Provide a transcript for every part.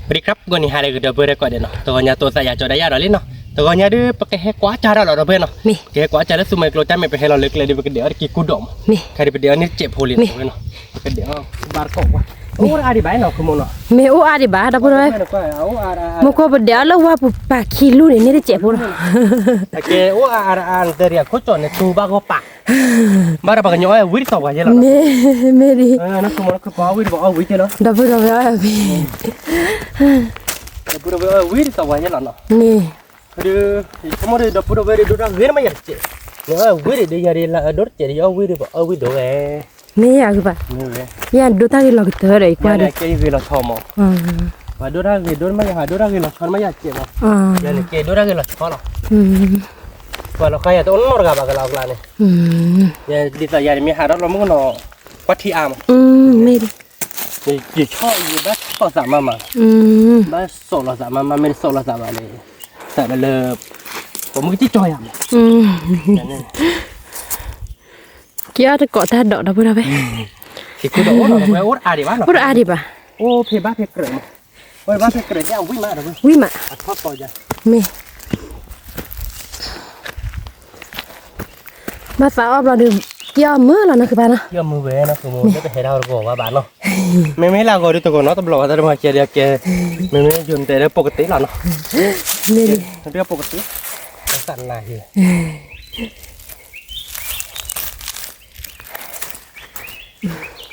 ပဒံခရၣ် ဂီၤနံၤဟါလၢအဂ့ၤ ဒီပုၢ်ဝဲၢ်ကိးဂၤဒဲးနီၤ, တဂီၤညါတိသးယၤကၠီဒၣ်ယၤဒီးလံနီၤ, တဂီၤညါဒုး ပကဟဲကွၢ်ကၢ်ထီၣ်လီၤ ဒီပုၢ်ဝဲၢ်နီၤ, ကဟဲကွၢ်ကၢ်လၢသူမွဲကျိ တၢ်မ့ၢ်ပဟဲလီၤလၢကျဲဒုး ပကဒဲးအီၣ်တက့ၢ်ကူဒီးမး, ခါဒုးပဒဲးအီၣ်န့ၢ်တစဲးဖိလံနီၤ, ပဒဲးအီၣ်ဘၣ်တကိးကွၢ်, အိၣ်အါဒံးဘၣ်နီၤ မ့ၢ်အိၣ်အါဒံးဘၣ် ဒီပုၢ်ဝဲၢ်, မ့ၢ်ကီၢ်ပဒဲးအီၣ်လၢဝါပူၤပာ်ခံလူန့ၣ် န့ၢ်တစဲးဖိလီၤ, အကဲအိၣ်အါအါအါ နတဲရံၣ်ခိၣ်ကၠီၣ်န့ၣ် တူဘၣ်ဂီၢ်ပာ် ဘၣ်ဒီးပှၤကညီအီၣ်ဝံၤတသီပှၤယဲလီၤ, မ့ၢ်ဒ်, ပအီၣ်ဝံၤတဘၣ်အီၣ်ဝံၤ, ဒီပုၢ်ဝဲၢ်အီၣ်ဝံၤ, ဒီပုၢ်ဝဲၢ်အီၣ်ဝံၤတသီပှၤယဲလီၤနီၤ, မ့ၢ်, ဒုး, ဆိကမိၣ်ဒီး ဒီပုၢ်ဝဲၢ်ဒီး ဒိၣ်တၢ်ဂ့ၤတမ့ၢ်ယၤတစဲး, နအီၣ်ဝံၤဒီး ယၤဒ်လၢအဒိၣ်တစဲးဒီး ယအီၣ်ဝံၤဒီး ပအီၣ်ဝံၤဒိၣ်ဝဲ မ့ၢ်ယၤဂ့ၤဘၣ်, ယၤဒိၣ်တၢ်ဂ့ၤလီၤကတၢၢ်ဒီး ယကွၢ်ဒီး ကဲဂ့ၤလီၤဆီမး, ပှၤဒိၣ်တၢ်ဂ့ၤဒိၣ်တမ့ၢ်ယၤ ဒိၣ်တၢ်ဂ့ၤလီၤဆီတမ့ၢ်ယၤတစဲးမး, ယၤန့ၣ်ကဲဒိၣ်တၢ်ဂ့ၤလီၤဆီလီၤ, ပှၤလီၤဃါယၤတအိၣ်နီတဂၤဘၣ်ကလီၤအကျါန့ၣ်, ဒ်သိးယၤန့ၣ်မ့ၢ်ဟးထီၣ်လီၤမုၢ်ကနီၤ, ကွၢ်ထံအါမး, မ့ၢ်ဒ်, ယဆီၣ်ယဘၣ်ဆီၣ်သးမးမး, ဘၣ်ဆီၣ်လီၤသးမးမး မ့ၢ်တဆီၣ်လီၤသးဘၣ်န့ၣ်, သးဘၣ်လၢ, ပမုၢ်ကစံၣ်ကၠီယၤမး က့ၤအီၣ်တကိးတၢ်ဒိး ဒီပုၢ်ဝဲၢ်, အိၣ်တအါဒံးဘၣ်, အိၣ်ဖဲဘၣ်ဖဲကြၢးမး, ဝံၤမး, မ့ၢ်, ဘၣ်သးအီၣ်ဘျီဒီး, က့ၤအီၣ်မုာ်လီၤနီၤ ဃုဘၣ်နီၤ, က့ၤအီၣ်မုာ်ဝဲနီၤ ဃုမိၢ် လၢပဟဲဒၣ်တဂီၤဘၣ်ဘၣ်နီၤ, မ့မ့ၢ်လၢအဂီၤဒုးတဂီၤနီတဘျီဘၣ် တၢ်တမၤကဲဒ်အကဲ, မ့မ့ၢ်ယိၤနတဲလၢပကတ့လီၤနီၤ, မ့ၢ်ဒ်, ပကတ့, သးနၤဟ့ ဒ်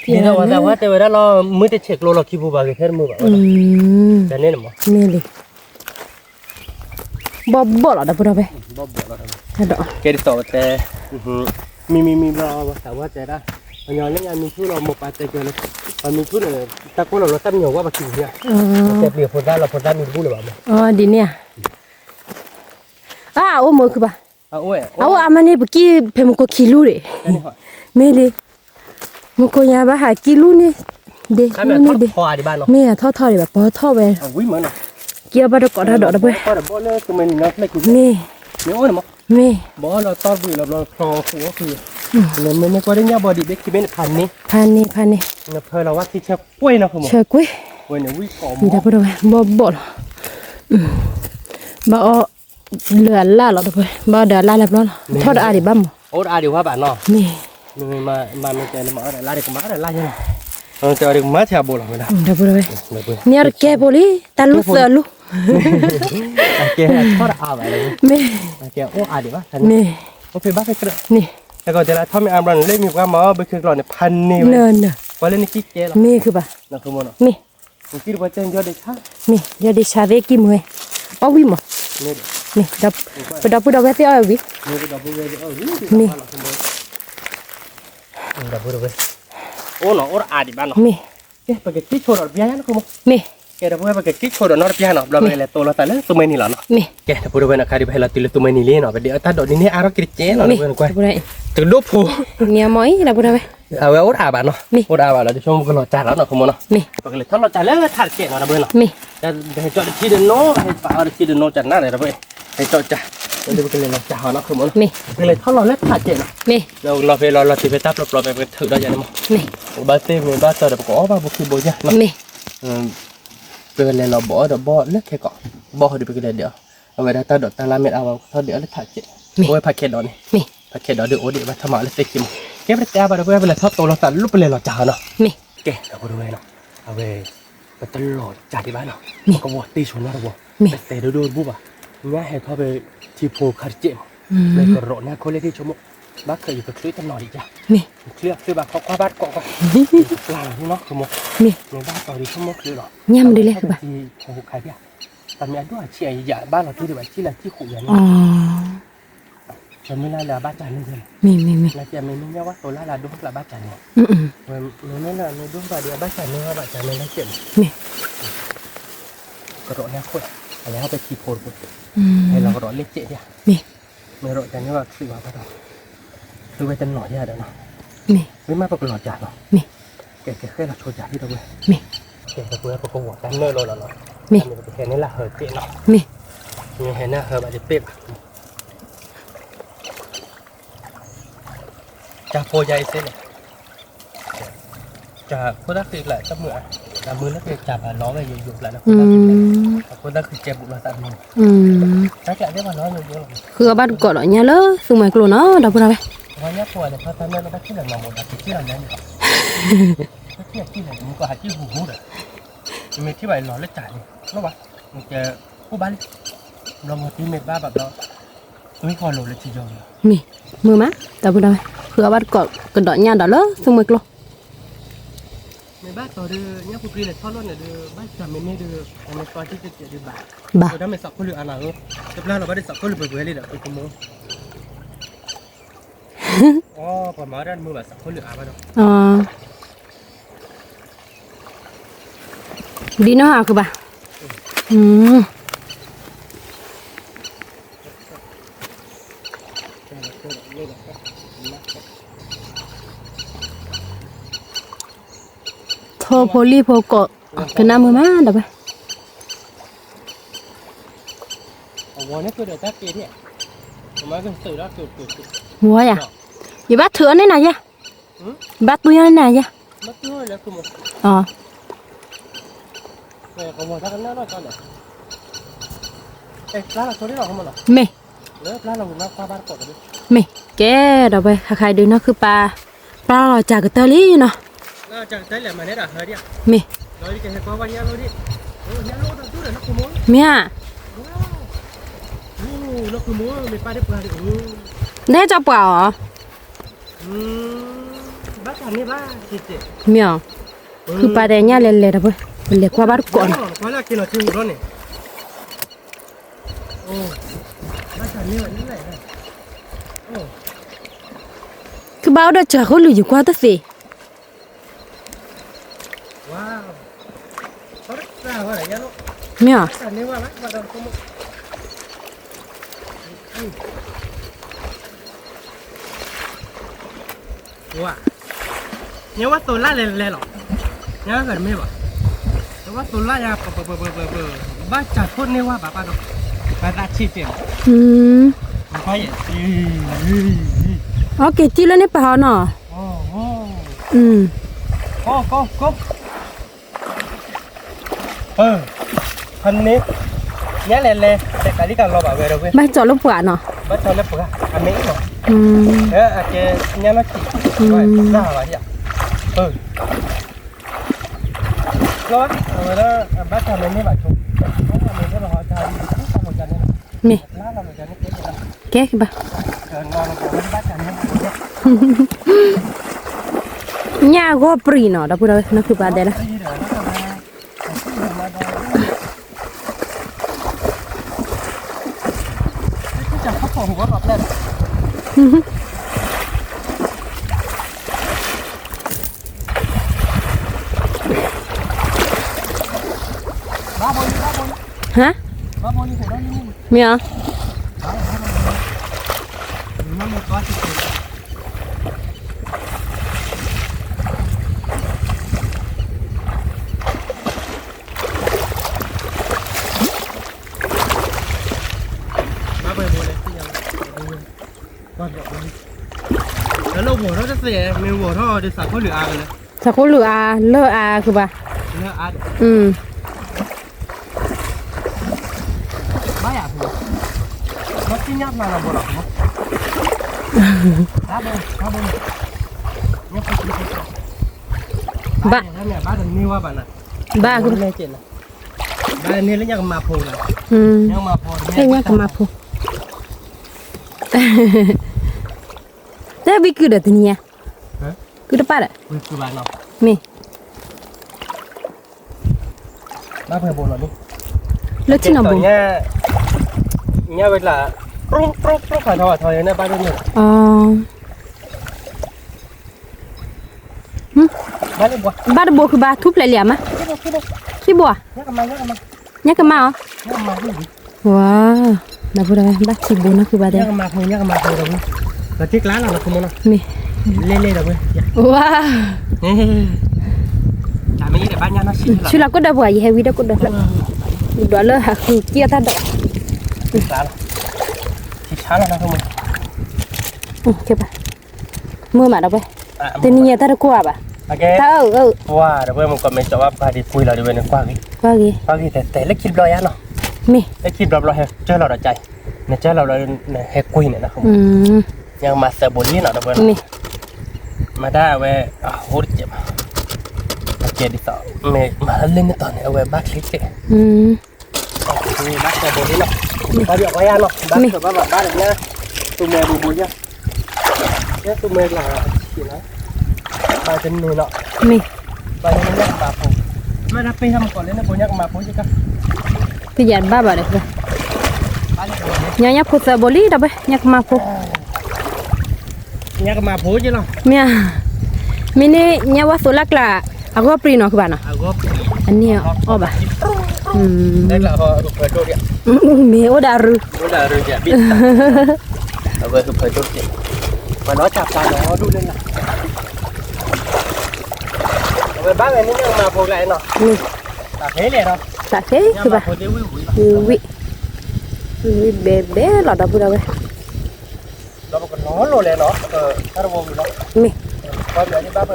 သိးဝဲသးဝဲတဲဝဲဒၣ်လီၤ မုၢ်တဆဲးကျိလီၤခံပူၤဘၣ်ဂ့ၤထဲတမုာ်ဘၣ်ဝဲ, မ့ၢ်လံ, ဘီၣ်ဘီၣ်လီၤ ဒီပုၢ်ဝဲၢ်, ကဲဒ်သိးဝဲတဲ, မံမံမံဘျီသးဝဲတဲဒၣ်, ပညီလၢညါမံဆူၣ်လီၤ မိၢ်ပၢ်တဲကၢၤလၢ, ပှၤမံဆူၣ်န့ၣ်, တၢ်ကိၢ်လီၤလီၤတၢ်ပညိၣ်ဝဲပှၤခံပူၤညါ, တဲပျံၤဖိသၣ်လီၤ ဖိသၣ်မံတဘူၣ်လၢၤဘၣ်မး, ဒ်န့ၣ်ဧါ, အအိၣ်မုာ်ခုဘၣ် အအိၣ်အမါန့ၣ် ပကံၢ်ဖဲမူခိၣ်ခံလူၤဒံး, မ့ၢ်လံ, မူခိၣ်ညါဘၣ်ဟးကံၢ်လူၤန့ၣ်, ဒ့လူၤန့ၣ်ဒ့, မ့ၢ်အထီၣ်ထီၣ်ဒံးဘၣ် ပီထီၣ်ဝဲ, ကံၢ်အီၣ်ဘၣ်တကိးတၢ်ဒိး ဒီပုၢ်ဝဲၢ်, မ့ၢ်, မ့ၢ်, ဘီလီၤတီၢ်ဘှံးလီၤဘျီဖျီဃိအီၣ်ကွံာ်, မ့မ့ၢ်ကွၢ်ဒ်ညါဘီဒံးဘ့ၣ်ခံဘ့ၣ်န့ၣ်ဖးန့ၢ်, ဖးန့ၢ်ဖးန့ၢ်, နဖၢလီၤဝဲခံဆၢကွံာ်နီၤ ဆၢကွံာ်, ဝဲန့ၣ်ဝံၣ်ကိးမီၤ, ဒီပုၢ်ဝဲၢ် ဘီၣ်ဘီၣ်လီၤ, ဘၣ်အီၣ် လၢအလၢ်လီၤ ဒီပုၢ်ဝဲၢ် ဘၣ်ဒီးအလၢ်လၢပျီလီၤ ထီၣ်ဒီးအါဒံးဘၣ်မး အိၣ်ဒီးအါဒံးဝဲဘၣ်နီၤ မ့ၢ် မ့မ့ၢ်မၤမ့ၢ်တဲလၢမၤအီၣ်ဒီးလၢ်ဒံးကမၤအီၣ်ဒီးလၢ်ယဲလီၤ တဲအီၤဒံးကမၤထံအဘိလီၤဝဲဒၣ် ဒီပုၢ်ဝဲၢ် မ့ၢ်အီၤတကဲဖိလံ တၢ်လူၢ်သၢလူၢ် ကဲထီၣ်ဒီးအါဘၣ်လီၤ မ့ၢ် ကဲအိၣ်အါဒံးဘၣ် မ့ၢ် အိၣ်ဖဲဘၣ်ဖဲကြၢး မ့ၢ် တၢ်ကီတဲလၢထီၣ်မ့ၢ်အါဘျီန့ၣ် လၢမ့ၢ်ပှၤမၤအီၣ်ဘၢခဲကျီန့ၣ် ဖးန့ၢ်ဝဲ ကွၢ်လၢနကံၢ်ကဲလီၤ မ့ၢ်ခုဘၣ် မ့ၢ် မ့ၢ် ယီၤဒ့ဆါသ့ၣ်ကံၢ်မုၢ်ဝဲ အီၣ်ဝံၤမး မ့ၢ် ပဒီပုၢ်ဒီဝဲၢ်သ့ၣ်အီၣ်ဝံၤ မ့ၢ် အိၣ်နီၤ အိၣ်တအါဒံးဘၣ်နီၤ မ့ၢ် ကဲ ပကကံၢ်ဆိဒီးတပျၢ်ညါနီၤ မ့ၢ် ကဲ ဒီပုၢ်ဝဲၢ် ပကကံၢ်ဆိဒီးနီတပျၢ်နီၤ ဘျီပကလဲၤတိၢ်လီၤသးလၢသူမွဲနံၤလီၤနီၤ မ့ၢ် ကဲ ဒီပုၢ်ဒီဝဲၢ်နီၤ ခါဒုးပဟဲလီၤတုၤလၢသူမွဲနံၤလံနီၤ ပဒုးအတၢ်ဒိးဒ်န့ၣ်အါထီၣ်က့ၤတကဲလီၤ ဒီပုၢ်ဝဲၢ် တကဒိၣ်ဖိ မ့ၢ်အမ့ၢ်အံၤ ဒီပုၢ်ဒီဝဲၢ် အဝဲအိၣ်တအါဘၣ်နီၤ မ့ၢ် အိၣ်တအါဘၣ်လီၤ ဒ်ဆိကမိၣ်ပကလီၤစှၤလီၤနီၤ ခိၣ်မနီၤ မ့ၢ် ပကလဲၤထီၣ်လီၤစှၤလၢထးတကဲးနီၤ ဒီပုၢ်ဝဲၢ်နီၤ မ့ၢ် ပဟဲကၠီတထံဒီးနိ ပဟဲပာ်အီၤတထံဒီးနိ ကနၣ်ဒီး ဒီပုၢ်ဝဲၢ် ဟဲကၠီကၢ် ဒီးပကလဲၤလီၤစှၤဟီနီၤ ခိၣ်မနီၤ မ့ၢ် ပကလဲၤထီၣ်လီၤလၢထးတကဲးနီၤ မ့ၢ် ဒီးလီၤဖဲလီၤလီၤတုၤဖဲတၢ်ပျီပျီဖဲ ပကထုးဒီးယၤန့ၣ်မး မ့ၢ် ပဘၣ်သ့ၣ်မ့ၢ်ဘၣ်တီဒီး ပကအီၣ်ဘၣ်ဘိခံဘိယါနီၤ မ့ၢ် ပကလဲၤလီၤဘီၣ်အီၣ်ဒီးဘီၣ်လၢခဲကီး ဘီၣ်ဟီဒီးပကလဲၤဒဲးအီၤ အဝဲဒၣ်တၢ်ဒိးတၢ်လၢ်မ့ၢ်အါဝဲ ပကထီၣ်ဒဲးအီၤလၢထးတကဲး မ့ၢ် အဝဲဖးခဲဒီးန့ၣ် မ့ၢ် ဖးခဲဒီးဒုးအိၣ်ဒံးဘၣ်ထီၣ်မၤအီၤလၢသ့ၣ်ခံမး ကဲပတတဲအါဘၣ်ဒီး ပဝဲပလဲၤထီၣ်တိၢ်လီၤသးလၢပလဲၤလီၤစှၤဟီနီၤ မ့ၢ် ကဲ ဒီပုၢ်ဒီဝဲၢ်နီၤ အဝဲ ပတလီၤစှၤဒံးဘၣ်နီၤ မ့ၢ် ပကဝီၤတ့ၢ်ဆိနီတဝီၤ မ့ၢ် ပတဲဒိၣ်ဒိၣ်တဘူၣ်ဘၣ် ညါဟဲထီၣ်ဖဲထံဖိခါတကဲးမး မ့ၢ်ကရီးန့ၢ်ခိၣ်လၢထံဆိကမိၣ် ဘၣ်ခၢးယကချုးတနီၤဒံးယါ မ့ၢ် ချုးအချုးဘၣ်ခီကွၢ်ဘၣ်တကိးကွၢ် ပျၢ်လီၤနီၤ ခိၣ်မနီၤ မ့ၢ် မ့ၢ်ဘၣ်တီဒီးဆိကမိၣ်ချုးလီၤ ညါမနုၤလဲၣ် ပထီၣ်ဖဲထံဖိခါတကဲး တမ့ၢ်အဒိၣ်အဆံးအယံာ်ယံာ်ဘၣ်လီၤတံၢ်ဒံးဘၣ် ဆံးလၢဆံးဃုာ်ယၤန့ၣ် ပမ့ၢ်လၢလၢအဘၣ်စၢ်န့ၣ် မ့ၢ် မ့ၢ် မ့ၢ် လၢကဲမ့ၢ်မ့ၢ်ညါဝဲတိၤလၢလၢဒိၣ်ကျါဘၣ်စၢ်န့ၣ် မ့ၢ် မ့ၢ်လၢမ့ၢ်ဒိၣ်ဘၣ်ဒီးအဘၣ်စၢ်န့ၣ်ဝဲဘၣ်စၢ်န့ၣ်လၢကဲမ့ၢ် မ့ၢ် ကရီးန့ၢ်ခိၣ် အလဲၤဟီၣ်ဖဲထံဖိတပူၤ ဟဲလီၤကရီးလၢကဲးယါ မ့ၢ် မ့ၢ်ရီးကန့ၢ်ဘၣ်ချုးဘၣ်ဘၣ်ဒီး ချုးဝဲတနီၤယါဒီးနီၤ မ့ၢ် မ့ၢ်မ့ၢ်ပကလီၤစှၤနီၤ မ့ၢ် ကဲကဲဃဲလီၤဆိစှၤဟံၣ်တဝဲ မ့ၢ် ကဲတပဝဲပကဝီၤတၢ်နၢၣ်လီၤလီၤနီၤ မ့ၢ် တၢ်မ့ၢ်ပကဟဲန့ၢ်လၢဟၢကဲးနီၤ မ့ၢ် မ့ၢ်ဟဲန့ၢ်ဟၢဘၣ်တပ့ၢ်ဘၣ် ကၢ်ဖိယါအံၤသ့န့ၣ် ကၢ်ဖိတၢ်ဃံကျးတမုာ်ဧါ တၢ်မုၢ်လၢကစၢ်ဘၣ်လီၤဝဲယိယိကျါန့ၣ်, အဃိသတး အဃိသတးဃုကဲဘူးလီၤသးမုၢ်, တၢ်ကျးဒဲးဘၣ်လီၤယိယိလီၤ, ဃုအီၣ်ဘၣ်တကိးဒီးညၣ်လၢသူမှဲကျိနီၤ ဒီပုၢ်ဒီဝဲၢ်, ဝါညၣ်ဖိန့ၣ် ဖါတၢ်မ့ၢ်လၢဘၣ်ထံၣ်လၢနီၢ်မိၢ်ဒီးက့ၤထံၣ်လီၤလဲၣ်န့ၣ်လီၤ, ဘၣ်ထံၣ်လီၤထံၣ်လီၤ မူကဟးထံၣ်ဟူးဟူးဒီး, နမ့ၢ်ထံၣ်ဘၣ်အံၤလီၤလၢကၢ်န့ၣ် လီၤဘၣ်, နကအိၣ်ဘၣ်လံ, ဘျီမီၤတံၤမ့ၢ်ဘၣ်ဘၣ်ဘျီ, မ့ၢ်ဃီလိာ်လၢထံယီၤလီၤ, မ့ၢ်, မုာ်မး ဒီပုၢ်ဒီဝဲၢ်, ဃုအီၣ်ဘၣ်တကိးကဒီးညၣ်ဒီးလၢသူမှဲကျိ မ့ၢ်ဘၣ်တီၤဒီး ညၣ်ပူၤကွံာ်လဲၤထီၣ်လီၢ်န့ၣ်ဒီး ဘၣ်တၢ်မ့ၢ်န့ၢ်ဒီး အမ့ၢ်တီၤတံၢ်တစဲးဒီးဘၣ်, ဘၣ်, ဒီးမ့ၢ်သးခိၣ်လုၢ်အါနီၤဧၢ, တပျၢ်လီၤဘၣ်ဒီးသးခိၣ်လုၢ်ပှဲၤပှဲၤလံဒီး ပကမိၢ်, အိ ပှၤမၤဝဲဒၣ်တမုာ်ဘၣ်သးခိၣ်လုၢ်အါဘၣ်ဒီး, ဒ်နီၢ်ဟးကဘၣ်, ထိၣ်ဖိလံၣ်ဖိကိး, ကနၣ်မုာ်မးဒီးဘၣ်, ဝီယၤ, ယဘၣ်ထုးအီၤန့ၣ်နၤယဲ, ဘၣ်တွံၢ်အီၤန့ၣ်နၤယဲ, မ့ၢ်, မ့ၢ်, ကဲဒီးဝဲ ဟးခါဒုးနီၢ်ခုၣ်ပၢ်, ပျၢ်လီၤစၢ်ကတၢၢ်လံနီၤ, မ့ၢ်, မ့ၢ်ဧါ, နဟဲကၠီပှၤအီၤ, မ့ၢ်ဧါ, ခုၣ်ပၢ်တဲညၣ်လဲၤလဲၤဒီးဝဲ, ပလဲၤကွၢ်ဘၣ်တကိးနီၤ ခုၣ်ပၢ်အိၣ်ဒီးစှၤဃိလုာ်ယကွၢ်တသ့, မ့ၢ်ဧါ, ဝါ, ညဝဲသိလၢ်လဲၤလဲၤလီၤ, ညဝဲကမ့ၢ်ဘၣ်, ညဝဲသိလၢ်ယၤ, ဘၣ်စှၤခိၣ်န့ၢ်ဝဲဘၣ်ဘၣ်ဒီး, ဘၣ်သးဆံးတဲာ်လီၤ, အီက့ၤစံၣ်လၢန့ၣ်ပာ်အီၤနီၤ, ဖဲန့ၣ်, ညါလဲၤလဲၤ တကးလံကလီၤဘၣ်ဝဲဒီးဝဲ, ဘၣ်ကၠီလၢပှၤနီၤ, ဘၣ်ကၠီလၢပှၤ, အမ့ၢ်အံၤနီၤ, အကဲညါနီၢ်ကံၣ်, ဘၣ်ဘၣ်ဒံး, လီၤ, အဝဲဒၣ် အဘၣ်တၢ်မ့ၢ်န့ၢ်ဘၣ်ဆိ, မ့ၢ်, ကဲကဘၣ်, ညၣ်ဂီၢ်ပြံၤနီၤ ဒီပုၢ်ဒီဝဲၢ် နီၢ်ခုၣ်ပၢ်ဒဲးလၢ ဟါ, မ့ၢ်ဧါ, လၢဝီၤထီၣ်တသ့, မ့ၢ်ဝီၤထီၣ်ဒီးသးခိၣ်လုာ်အါကလဲၣ်, သးခိၣ်လုာ်အါ, လၢအါကဘၣ်, ဘၣ်, ဘၣ်, ဘၣ်, ညၣ်ကမၤဖိ, ညၣ်ကမၤဖိ, တၢ်ဘံကုၢ်ဒီးတနံၤညါ, ကုၢ်တပၣ်ဒီး, မ့ၢ် လၢထံနီၤဘိ, ညၣ်ဝဲကျါ, ဘၣ်တဘိ, ဘၣ်တဘိ, ခံဘိ, ညၣ်ကမၣ်အီၤ, ဝါ, ဒီပုၢ်ဒီဝဲၢ် ဘၣ်ခံဘိနီၢ်ခုၣ်ပၢ်တဲ, မ့ၢ်, ဝါ, ဆူလီၤကိၣ်ဒီးပှၤ ယဟဲဝံၤဒီးကိၣ်ဒီးဖျၢၣ်, ဒွးလၢဟးဃုကံၣ်အတၢ်ဒီး, မုာ်မးဒီပုၢ်, တနံၤညါတၢ်တကိၢ်ဘၣ်, တၢ်အၢ ပှၤဒီးဝဲမ့ၢ်ကီးမ့ၢ်ကၠီၤဘၣ်ပှၤဒံးပှ့ၤလီၤဒီးဝဲန့ၣ်ကွၢ်ဂ့ၤ, ကွၢ်ဂ့ၤ ကွၢ်ဂ့ၤတဲတဲလၢခံတဘျီယါနီၤ, မ့ၢ် လၢခံတဘျီဘျီဟဲကၢလီၤဒီးကၠီၤ, နကၢလီၤဘျီ နဟဲကွံာ်န့ၣ်နီၤ, ညၣ်ကမၤသၢဘိလံနီၤဒီးဝဲ, မ့ၢ် မၤတၢ်အဝဲ အဟိတကဲးဘၣ်, အကဲဒ်သိး မ့ၢ်မၤလၢန့ၣ်တီၤန့ၣ် အဝဲဘၣ်ချ့ကဲး ဘၣ်သၢဘိလံနီၤ, ဘၣ်ဒီးကွၢ်ယါနီၤ, ဘၣ်သၢဘၣ်ဘၣ်ဘၣ်ဒီးညါ, သူမဲဘိဘိယါ, ညါသူမဲလၢ်ဆံးလၢ်, ဘၣ်တန့ၢ်နီၤ, မ့ၢ် ဘၣ်တန့ၢ်ညၣ်ကမၤဖိ, မ့ၢ်တၢ်ပ့ၢ်ဟဲမ့ၢ်ကီးလၢန့ၣ်ဘိညၣ်ကမၤဖိယကါ, ပယၤဘၣ်ဘၣ်ဒီး, ညါညၣ်ဖိသၢဘိလံဒီးဝဲ ညၣ်ကမၤဖိ ညၣ်ကမၤဖိက့လီၤ, မ့ၢ်ဧါ, မ့ၢ်န့ၣ် ညၣ်ဝါသိးလၢကျး အဂီၢ်ပြံနီၤ ခုဘၣ်နီၤ, အန့ၣ်အီၣ်ဘၣ်, မ့ၢ်အိၣ်ဒၣ်ရူ, အဝဲဟူဖၢဒိၣ်က့, ပှၤနီၢ်တၢ်ပျၢ်နီၤဒိၣ်လၢနၤ, အဝဲဘၣ်ဝဲန့ၣ် ညၣ်ကမၤဖိကျါနီၤ, တၢ်ဖဲလဲၣ်နီၤ, တၢ်ဖဲခုဘၣ်, ဝံၣ်, ဝံၣ်ဘဲဘဲလီၤဒီပုၢ်ဒီဝဲၢ်, လီၤပကလီၤလိာ်လဲၣ်နီၤ, တၢ်တဝီဝံၤလီၤ, မ့ၢ်, မ့ၢ်, လီၤ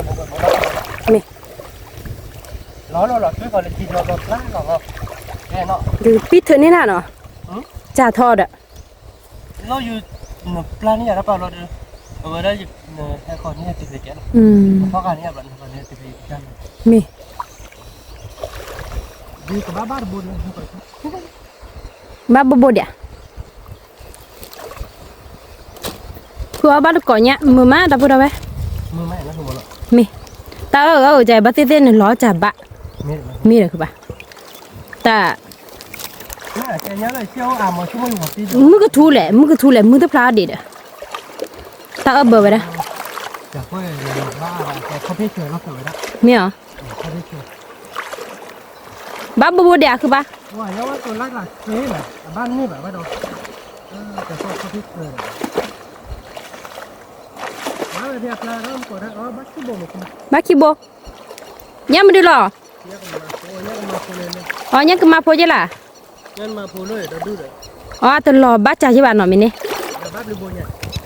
လိာ်လီၤ သွံၣ်ဃီလၢထံလီၤလီၤကျါလီၤလီၤ, ဒုးပံထၢၣ်န့ၢ်နၤနီၤ, စၢ်ထီဒီး, လီၤယု, နပျၢ်န့ၢ်ယၤတၢ်ပာ်လီၤဒီး, အဝဲဒၣ်, ဟဲဃီၤန့ၢ်ယၤတဖျၢၣ်ကဲလီၤ, နဖီၣ်ဃာ်န့ၢ်ယၤဘၣ် နဃီၤန့ၢ်ယၤတဖျၢၣ်ကဲလီၤ, မ့ၢ်, ဒုးကဘၣ်ဘၣ်တဘိန့ၣ်, ဘၣ်ဘိဘိဒၣ် ဖုအီၣ်ဘၣ်တကိးညါ မုာ်မးဒီပုၢ်ဒီဝဲၢ်, မ့ၢ်, တၢ်အၢၣ်အၢၣ်ကဘၣ်သ့ၣ်သ့ၣ်နလီၤစၢ်ဘၣ်, မ့ၢ်ဒီးခုဘၣ်, တၢ်, မုၢ်ကထူလဲၣ် မုၢ်ကထူလဲၣ် မုၢ်တဖျါဒံးဒီး, တၢ်အၢၣ်ဘၢဝဲဒၣ်, မ့ၢ်အီၤ ဘၣ်ဘိဘိဒၣ်ခုဘၣ်, ဘၣ်ခံဘိ, ညၣ်မနုၤလီၤ, အီညၣ်ကမၤဖိ, အီတလီၤဘၣ်စၢ်ယဘၣ်နီၤမ့ၢ်န့ၣ်,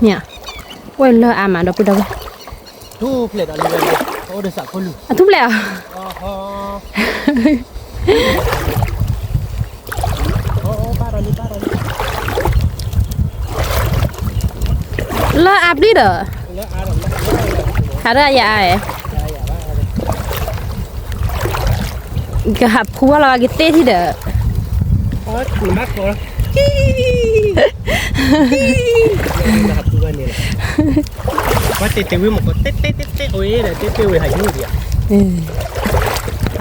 မ့ၢ်, အိၣ်လၢအါမးဒီပုၢ်ဒီဝဲၢ်, အထူၣ်ဖျဲးအီၤ လၢအါပျံၤဒီး, ဟးဒၣ်ယၤအဲ, ကဟးဖူဝါလီၤကသ့ထံဒီး,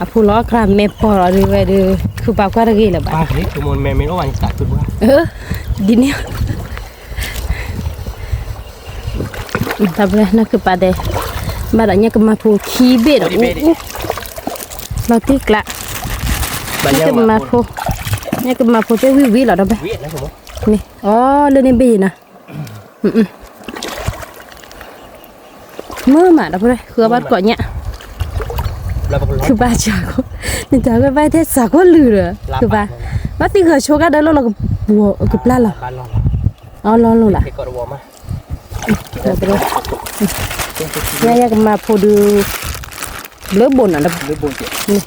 အဖူလီၤကြၢးမဲာ်ပီၤလီၤဒုးဝဲဒုး ခုပာ်ကွၢ်တဂ့ၤလၢၤဘၣ်, ဒ်န့ၣ် တၢ်ပှဲၤနၢ်ခုပာ်ဒဲး, ဘၣ်ဒီးညၣ်ကမၤဖိခံဘ့ၣ်ဒီးအူအူ, လီၤတံၢ်ကျး, ညၣ်ကမၤဖိ, ညၣ်ကမၤဖိတဲဝံၤဝံၤလီၤဒီးဘဲ, မ့ၢ်, အီလၢန့ၣ်ဘ့ၣ်ယံၤနီၤ, မုာ်မးဒီးပှဲၤ ဃုအီၣ်ဘၣ်တကိးညၣ်, ခုပာ်စၢ်ခိၣ်, နတၢ်ဝဲဘၣ်ထဲစၢ်ခိၣ်လုၢ်ဒီး, ခုပာ်, ဘၣ်သံဃၢၤဆိကါဒီးလီၤလီၤကပျၢ်လီၤ, အီလီၤလီၤလၢ် ညါယကမၤဖိဒုး, ဘျၢဘိၣ်နီၤဒီး, မ့ၢ်,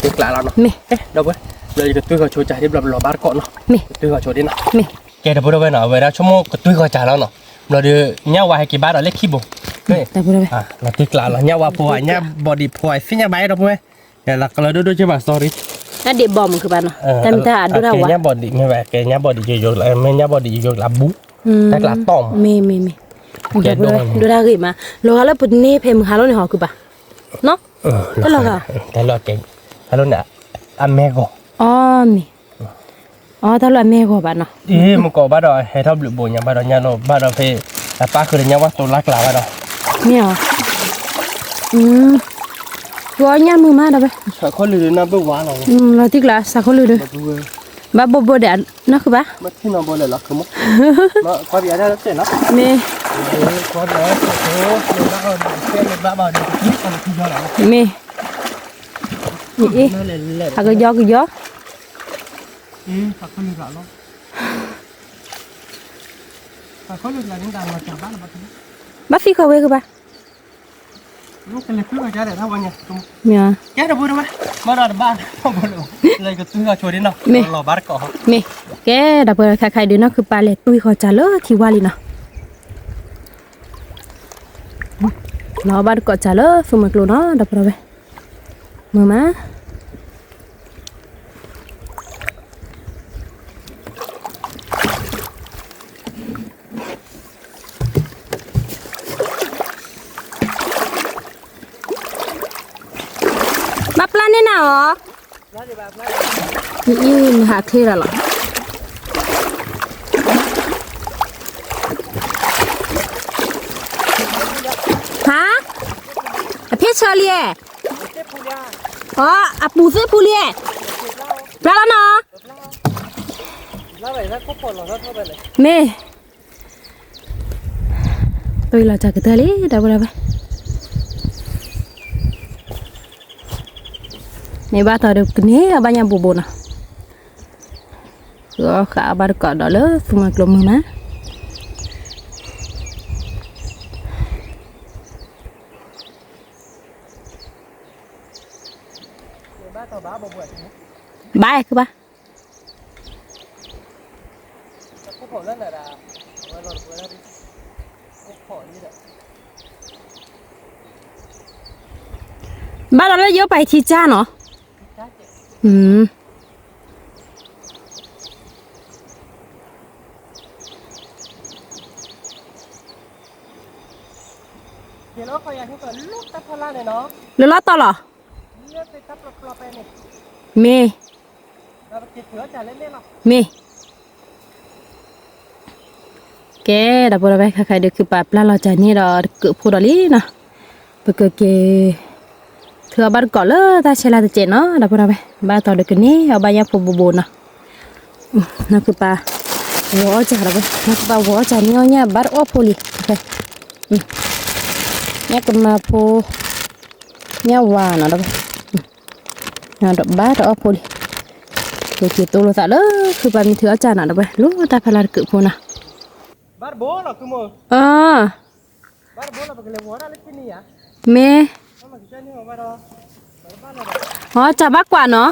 ဒီးပှဲၤယကသွံၣ်ဃီၤဆိကါဒ်ဘျီဘျီဘၣ်တကိးနီၤ, မ့ၢ်, ကသွံၣ်ဃီၤဆိဒ်နီၤ, မ့ၢ်, ကဲဒီပုၢ်ဒီဝဲၢ်နီၤ အဝဲဒၣ်ဆိကမိၣ်ကသွံၣ်ဃီၤစၢ်လီၤနီၤ, ဘျီဒီး, ညၣ်ဝါဟဲက့ၤဘၣ်ဒီးလၢခံဘိၣ်, လီၤတံၢ်ကျးလီၤ ညၣ်ဝါဖိဧါ ညၣ်ဘီဒံးဖိဧါ သ့ၣ်ညါဘၣ်အဲၣ်ဒီပုၢ်ဝဲၢ်, လၢကလၢဒိၣ်ဒိၣ်က့ဘၣ် sorry, အဒံးဘီမုၢ်ကဘၣ်နီၤ, တၢ်မ့ၢ်တၢ်အဒိၣ်တၢ်ဝါ, ညၣ်ဘီဒံးမ့ၢ်ဝဲ ကဲညၣ်ဘီဒံးယိယိကျါ မ့ၢ်ညၣ်ဘီဒံးယိယိကျါဘူၣ်, တၢ်ကျါတီၢ်မး, မ့ၢ်မ့ၢ်မ့ၢ်, ဒိၣ်တၢ်ဂ့ၤမး, လီၤဂာ်လၢပန့ၢ်ဖဲမုၢ်ဟါလီၤန့ၣ်ဟီၣ်ကဘၣ်, နီၤ, တၢ်လီၤဂာ်, တၢ်လီၤကဲ, တၢ်လီၤန့ၣ်, အမဲာ်ဂီၤ, အီမ့ၢ် အီတၢ်လီၤအမဲာ်ဂီၤဘၣ်နီၤ, အ့ မုၢ်ကီးဘၣ်ဒီးဟဲထီၣ်ဘျုးဘိညါဘၣ်ဒီးညၣ်လီၤဘၣ်ဒီးဖဲ, အပၣ်ဃုာ်ဒီးညၣ်ဝါသိးလၢကျါဘၣ်ဒီး, မ့ၢ်အီၤ, ဃုအီၣ်ညၣ်မုာ်မးဒီးဖဲ, စးခိၣ်လုၢ်ဒီးနၢ်ဘၢၣ်ဝါလီၤ, လီၤတံၢ်ကျါစးခိၣ်လုၢ်ဒီး, ဘၣ်ဘိဘိဒဲး, နီၢ်ဃုဘၣ်, မ့ၢ်, မ့ၢ်, ဘၣ်သံဃီၤဝဲကဘၣ်, ကလဲၤတွံဃီၤကလဲၣ်, မ့ၢ်, ကဲတဘိတဘိ, မ့ၢ်ဒီးတဘၣ်, လၢကတွံဃီၤဆိဒ်နီၤ, မ့ၢ်, လီၤဘၣ်တကိး, မ့ၢ်, ကဲ, ဒီပုၢ်ဝဲၢ်ခဲခါအံၤဒုး နီၢ်ခုပၢ်လဲၤတွံဃီၤကၢ်လၢထံဝါလံနီၤ, လီၤဘၣ်တကိးကၢ်လၢသူမွဲကျိနီၤ ဒီပုၢ်ဝဲၢ်, မုာ်မး ဘၣ်ပျၢ်န့ၢ်နၤအီၤ, အံၤနဟးချ့ဒီးလီၤ, ဟါ, အဖ့ၣ်ဆၢလံ, အီၤ အပူၤသ့ၣ်ဖူလံ, ပျၢ်လီၤနီၤ, မ့ၢ် တွံလီၤကၢ်ကတၢၢ်လံ ဒီပုၢ်ဝဲၢ်, မ့ၢ်ဘၣ်တီၤဒီးကန့ၢ်အီၤဘၣ်ညါဘိးဘိးနီၤ, ဃုအီၣ်ဃာ်အီၤဘၣ်တကိးဒီးလၢသူမွဲကျိမုာ်မး, ဘၣ်ခုဘၣ် ဘၣ်ဒီးလၢယအိၣ်ပာ်ထံကၢ်နီၤ, လၢလီၤတီၢ်လီၤ, မ့ၢ် မ့ၢ်, ကဲ ဒီပုၢ်ဝဲၢ် ခဲခါအံၤဒုး ခုပာ်ပျၢ်လီၤကၢ်န့ၢ်ဒီးတကုးဖိဒီးလံနီၤ, ပကက့ၤ ထုးအီၤဘၣ်တကိးလၢတၢ်ဆဲးလၢ်တစဲးနီၤ ဒီပုၢ်ဝဲၢ်, ဘၣ်တီၤဒီးကန့ၢ်အီၤဘၣ်ညါဖိဘိးဘိးနီၤ, နီၢ်ခုပာ် ဝီၤအီၣ်ကၢ်ဒီးဝဲ, နီၢ်ခုပာ်ဝီၤအီၣ်ကၢ်န့ၢ်အီၤညၣ်ဘၣ်တအီၣ်ဖိလံ, ညၣ်ကမၤဖိ ညၣ်ဝါနီၤ ဒီး ဘၣ်တအီၣ်ဖိလံ, ကက့ၤတိၢ်လိာ်သးလၢ ခုပာ်မ့ၢ်ထုးအီၣ်ကၢ်နီၤ ဒီးဝဲ လိၣ်တၢ်ဖးလၢ်တကုးဖိနီၤ, အၢ မ့ၢ်, အီၣ်ကၢ်ဘၣ်ကွၢ်နီၤ,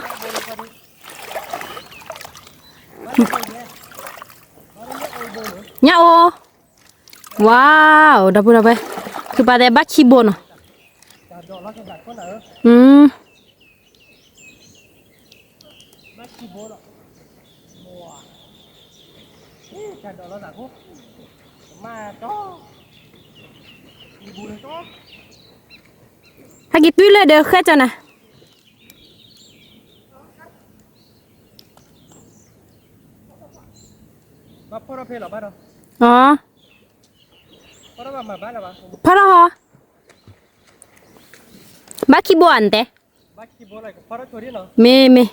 ညၣ်အိၣ်, ဝါ, ဒီပုၢ်ဝဲၢ်, ခုပာ်တဲဘၣ်ခံဘိနီၤ, ဟဲက့ၤတွံၢ်လၢဒီးဃဲကၢ်နၤ, အီ ဖီထီၣ်ဟီ, ဘၣ်ခံဘိအံၤနတဲ, မ့ၢ်မ့ၢ်,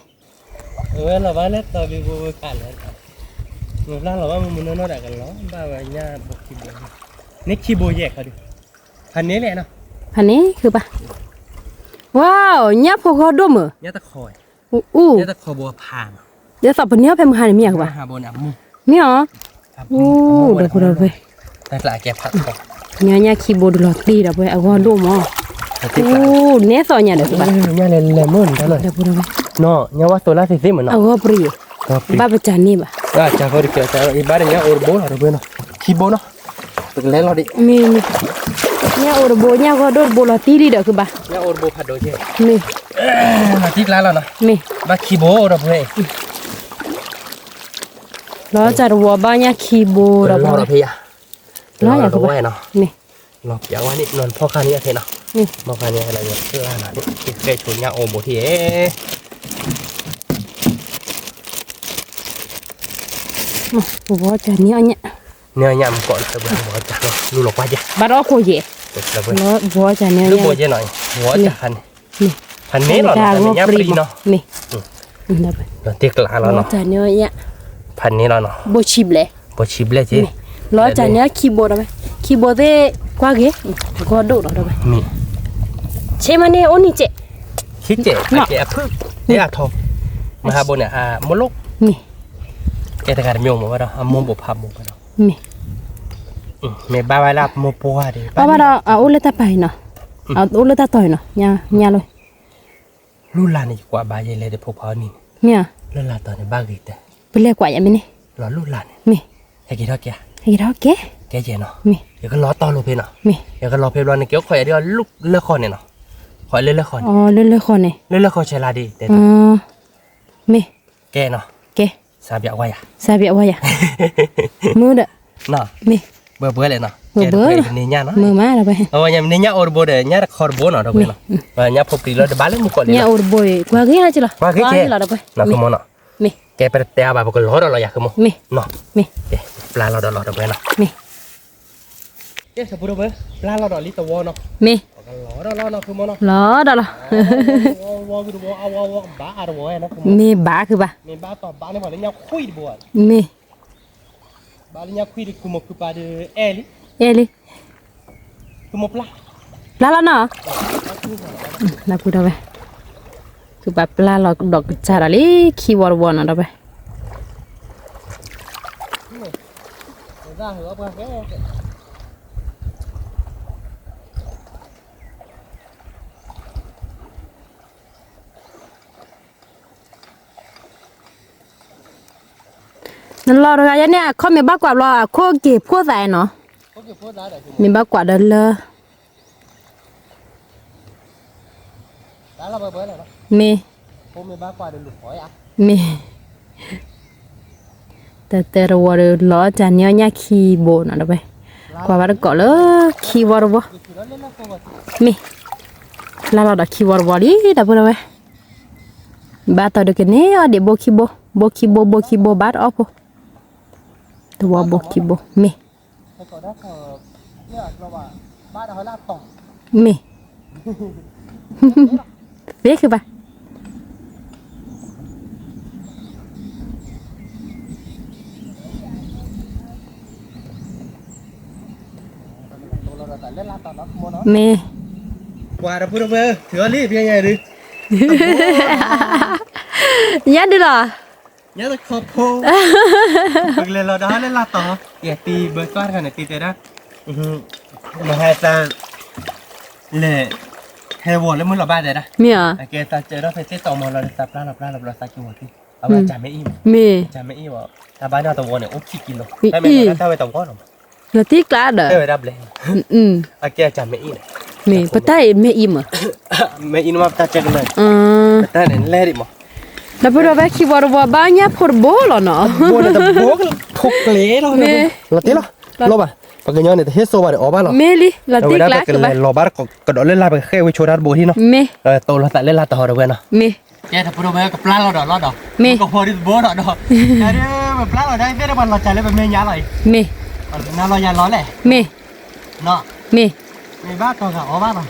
ဝဲလီၤဘၣ်လၢတီဘံဘိဝဲခးလဲၣ်, မ့ၢ်ဘၣ်လီၤဘၣ်မုၢ်မုၢ်နီၢ်နီၢ်ဒီးကလီၤဘၣ်ဝဲညၣ်ဘိခံဘိ, န့ၢ်ခံဘိယဲၢ်ခီဒုး, ဖးန့ၣ်လဲၣ်နီၤ, ဖးန့ၣ်ခုဘၣ်, ဝါ, ညၣ်ဖိဂီၢ်ဒိၣ်မုၢ်, ညၣ်တခီ, အူ, ညၣ်တခီဘိဖးနီၤ, ဒ်သိးပန့ၢ်အီၤဖဲမုၢ်ဟါန့ၣ်မ့ၢ်ဧါ, မ့ၢ်အီၤ, ဒီပုၢ်ဝဲၢ်, ညၣ်ညၣ်ခံဘိဒုးလီၤတံၢ်ဒီးပဝဲအဂီၢ်ဒိၣ်မး, အူ, နဲသိးညါဒီး, ညၣ်လဲၤလဲၤမုၢ်န့ၣ်, ညၣ်ဝဲသိးလၢသ့သ့မ့ၢ်နီၤ, အဂီၢ်ပြံၤ, ဘၣ်ပစၢ်န့ၢ်ဘၣ်, ဘၣ်တညၣ်အိၣ်တဘိလီၤဒီးပဝဲနီၤ, ခံဘိနီၤ, ပကလဲၤလီၤဒံး, မ့ၢ်, ညၣ်အိၣ်တဘိ ညၣ်ဂီၢ်ဒိၣ်တဘိလီၤတံၢ်လံဒီးခုဘၣ်, ညၣ်အိၣ်တဘိဖးဒိၣ်ကဲ, မ့ၢ်, မ့ၢ်, ဘၣ်ခံဘိဒီးပဝဲ လီၤစၢ်တဝီဘၣ်ညၣ်ခံဘိ, ဒီးဖဲယၤ, လီၤယၤကဘၣ်, မ့ၢ်, လီၤပျးဝဲန့ၣ် နွံဖီခါန့ၣ်အထဲနီၤ, မ့ၢ်, ဖီခါန့ၣ်လၢယကျါနီၤ, ဃဲဆိညၣ်အိၣ်ဘိထံၣ်, ဝီၤစၢ်န့ၢ်အီၣ်ညၣ်, န့ၢ်အီၣ်ညၣ်မ့ၢ်ကီးလၢဝီၤစၢ်လီၤ, လူလီၤကွၢ်ယဲ, ဘၣ်တအီၣ်ခိၣ်ယဲ, ဝီၤစၢ်န့ၢ်အီၣ်ညၣ်, လူဘိယဲနီၤ, ဝီၤစၢ်ခါန့ၣ် ဖးန့ၣ်လီၤနီၤ, မ့ၢ်ညၣ်ပြံနီၤ, မ့ၢ်, ဒီးတ့ကျးလီၤနီၤ, ဖးန့ၣ်လီၤနီၤ, ဘိဆံဘျဲၣ်, ဘိဆံဘျဲၣ်က့, လီၤစၢ်န့ၢ်ခံဘိဒီးဝဲ, ခံဘိသ့ၣ်ကွၢ်ဂ့ၤ, အဂီၢ်ဒိၣ်ဒီးဝဲ, မ့ၢ်, ဆ့မ့ၢ်န့ၣ်အိၣ်နံၣ်ကဲး, ဆ့ကဲး, အကဲးအဖုၣ်, အထီ, မဟါဘိန့ၣ် အမိၢ်လိၣ်, မ့ၢ်, ကဲတဂၤတမံၤအိၣ်မးဝဲဒီး အမိၢ်ဘိဖးမိၢ်ဝဲဒီး, မ့ၢ်, မ့ၢ်ဘၣ်ဝဲလၢအမိၢ်ပှၢ်ဒီး ဘၣ်ဝဲဒီးအအိၣ်လၢတၢ်ပာ်အံၤနီၤ, အိၣ်လၢတၢ်တီၤအံၤနီၤ, ညါလီၤ. လူလၢ်န့ၣ် ယကွၢ်ဘၣ်ယဲလဲၣ်တဖိခွါအီၤန့ၣ်, မ့ၢ်ဧါ, လၢလၢ်တီၤန့ၣ် ဘၣ်ဂ့ၤတဲ, ပလဲၤကွၢ်ယၤမ့ၢ်န့ၣ်, လီၤလူလၢ်န့ၣ်, မ့ၢ်, ဟဲက့ၤထီၣ်ကဲ, ဟဲက့ၤထီၣ်ကဲ, ကဲကဲနီၤ, မ့ၢ်, ယကလီၤတီၤလိာ်ဖဲနီၤ, မ့ၢ်, ယကလီၤဖဲဘျီန့ၣ် က့ၤအိၣ်ခိးယၤဒ်အီၤလၢလၢၢ်ဃီန့ၣ်နီၤ, ခိးလၢလၢၢ်ဃီန့ၣ်, လၢလၢၢ်ဃီန့ၣ်, လၢလၢၢ်ဃီဆဲးလၢ်ဒ်တဲ, မ့ၢ်, ကဲနီၤ, ကဲ, စးဘၣ်ဝါယၤ, စးဘၣ်ဝါယၤ, မုၢ်ဒီး, မ့ၢ်, ဘၢဘၢလဲၣ်နီၤ, ဘၢဘၢ, မုာ်မးဒီးဝဲ, အဝဲညါမ့ၢ်န့ၢ်ညၣ်အိၣ်တဘိဒီး ညၣ်တခီတဘိနီၤဒီးဝဲနီၤ, ညၣ်ဖိပျံၤလၢတဘၣ်လၢမုၢ်ကီးလံ, ညၣ်အိၣ်တဘိဒီး ကွၢ်ဂ့ၤလီၤက့လီၤ, ကွၢ်ဂ့ၤကဲလီၤဒီးဝဲ, နီၤ, မ့ၢ်, ကဲပတဲအါဘၣ် ပကလီၤဒီးလီၤယၤဃုမိၢ်, မ့ၢ်, မ့ၢ်, ပျၢ်လီၤဒီးလီၤဒီးဝဲနီၤ, မ့ၢ်, ကဲ ပျၢ်လီၤဒီးလံတဝီနီၤ, မ့ၢ်, လီၤဒီးလီၤ, မ့ၢ်ဘၣ်ခုဘၣ်, မ့ၢ်, ဘၣ်လၢညါခွံတဘိ, အဲၣ်လံ, ပျၢ်လီၤနီၤ, လၢပူၤဒီးဝဲ, ခုဘၣ်ပျၢ်လီၤဒီးကစၢ်ဒီးလံ ခံဝီတဝီနီၤဒီးဝဲ နလီၤတဂၤယဲန့ၣ် အခီၣ်မ့ၢ်ဘၣ်ကွၢ်ဘျီ အခိၣ်က့ၤဖိသးနီၤ, မ့ၢ်ဘၣ်ကွၢ်ဒီးလၢ မ့ၢ်, မ့ၢ်, တၢ်တဲတဝီဒီး လီၤတၢ်န့ၢ်အီၣ်ညၣ်ခံဘိနီၤဒီးဝဲ, ကွၢ်ဘၣ်တကိးလၢခံဝီတဝီ, မ့ၢ်, ပျၢ်လီၤဒီးခံဝီတဝီလံ ဒီပုၢ်ဒီဝဲၢ်, ဘၣ်တီၤဒုးကန့ၢ်အီၣ်ဒံးဘိခံဘိ, ဘိခံဘိ ဘိခံဘိဘၣ်တအီၣ်ဖိ, တဝီဘိခံဘိ, မ့ၢ် မ့ၢ်, သ့ခုဘၣ်, မ့ၢ်, ပှၤတပုၢ်တဝဲၢ် ထုးအီၤလံ ပျဲညါဒုး, ညါဒုးလီၤ, ညါတခီဖိ, ပကလဲၤလီၤဒီးဟဲလၢလၢ်တီၤ, ယတံၤဘၢသွါတခါန့ၣ် တံၤတဲဒၣ်, မဟဲသး လဲၤ ဟဲဝီၤလၢမုၢ်လီၤဘၣ်တဲဒၣ်, မ့ၢ်ဧါ, အကဲသးစၢၤထီၣ်ဖဲသ့ၣ်တီမီၤလီၤဒီး သးပျၢ်လီၤပျၢ်လီၤဘျီသးက့ၤဝီၤသ့, အဝဲကမ့ၢ်အံၤမး, မ့ၢ်, ကမ့ၢ်အံၤဘၣ်, တၢ်ဘၣ်န့ၣ်တဝီန့ၣ် အိၣ်ခံကံလိ, တၢ်မ့ၢ်တၢ်ဝဲတဝီလီၤမး, လီၤတံၢ်ကျါဒီး, အကဲကမ့ၢ်အံၤ, မ့ၢ်, ပတၢ်အံၤမ့ၢ်အံၤမး, မ့ၢ်အံၤန့ၣ်မး ပတၢ်ကဲကလၢာ်, ပတၢ်န့ၣ်လဲၣ်ဒံးမး, ဒီပုၢ်ဒီဝဲၢ် ခံဝီတဝီဘၣ်ညၣ်ဖိတဘိလီၤနီၤ, ဖိကျဲလီၤ, လီၤတံၢ်လီၤ, လီၤဘၣ်, ပှၤကညီန့ၣ် တဟ့ၣ်စိဘၣ်ဒီးအီၤဘၣ်လီၤ, မ့ၢ်လံ, လီၤတံၢ်ကျါ ကလီၤလၢလၢ် ပကဃဲဝဲဆိတၢ်တဘိထံနီၤ, မ့ၢ်, တိၢ်လီၤသးလၢလၢ်တီၤဒီးဝဲနီၤ, မ့ၢ်, ကဲ တပုၢ်ဒီဝဲၢ် ကပျၢ်လီၤဒီးလီၤဒီး, မ့ၢ်, ကဖီဒံးတဘိဒီးဒီး, ပျၢ်လီၤဒီးသ့ၣ်ဒီးပှၤလီၤစှၤလၢပမဲာ်ညါလီၤအံၤ, မ့ၢ်, နၤလီၤယၤလီၤလဲၣ်, မ့ၢ်, မ့ၢ်, မ့ၢ်ဘၣ်တီၤဂၤအီၤဘၣ်လီၤ,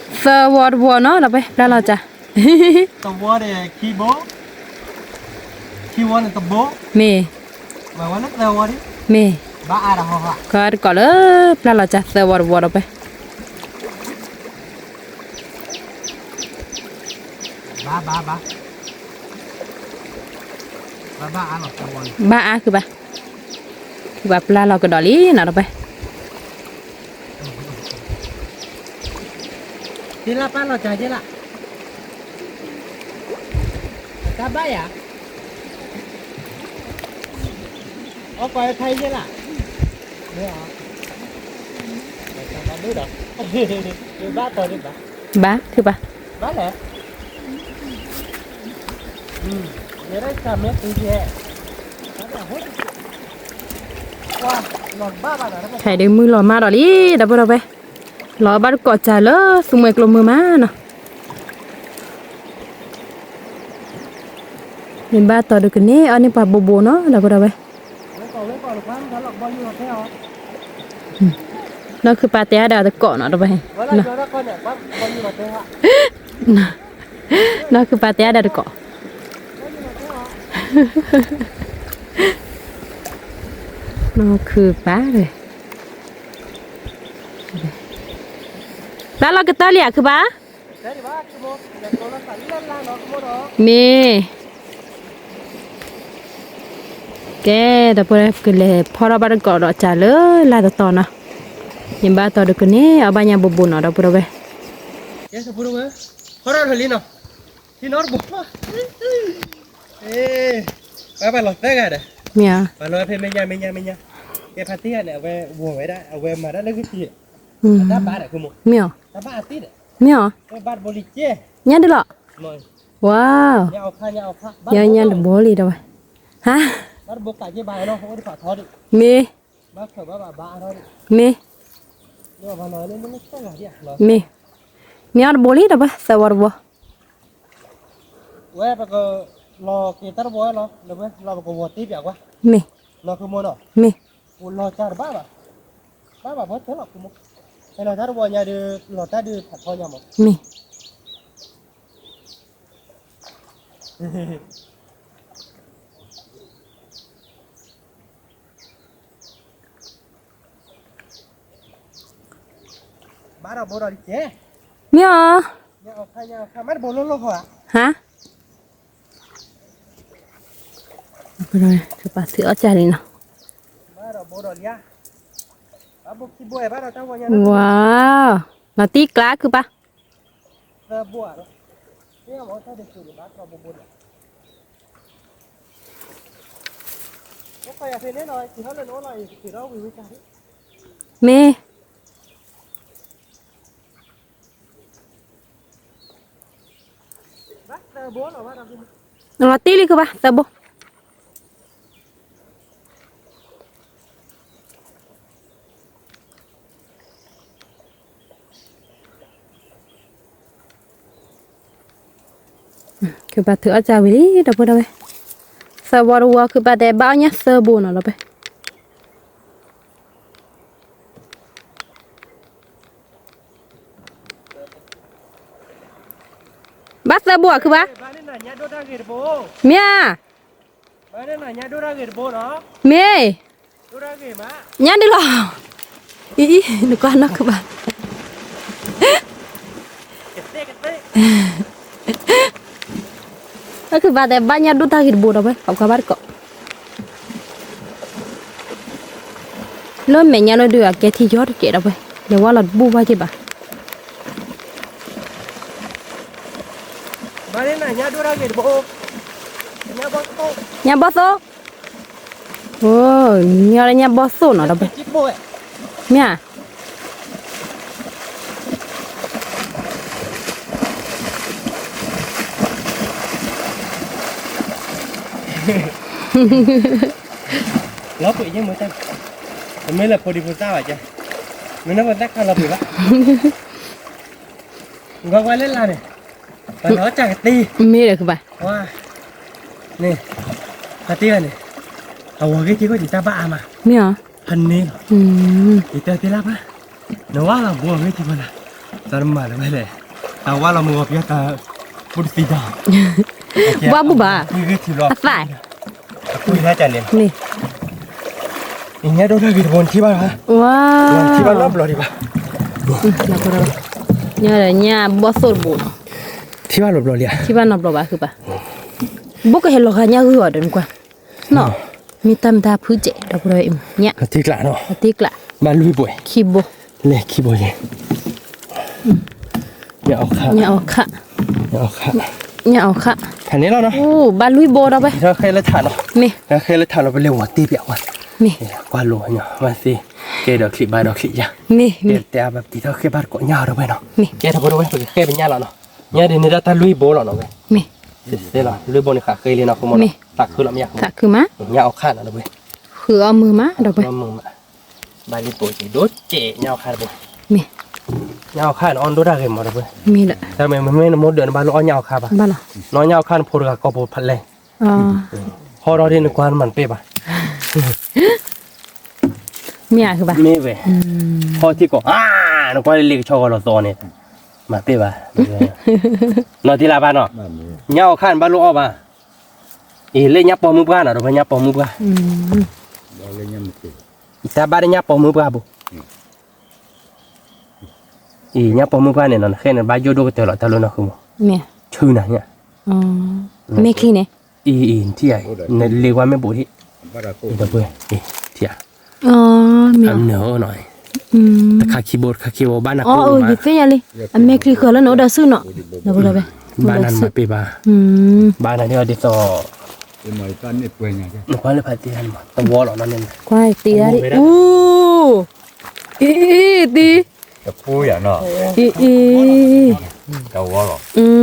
သၢဝီတဝီနီၤ ဒီးပျၢ်လီၤစှၤ, တဝီန့ၣ်ခံဘိ, ခံဝီန့ၣ်တဘိ, မ့ၢ်, မ့ၢ်, ကတကိးလၢ ပျၢ်လီၤစှၤသၢဝီတဝီဒီးပျၢ် ဘၣ်အါခုဘၣ်, ဘၣ်ပျၢ်လီၤကဒီးလံနီၤဒီးပျၢ်, တ့လၢပျၢ်လီၤစှၤက့လၢ တၢ်ဘၣ်ယၤ, အီၣ်ကွၢ်ဖဲယဲလၢ, မ့ၢ်အီၤ, တၢ်ဘၣ်ဒိၣ်ဒီး, ဘၣ်တီၤဒံးဘၣ်, ဘၣ်, ဘၣ်လဲၣ်, ယဲဒၣ်တၢ်မ့ၢ်သုယဲ, ခဲအံၤဒုးမုၢ်လီၤမၢ်ဒီးလံ ဒီပုၢ်ဒီဝဲၢ်, လီၤဘၣ်တကိးစှၤလၢသူမှဲကျိမုၢ်မးနီၤ, မ့ၢ်ဘၣ်တီၤဒုးကန့ၢ်အီၣ်န့ၢ်ပှၤဘိဘိနီၤ ဒီပုၢ်ဒီဝဲၢ်, နီၢ်ခုပၢ်တဲအါဒီးတကိးနီၤ ဒီပုၢ်ဝဲၢ်, နီၢ်ခုပၢ်တဲအါဒီးတကိး, နီၢ်ခုပၢ်, ဘၣ်လီၤကတၢၢ်လံဧါ ခုပၢ်, မ့ၢ်, ကဲ ဒီပုၢ်ဝဲၢ် ကလဲၤဖီထီၣ်ဘၣ်တကိးဒီးစှၤလၢလၢ်တတီၤနီၤ, ယဘၣ်တီၢ်ဒုးကန့ၢ် အဘၣ်ညၣ်ဘိဘိနီၤ ဒီပုၢ်ဒီဝဲၢ်. ကဲ ဒီပုၢ်ဒီဝဲၢ်, ဟီထီၣ်လီၤလံနီၤ, ထံနီတဘိ, ပၢ်ပၢ်လီၤသၢဂၤဒီး, မ့ၢ်ဧါ, ပၢ်လီၤဖဲမဲာ်ညါ မဲာ်ညါ မဲာ်ညါ, ကဲဖါတံၢ်ဂၤန့ၣ် အဝဲဝီၤဝဲဒၣ် အဝဲမၤတၢ်လၢဂ့ၢ်ထံး, တၢ်ဘါဒီး မ့ၢ်ဧါ, တၢ်ဘါအသ့ဒီး, မ့ၢ်ဧါ, ဝဲဘါတဘိလံကဲ, ညၣ်ဒုးလီၤ, ဝါ, ညၣ်တဘိလံဒီးဝဲ, ဟါ, မ့ၢ် မ့ၢ်, မ့ၢ်အီၣ်တဘိလံဒီးဝဲ သၢဝီတဝီ, ဝဲပကလီၤက့ၤတၢ်တဝီလီၤ, လီၤပကဝီၤတ့ၢ်ပၠးကွၢ်, မ့ၢ်, မ့ၢ်, ပလီၤကၢ်တဘၣ်ဘၣ်, ဘၣ်ဘၣ်ဘၣ်တၢ်လီၤမး, ဟဲလီၤတၢ်တဝီညါဒီး လီၤတၢ်ဒုးဖးထီညါမး, မ့ၢ် ဘၣ်ဒီးဘိဒီးလံကဲ, မ့ၢ်ဧါ, ဟါ, ကပာ်သုအီၣ်ကၢ်လံနီၤ, ဝါ, လီၤတံၢ်ကျါခုပၢ် မ့ၢ်, လီၤတံၢ်လံခုဘၣ် သၢဘိ. ခုပၢ်ထုးအီၣ်ကၢ်ဝံၤလံ ဒီပုၢ်ဒီဝဲၢ်, သၢဘိတဝီ ခုပၢ်တဲဘၣ်အီၣ်ညၣ်သၢဘိနီၤ ဒီပုၢ်ဝဲၢ်. ဘၣ်သၢဘိဧါ ခုဘၣ်, မ့ၢ်ဧါ, မ့ၢ်, ညၣ်ဒုးလီၤ, အံၤ နကွၢ်နီၢ်ခုဘၣ်, အခုဘၣ်တဲဘၣ်ညၣ်ဒိၣ်တၢ်ဂ့ၤတဘိဒီးဝဲ ပှၤကွၢ်ဘၣ်တကိး လၢမဲာ်ညါလၢဒုး အကဲထံယီတကဲးဒီးဝဲ, လဲၤဝါလီၤတဘူၣ်ဘၣ်က့ၤဘၣ်. ညၣ်ဘီၣ်သိ, အိ, ညီလၢညၣ်ဘီၣ်သိနီၤဒီးဝဲ, မ့ၢ်ဧါ. လီၤပှ့ၤယဲၢ်မ့ၢ်တၢ်, ပမ့ၢ်လၢဖိဒံဖိသၣ်ဘၣ်ကဲ, မ့ၢ်လၢဖိသၣ်ခါလီၤပှ့ၤဘၣ်, ကွၢ်ကွၢ်လၢလၢ်န့ၣ်, ပှၤလီၤတၢ်ကတ့, မ့ၢ်ဒီးကဘၣ်, ဝါ, န့ၣ်, ဖါတံၢ်ဂၤန့ၣ်, အဝၤဂ့ၢ်ထံခိၣ်ဒံးတၢ်ဘၣ်အါမး, မ့ၢ်ဧါ, ဖါန့ၣ်လီၤ, ယတဲသ့လၢ်ဘၣ်, နဝါလီၤဘိအဂ့ၢ်ထံခိၣ်လၢ်, တၢ်တမၤလၢၤဝဲလဲၣ်, အဝါလီၤမုၢ်ဂီၤပယီၤတၢ်, ဖိတသံဒီး, ဘၣ်ဘူၣ်ဘၣ်, အသး, အကွံာ်တၢ်န့ၣ်, မ့ၢ်, ညၣ်ဒိၣ်တၢ်ဂ့ၤတဘိနထံၣ်ဘၣ်ဧါ, ဝါ, ထံၣ်ဘၣ်နီတဘျီဒံးဘၣ်, ညၣ်ဒီးညၣ်ဘီၣ်သိၣ်တဘိနီၤ, ထံၣ်ဘၣ်နီတဘျီလံဧါ, ထံၣ်ဘၣ်နီတဘျီဘၣ်ဃုဘၣ်, ဘိၣ်ကဟဲလီၤဂာ်ညၣ်ဂုၢ်အီၤဒီးနကွၢ်, နီၤ, မ့ၢ်တၢ်မတၤဖုကဲး ဒီပုၢ်ဒီဝဲၢ်, ညၣ်, အတ့ကျးနီၤ, အတ့ကျး, ဘၣ်လွံၢ်ဘိ, ခံဘိ, လဲၤခံဘိယဲ, ညၣ်အီၣ်ခၣ်, ညၣ်အီၣ်ခၣ်, ညၣ်အီၣ်ခၣ်, ဖဲန့ၣ်လီၤနီၤ, အိ, ဘၣ်လွံၢ်ဘိဒီးဝဲ, ထီၣ်ဃဲလၢထးနီၤ, မ့ၢ်, ထီၣ်ဃဲလၢထးလီၤ ပလဲၤဝီၤတ့ၢ်ပၠးဝဲ, မ့ၢ်, ကွၢ်လိာ်ညီမးသ့, ကဲဒီးချံးဘါဒီးချံးယါ, မ့ၢ်, တဲတဲအါဘၣ်ပတံထီၣ်ဃဲဘၣ်တကိးညၣ်အီၤဒီးဝဲနီၤ, မ့ၢ်, ကဲဒီပုၢ်ဒီဝဲၢ် ပကဃဲပညၣ်လီၤနီၤ, ညၣ်ဒ်န့ၣ်ဒၣ်တၢ်လွံၢ်ဘိလီၤနီၤဝဲ, မ့ၢ်, သ့လီၤ လွံၢ်ဘိန့ၣ်ဃးဃဲလံနီၤ ဃိမိၢ်နီၤ, သးခုလီၤမ့ၢ်, သးခုမး, ညၣ်အီၣ်ခၣ်နီၤဒီပုၢ်ဝဲၢ်, ဃုအီၣ်မုာ်မး ဒီပုၢ်ဝဲၢ်, ဘၣ်လံပိာ်က့ၤဒိၣ်ကဲး ညၣ်အီၣ်ခၣ်တဘိ, မ့ၢ်, ညၣ်အီၣ်ခၣ်န့ၣ် အီၣ်ဒိၣ်တၢ်ဂ့ၤမးဒီပုၢ်ဝဲၢ်, မ့ၢ်ဒီး, တၢ်မ့ၢ်မ့မ့ၢ်နမိၢ်ဒၢးနဘၣ်လိၣ်အီၣ်ညၣ်အီၣ်ခၣ်ဘၣ်, ဘၣ်လီၤ, နအီၣ်ညၣ်အီၣ်ခၣ်နဖိတဂၤကီၢ်ပူၤဖးလဲၢ်, ဟီထီၣ်ဒ်နကွၢ်နမၤတပ့ၢ်ဘၣ် မ့ၢ်ဧါ မ့ၢ်ဝဲ, ဟီထံကီး အါ, နကွၢ်လၢလ့ကဆီဂီၤလီၤသီန့ၣ်, မၤတပ့ၢ်ဘၣ်, နီၢ်တံၢ်လၢ်ဘၣ်နီၤ, ညၣ်အီၣ်ခၣ်နဘၣ်လိၣ်အီၣ်ဘၣ်, အံၤလၢညၣ်ပိာ်မုၣ်ပှၢ်နီၤ ဒီပုၢ်ဝဲၢ် ညၣ်ပိာ်မုၣ်ပှၢ်, တၢ်ဘၣ်လၢညၣ်ပိာ်မုၣ်ပှၢ်ဘိ အံၤ ညၣ်ပိာ်မုၣ်ပှၢ်န့ၣ်နီၤ နဃဲန့ၣ် ဘၣ်ယိၣ်ဒိၣ်ကတၢၢ်လီၤ တၢ်လၢနီၢ်ဃုမး, ဆူနၤညါ, မ့ၢ်ချံန့ၣ်, အံၤ အံၤ နထံၣ်ဧါ, နလ့ကွၢ်မ့ၢ်ဘူးထံၣ်, ဒီပုၢ်ဝဲၢ် ထံၣ်ဧါ, မ့ၢ်နၢၤနီၤ, တခါခံဘိ တခါခံဘိ ဘၣ်နၤ အီ ယသ့ၣ်ညါလံ, အမဲာ်ချံဃၢၤလၢနအိၣ်ဒီးစုနီၤ, ဒီပုၢ်ဒီဝဲၢ်, ဘၣ်နၤမၤပ့ၤဘၣ်, ဘၣ်နၤဒ်အီၤဒ်သိး, နကွၢ်လၢဖးတံၢ်, တဝီလီၤနီၤန့ၣ်, ကွၢ်တံၢ်အါဒံး, အူ, အံၤ, အံၤ, တပူၤယၤနီၤ, အံၤ, အံၤ, တဝီလီၤ,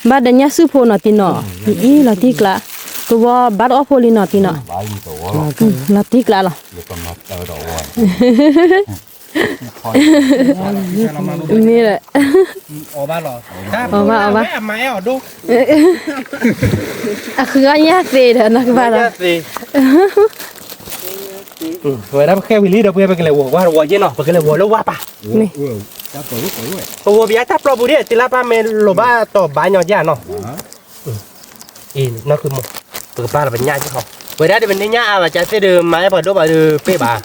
ဘၣ်ဒီးညၣ်စုဖိနီၤတံၢ်နီၤ, အံၤ, လီၤတံၢ်ကျါ, တဝီဘၣ်တအီၣ်ဖိလံနီၤတံၢ်နီၤ, လီၤတံၢ်ကျါလီၤ, မ့ၢ်ဒီး, အီၣ်ဘၣ်အီၣ်ဘၣ်, အဃုအီၣ်ညၣ်သ့ဒီးနီၤကဘၣ်ဒီး, ဝဲဒၣ်ပဃဲဝံၤလံဒီပုၢ်ဝဲၢ် ပကလဲၤဝီၤကွၢ်တဝီယဲၢ်နီၤ ပကလဲၤဝီၤလၢဝါပၢ်, ပဝီၤပယါတၢ်ပျီပူၤဒ် တံၤလါပၢ်မ့ၢ်လိၣ်ဘၣ်တီၤဘၣ်ညီယဲၢ်နီၤ, အံၤ, နီၢ်ခုမိၢ်, ပကပာ်လီၤပညၣ်က့ၢ်ဃီ, ဝဲဒၣ်ဒီးပန့ၢ်ညၣ်အါဘၣ် ကသ့ၣ်ဒီးမၤအဲၣ်ပှၤဒိၣ်ဘၣ်ဒီးပ့ၢ်ဘၣ်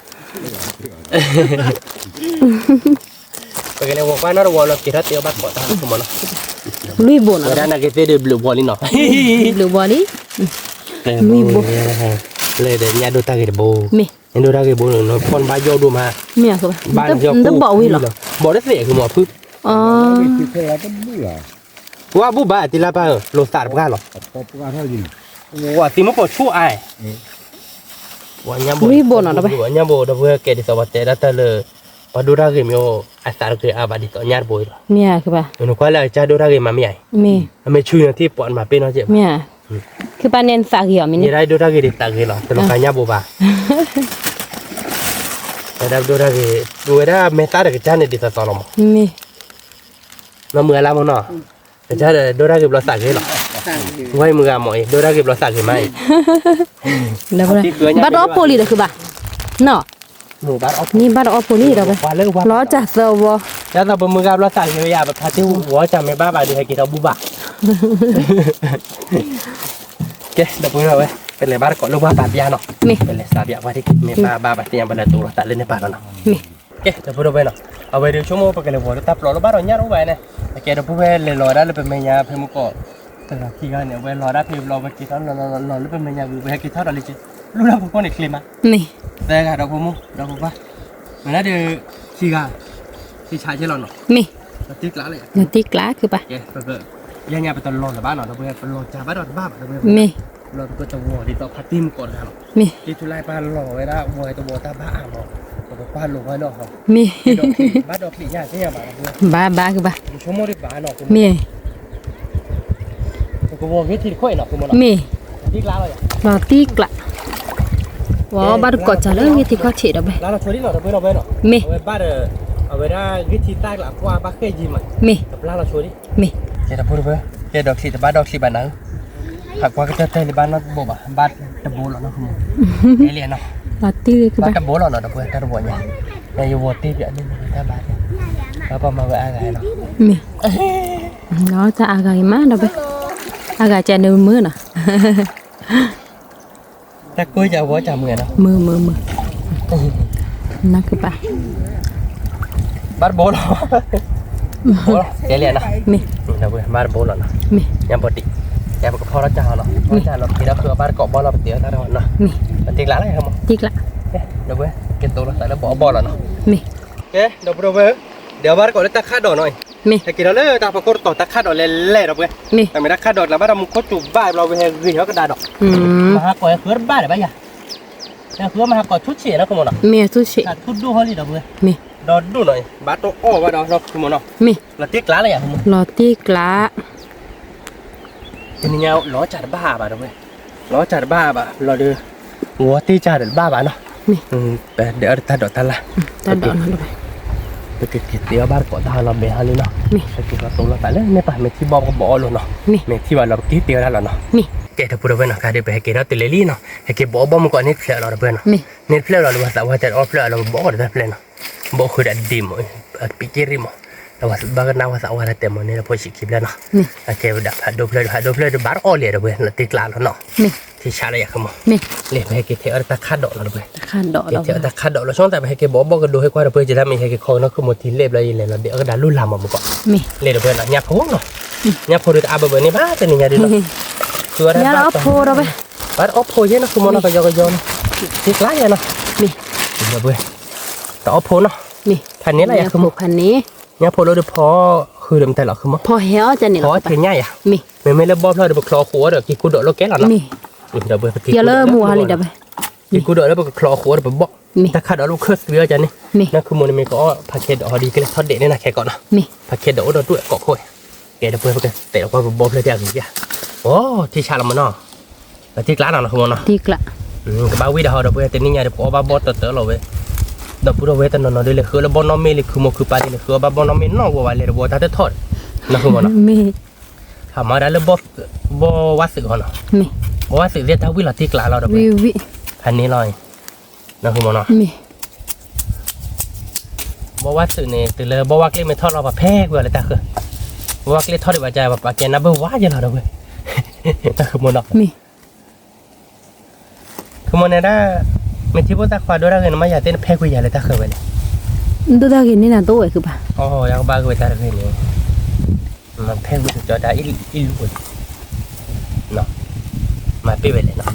ပကလဲၤဝီၤကွၢ်နီတဝီလီၤ က့ၤထီၣ်တ့အီၣ်ဘၣ်ကိးတၢ်မနီၤ, လွံၢ်ဘိနီၤ ဝဲဒၣ်နာ်က့ၤသ့ၣ်ဒီးဘျုးဘီလံနီၤ, ဘျုးဘီလံ, လွံၢ်ဘိ, လၢဒီးညၣ်ဒိၣ်တၢ်ဂ့ၤတဘိ, မ့ၢ်, ညၣ်ဒိၣ်တၢ်ဂ့ၤဘိနီၤ ဖီၣ်နဘၣ်ယီၢ်ဒိၣ်မး, မ့ၢ်, ဘၣ်နဘီၣ်ဝံၤလီၤ, ဘီၣ်တသ့ၣ်အဃုမီၤဖု, ပှၤဘူၣ်ဘၣ်တံၤလါပၢ်ဧၢ လိာ်သးတပှၢ်လီၤ, ပှၤသံမုၢ်ပိာ်ဆူၣ်အါ, လွံၢ်ဘိနီၤ ညၣ်ဘိဒီပုၢ်ဝဲၢ်ကဲဒ်သိးပှၤတဲဒၣ်တၢ်လၢ, ပှၤဒိၣ်တၢ်ဂ့ၤမ့ၢ်အိၣ် အသးတဂ့ၤအါဘၣ်ဒ်သိးညၣ်တဘိအံၤလီၤ, မ့ၢ်ဧါ, နကွၢ်လၢအကစၢ်ဒိၣ်တၢ်ဂ့ၤမးမ့ၢ်ဧါ, မ့ၢ်, အမ့ၢ်ဆူညါထံၣ်ပှၤမၤပ့ၤနီၢ်ကဲး, မ့ၢ်ဧါ, ခုပာ်န့ၣ်သးဂ့ၤအီၤမ့ၢ်န့ၣ်, ယဲဒၣ်ဒိၣ်တၢ်ဂ့ၤဒ်သးဂ့ၤလီၤ တလီၤဃာ်ညၣ်ဘိဘၣ်, ဝဲဒၣ်ဒိၣ်တၢ်ဂ့ၤ, ဝဲဒၣ်မဲာ်သၣ်တကစၢ်န့ၣ်ဒ်သိးသိးလီၤမး, မ့ၢ်, နီၢ်မုၢ်အလါမနီၤ, ကစၢ်ဒီးဒိၣ်တၢ်ဂ့ၤဘျီသးဂ့ၤလီၤ, ဝဲမုၢ်ဂၤမးအံၤ ဒိၣ်တၢ်ဂ့ၤဘျီသးဂ့ၤမးအံၤ, ဘၣ်တအီၣ်ဖိလံဒီးဃုဘၣ်, နီၤ မ့ၢ်ဘၣ်တအီၣ်ဖိလံဒီးဝဲ, လီၤတၢ်သၢဝီ, ဒ်သိးပမုၢ်ဂၤဘျီသးဂ့ၤဝဲယါ ပဖါတံၢ်ဝီတၢ်မ့ၢ်ဘၣ်ဘၣ်ဒီးဟဲက့ၤထီၣ်ဘူၣ်ဘၣ်, ကဲ ဒီပုၢ်ဒီဝဲၢ်, ပလဲၤဘၣ်တကိးလၢဝါပၢ်ပျါနီၤ, မ့ၢ်, ပလဲၤစးပျါဝဲဒၣ် မ့ၢ်ဘၣ်ဘၣ်ဘၣ်သ့ၣ်ညါပလဲၤတိာ်လီၤသးလၢန့ၣ်ပၢ်လီၤနီၤ, မ့ၢ်, ကဲ ဒီပုၢ်ဒီဝဲၢ်နီၤ, အဝဲဒီးဆိကမိၣ်ပကလဲၤဝီၤလၢတၢ်ပျီလၢဘၣ်ဒီးညၣ်တအိၣ်ဘၣ်န့ၣ်, အကဲဒီပုၢ်ဝဲၢ်လဲၤလီၤဝဲဒၣ်လၢပမဲာ်ညါဖဲမုၢ်ကီၢ်, တဂၤခံဂၤန့ၣ် အဝဲလီၤဒၣ်ဖဲဘျီ ဝဲက့ၤထီၣ်လီၤလီၤလီၤလီၤလၢပမဲာ်ညါဝံၤ ဝဲဟဲက့ၤထီၣ်ဒီးလံက့, လူၢ်ဒၣ်ဖိကိၣ်န့ၣ်ချ့မး, မ့ၢ်, သၢဂၤဒီးဖိမုၣ် ဒီးဖိခွါ, ဝဲဒၣ်ဒီး, ခံဂၤ, ခံဆံးကဲလီၤနီၤ, မ့ၢ်, တံၢ်ကျါလၢ, တံၢ်ကျါခုဘၣ်, ယညါပတလီၤလၢၤဘၣ်နီၤ ဒီပုၢ်ဝဲၢ် ပလီၤစှၤဘၣ်ဒီးတဘၣ်ဘၣ်ဒီပုၢ်ဝဲၢ်, မ့ၢ်, လီၤပကတဝီၤဒ်သိးဖါတံၢ်မုၢ်ကီၢ်တဂၤလီၤ, မ့ၢ်, တံၢ်ထူလၢပၢ်လီၤဝဲဒၣ်ဝီၤတဝီၤတၢ်ဘၣ်အါမး, ပကကွၢ်လိာ်ဝဲဒီးဟီ, မ့ၢ်, ဘၣ်ဒီးချံးညၣ်သ့ၣ်ညါဘၣ်ဒီပုၢ်ဝဲၢ်, ဘၣ်ဘၣ်ခုဘၣ်, ဆိကမိၣ်ဒံးဘၣ်နီၤ, မ့ၢ်, ပကဝီၤဂ့ၤထံတခိၣ်အံၤနီၤ, မ့ၢ်, လီၤတံၢ်ကျါ, ဝဲဘၣ်တကိးစှၤလၢဂ့ၤထံခီၣ်ထံးဒီပုၢ်ဝဲၢ်, မ့ၢ်, ဝဲဘၣ်ဒီး, အဝဲဒၣ်ဂ့ၤထံသၣ်ကျါကွၢ်ဘၣ်ဃဲယံၤမး, မ့ၢ်, ပျါလီၤဆိဒံး, မ့ၢ်, ကဲဒီပုၢ်ဒီဝဲၢ်, ကဲဒီးချံးတဘၣ်ဒီးချံးဘၣ်နၤဧၢ, ဟးကွၢ်ကတၢၢ်တၢၢ်လံဘၣ်နီတဘိဘၣ်, ဘၣ်တဘိလီၤနီၤ, မ့ၢ်, လံနီၤ, ဘၣ်တဘိလီၤနီၤ ဒီပုၢ်ဝဲၢ် တၢ်တဝီၤညါ, ယဝီၤတ့ၢ်ပၠးန့ၣ်တၢ်ဘၣ်, ဘၣ်ပှၤမၤဝဲအါဂၤနီၤ, မ့ၢ်, တၢ်အါဂၤအံၤမးဒီပုၢ်ဝဲၢ်, အါဂၤကဲန့ၣ်မုာ်နီၤ တၢ်ကိၢ်ယၤဝီစၢ်မုာ်နီၤ, မုာ်မုာ်မုာ်, နကဘၣ်, ဘၣ်တဘိလီၤ, ကဲလံနီၤ, မ့ၢ်, ဘၣ်တဘိလီၤနီၤ, မ့ၢ်, ညါဘိတံၢ်, ယပကဖီထီၣ်စၢ်ဟီလီၤ, ဖီထီၣ်စၢ်လီၤက့ၤဒီးဖုအဘၣ်တကိးဘီလီၤ ပတ့အီၣ်တၢ်တဂီၤနီၤ, မ့ၢ်, ပတ့ကျါလီၤ, မ့ၢ်, ဒီပုၢ်ဝဲၢ် က့ၤတိၤလီၤသးလၢဘီအဘီလီၤနီၤ, မ့ၢ်, ကဲ ဒီပုၢ်ဒီဝဲၢ်, ဒီးဘၣ်တကိးလၢတၢ်ခးဒီးနီၤ, မ့ၢ်, ဟဲက့ၤဒီးလၢတၢ်ဖီခိၣ်တတီၤ တၢ်ခးဒီးလဲၤလဲၤဒီပုၢ်ဝဲၢ်, မ့ၢ်, တၢ်မ့ၢ်တၢ်ခးဒီးကျါဘၣ်ဒီးမူခိၣ်စူၤဘၣ်ဘျီဝဲဟဲဂ့ၤဟီၣ်ကဒါဒီး, မဟါကီးဟဲဃုတဘၣ်ဒီးဘၣ်ယၤ, ဟဲဃုမဟါကီးဆူၣ်ဆံးနီၤ ခိၣ်မနီၤ, မ့ၢ်ဆူၣ်ဆံး, တၢ်ထူၣ်ဒိၣ်ဟီလံဒီပုၢ်ဝဲၢ်, မ့ၢ်, ဒီဒူၣ်နီၤ, ဘၣ်တအီၣ်ဘၣ်ဒီးလီၤခိၣ်မနီၤ, မ့ၢ်, လီၤတ့ကျါလၢယၤ, လီၤတ့ကျါ တနံၤညါလီၤစၢ်တဘၣ်ဘၣ်ဒီပုၢ်ဝဲၢ်, လီၤစၢ်တဘၣ်ဘၣ်လီၤဒီး, ဝီၤတ့စၢ်ဒီးတဘၣ်ဘၣ်နီၤ, မ့ၢ်, ပဒဲးအီၣ်တၢ်ဒိးတၢ်လၢ်, တၢ်ဒိးနီၤ, ပကက့ၤတ့အီၣ်ဘၣ်တကိးတၢ်ဟီလီၤဘဲဟီလံနီၤ, မ့ၢ်, ပက့ၤဃီတိၤလီၤသးလၢန့ၣ်ပၢ် မ့ၢ်ထံၣ်ဘီပကဘီအီၣ်လိာ်နီၤ, မ့ၢ်, မ့ၢ်ထံၣ်ဘၣ်လီၤပက့ၤတ့အီၣ်တၢ်လီၤနီၤ, မ့ၢ်, ကဲ ဒီပုၢ်ဒီဝဲၢ်နီၤ ကဒီးပဟဲက့ၤထီၣ်တုၤလံလံနီၤ, ဟဲက့ၤဘီအဘီမူကီးန့ၣ်ဖျၢၣ်လီၤဒီပုၢ်ဝဲၢ်နီၤ, န့ၣ်ဖျၢၣ်လီၤလၢပှၤသးဝဲတဲအီၣ်ဖျၢၣ်လီၤ ပဘီအီၣ်ဒီးတၢ်ဖျၢၣ်နီၤ, ဘီဃုာ်ဒီးဒ့မး, အပံးက့ၢ်ရ့ၣ်မး, ဒီးပံးက့ၢ်ရ့ၣ်မး, ဒီးဝဲဘၣ်ကနၣ်ဝဲသးဝဲဒၣ်တဲမးန့ၣ် လၢဖိဆံးခံဖျၢၣ်နီၤ, အကဲဝဲဒၣ်ဖးဒိၣ်ဖျၢၣ် ဖးဒိၣ်ဖျၢၣ်ဒီးဘၣ်တအီၣ်လံဒီပုၢ်ဝဲၢ် လီၤတ့ကျါလီၤနီၤ, ထံဆးလၢယၤခိၣ်မး, လၢပဟဲက့ၤထဲအီၣ်တၢ်ခးဒီးလီၤဒီပုၢ်ဝဲၢ်, က့ၤထဲအီၣ်တၢ်ခးဒီးလီၤ ဆိတၢ်ပဟဲက့ၤဘီအဘီကဒိဟဲကွၢ်ဒီပုၢ်ဝဲၢ် က့ၤဒၣ်မ့ၢ်ဟဲက့ၤခီနီၤခိၣ်မး ထံလဲၣ်ဘျီယလဲၤလီၤဒဲးအီၣ်ကဒါလူလၢ်မးမူကီး, လၢဒီပုၢ်ဝဲၢ်နီၤ ညၣ်ဖိနီၤ, ညၣ်ဖိဒီးတအါဘၢဘၢန့ၣ်ဘၣ်တနံၤညါဒ်နီၤ, ဘၣ်တအီၣ်ဖိဒီပုၢ်ဝဲၢ်, ဘၣ်တအီၣ်ဖိယဲနီၤခိၣ်မးနီၤ ကယီကယီနီၤ, တ့ကျါယၤနီၤ, ဒီပုၢ်ဝဲၢ်, တအီၣ်ဖိနီၤ, ဖးန့ၣ်လီၤယၤ ဖးန့ၣ်, ညၣ်ဖိလၢဒီးဖီ, ဃုာ်ဒီးမတၤလီၤ ဃုာ်မး, ဖီဟဲအီၣ်ကန့ၣ်လီၤ, ဖီဟဲညၣ်ယၤ, မ့မ့ၢ်လၢဘီၣ်ဖျီၣ်ဒီး ပချီအဃိအီၣ်ဒီး က့ၤကူဒီးလီၤကဲလီၤနီၤ, ဒီးပက့ၤကူဒီးလၢပကချီအဃိအီၣ်ဒီးပဘီၣ်, တၢ်ခးဒီးလၢပခၢၣ်သွံအီၤကန့ၣ်, နၢ်ခူမိၢ်န့ၣ်မ့ၢ်ကအီၣ်ဖးခဲဒီးအီၤဒီး ကလဲၤထီၣ်ဒဲးန့ၢ်နၤခဲကိးနီၤ, ဖးခဲဒီးအိၣ်ဒီးဒွဲၣ်ကိးခိၣ်, ကဲဒီးပကတဲာ်လီၤကွၢ်ပဘီၣ်ဖျၢၣ်တၢ်အဂ့ၤယၤ, အိ ထံဆးလီၤမးနီၤ တံကျးနီၤ နၢ်ခူမိၢ်နီၤ, ကဘၣ်ဝံၣ်ဒီးဟီဒီးပှၤတနံၣ်ညါဒီး ပကအီၣ်ဘၣ်ဘီၣ်တၢၢ်တၢၢ်လီၤဝဲ, ဒီပုၢ်ဒီဝဲၢ်တနီၤနီၤဒီး လဲၤဃုအီၣ်လၢဘီၣ်နီၢ်မ့ၢ် လဲၤခူမိၢ်ခူပၢ်ဒီး လဲၤဃုအီၣ်ဘၣ်ဘီၣ်နီၢ်မ့ၢ်နီၢ်ဝဲဝဲလဲၤတဝီတၢ်တထီၣ်ဒီး, နၢ်ခူမိၢ်နီၤ, ဟးမၤဒၣ်လၢ ဘီၣ်ဝါသုးဟီနီၤ, ဘီၣ်ဝါသုးသ့ၣ်တၢ်ဝံၣ်လီၤတံကျးလီၤဒီးပှၤ, ဖးန့ၣ်လီၤ, နၢ်ခူမိၢ်နီၤ ဘီၣ်ဝါသုးန့ၣ် တုၤလၢဘီၣ်ဝါကျ့မ့ၢ်ထီၣ်လီၤ ပှၤဖဲကွံာ်အီၤလၢတၢ်ဃၢၤ, ဘီၣ်ဝါကျ့ထီၣ်ဒံးဘၣ်က ပှၤကဲနၢ်ဘၢၣ်ဝါယဲလီၤဒီးဝဲ, တၢ်ဃၢၤမိၢ်နီၤ, ဃၢၤမိၢ်န့ၣ်ဒၣ်, မ့ၢ်ထံဖိသၣ်ခွါဒိၣ်တၢ်ဂ့ၤန့ၣ် မ့ၢ်ယၤသ့ၣ်နဖဲကွံာ်ယၤလၢတၢ်ဃၢၤဝဲလဲၣ်, ဒိၣ်တၢ်ဂ့ၤန့ၣ်နၤတအိၣ်ဝဲဃုာ်ဘၣ်, အီ ယကဘၣ်ဂ့ၤဝဲတၢ်တဂ့ၤန့ၣ်, မ့ၢ်ဖဲကွံာ်ကၠီဒၣ်အံၣ်လူၤဝဲ, မၤပ့ၢ်ဝဲလဲၣ်နီၤ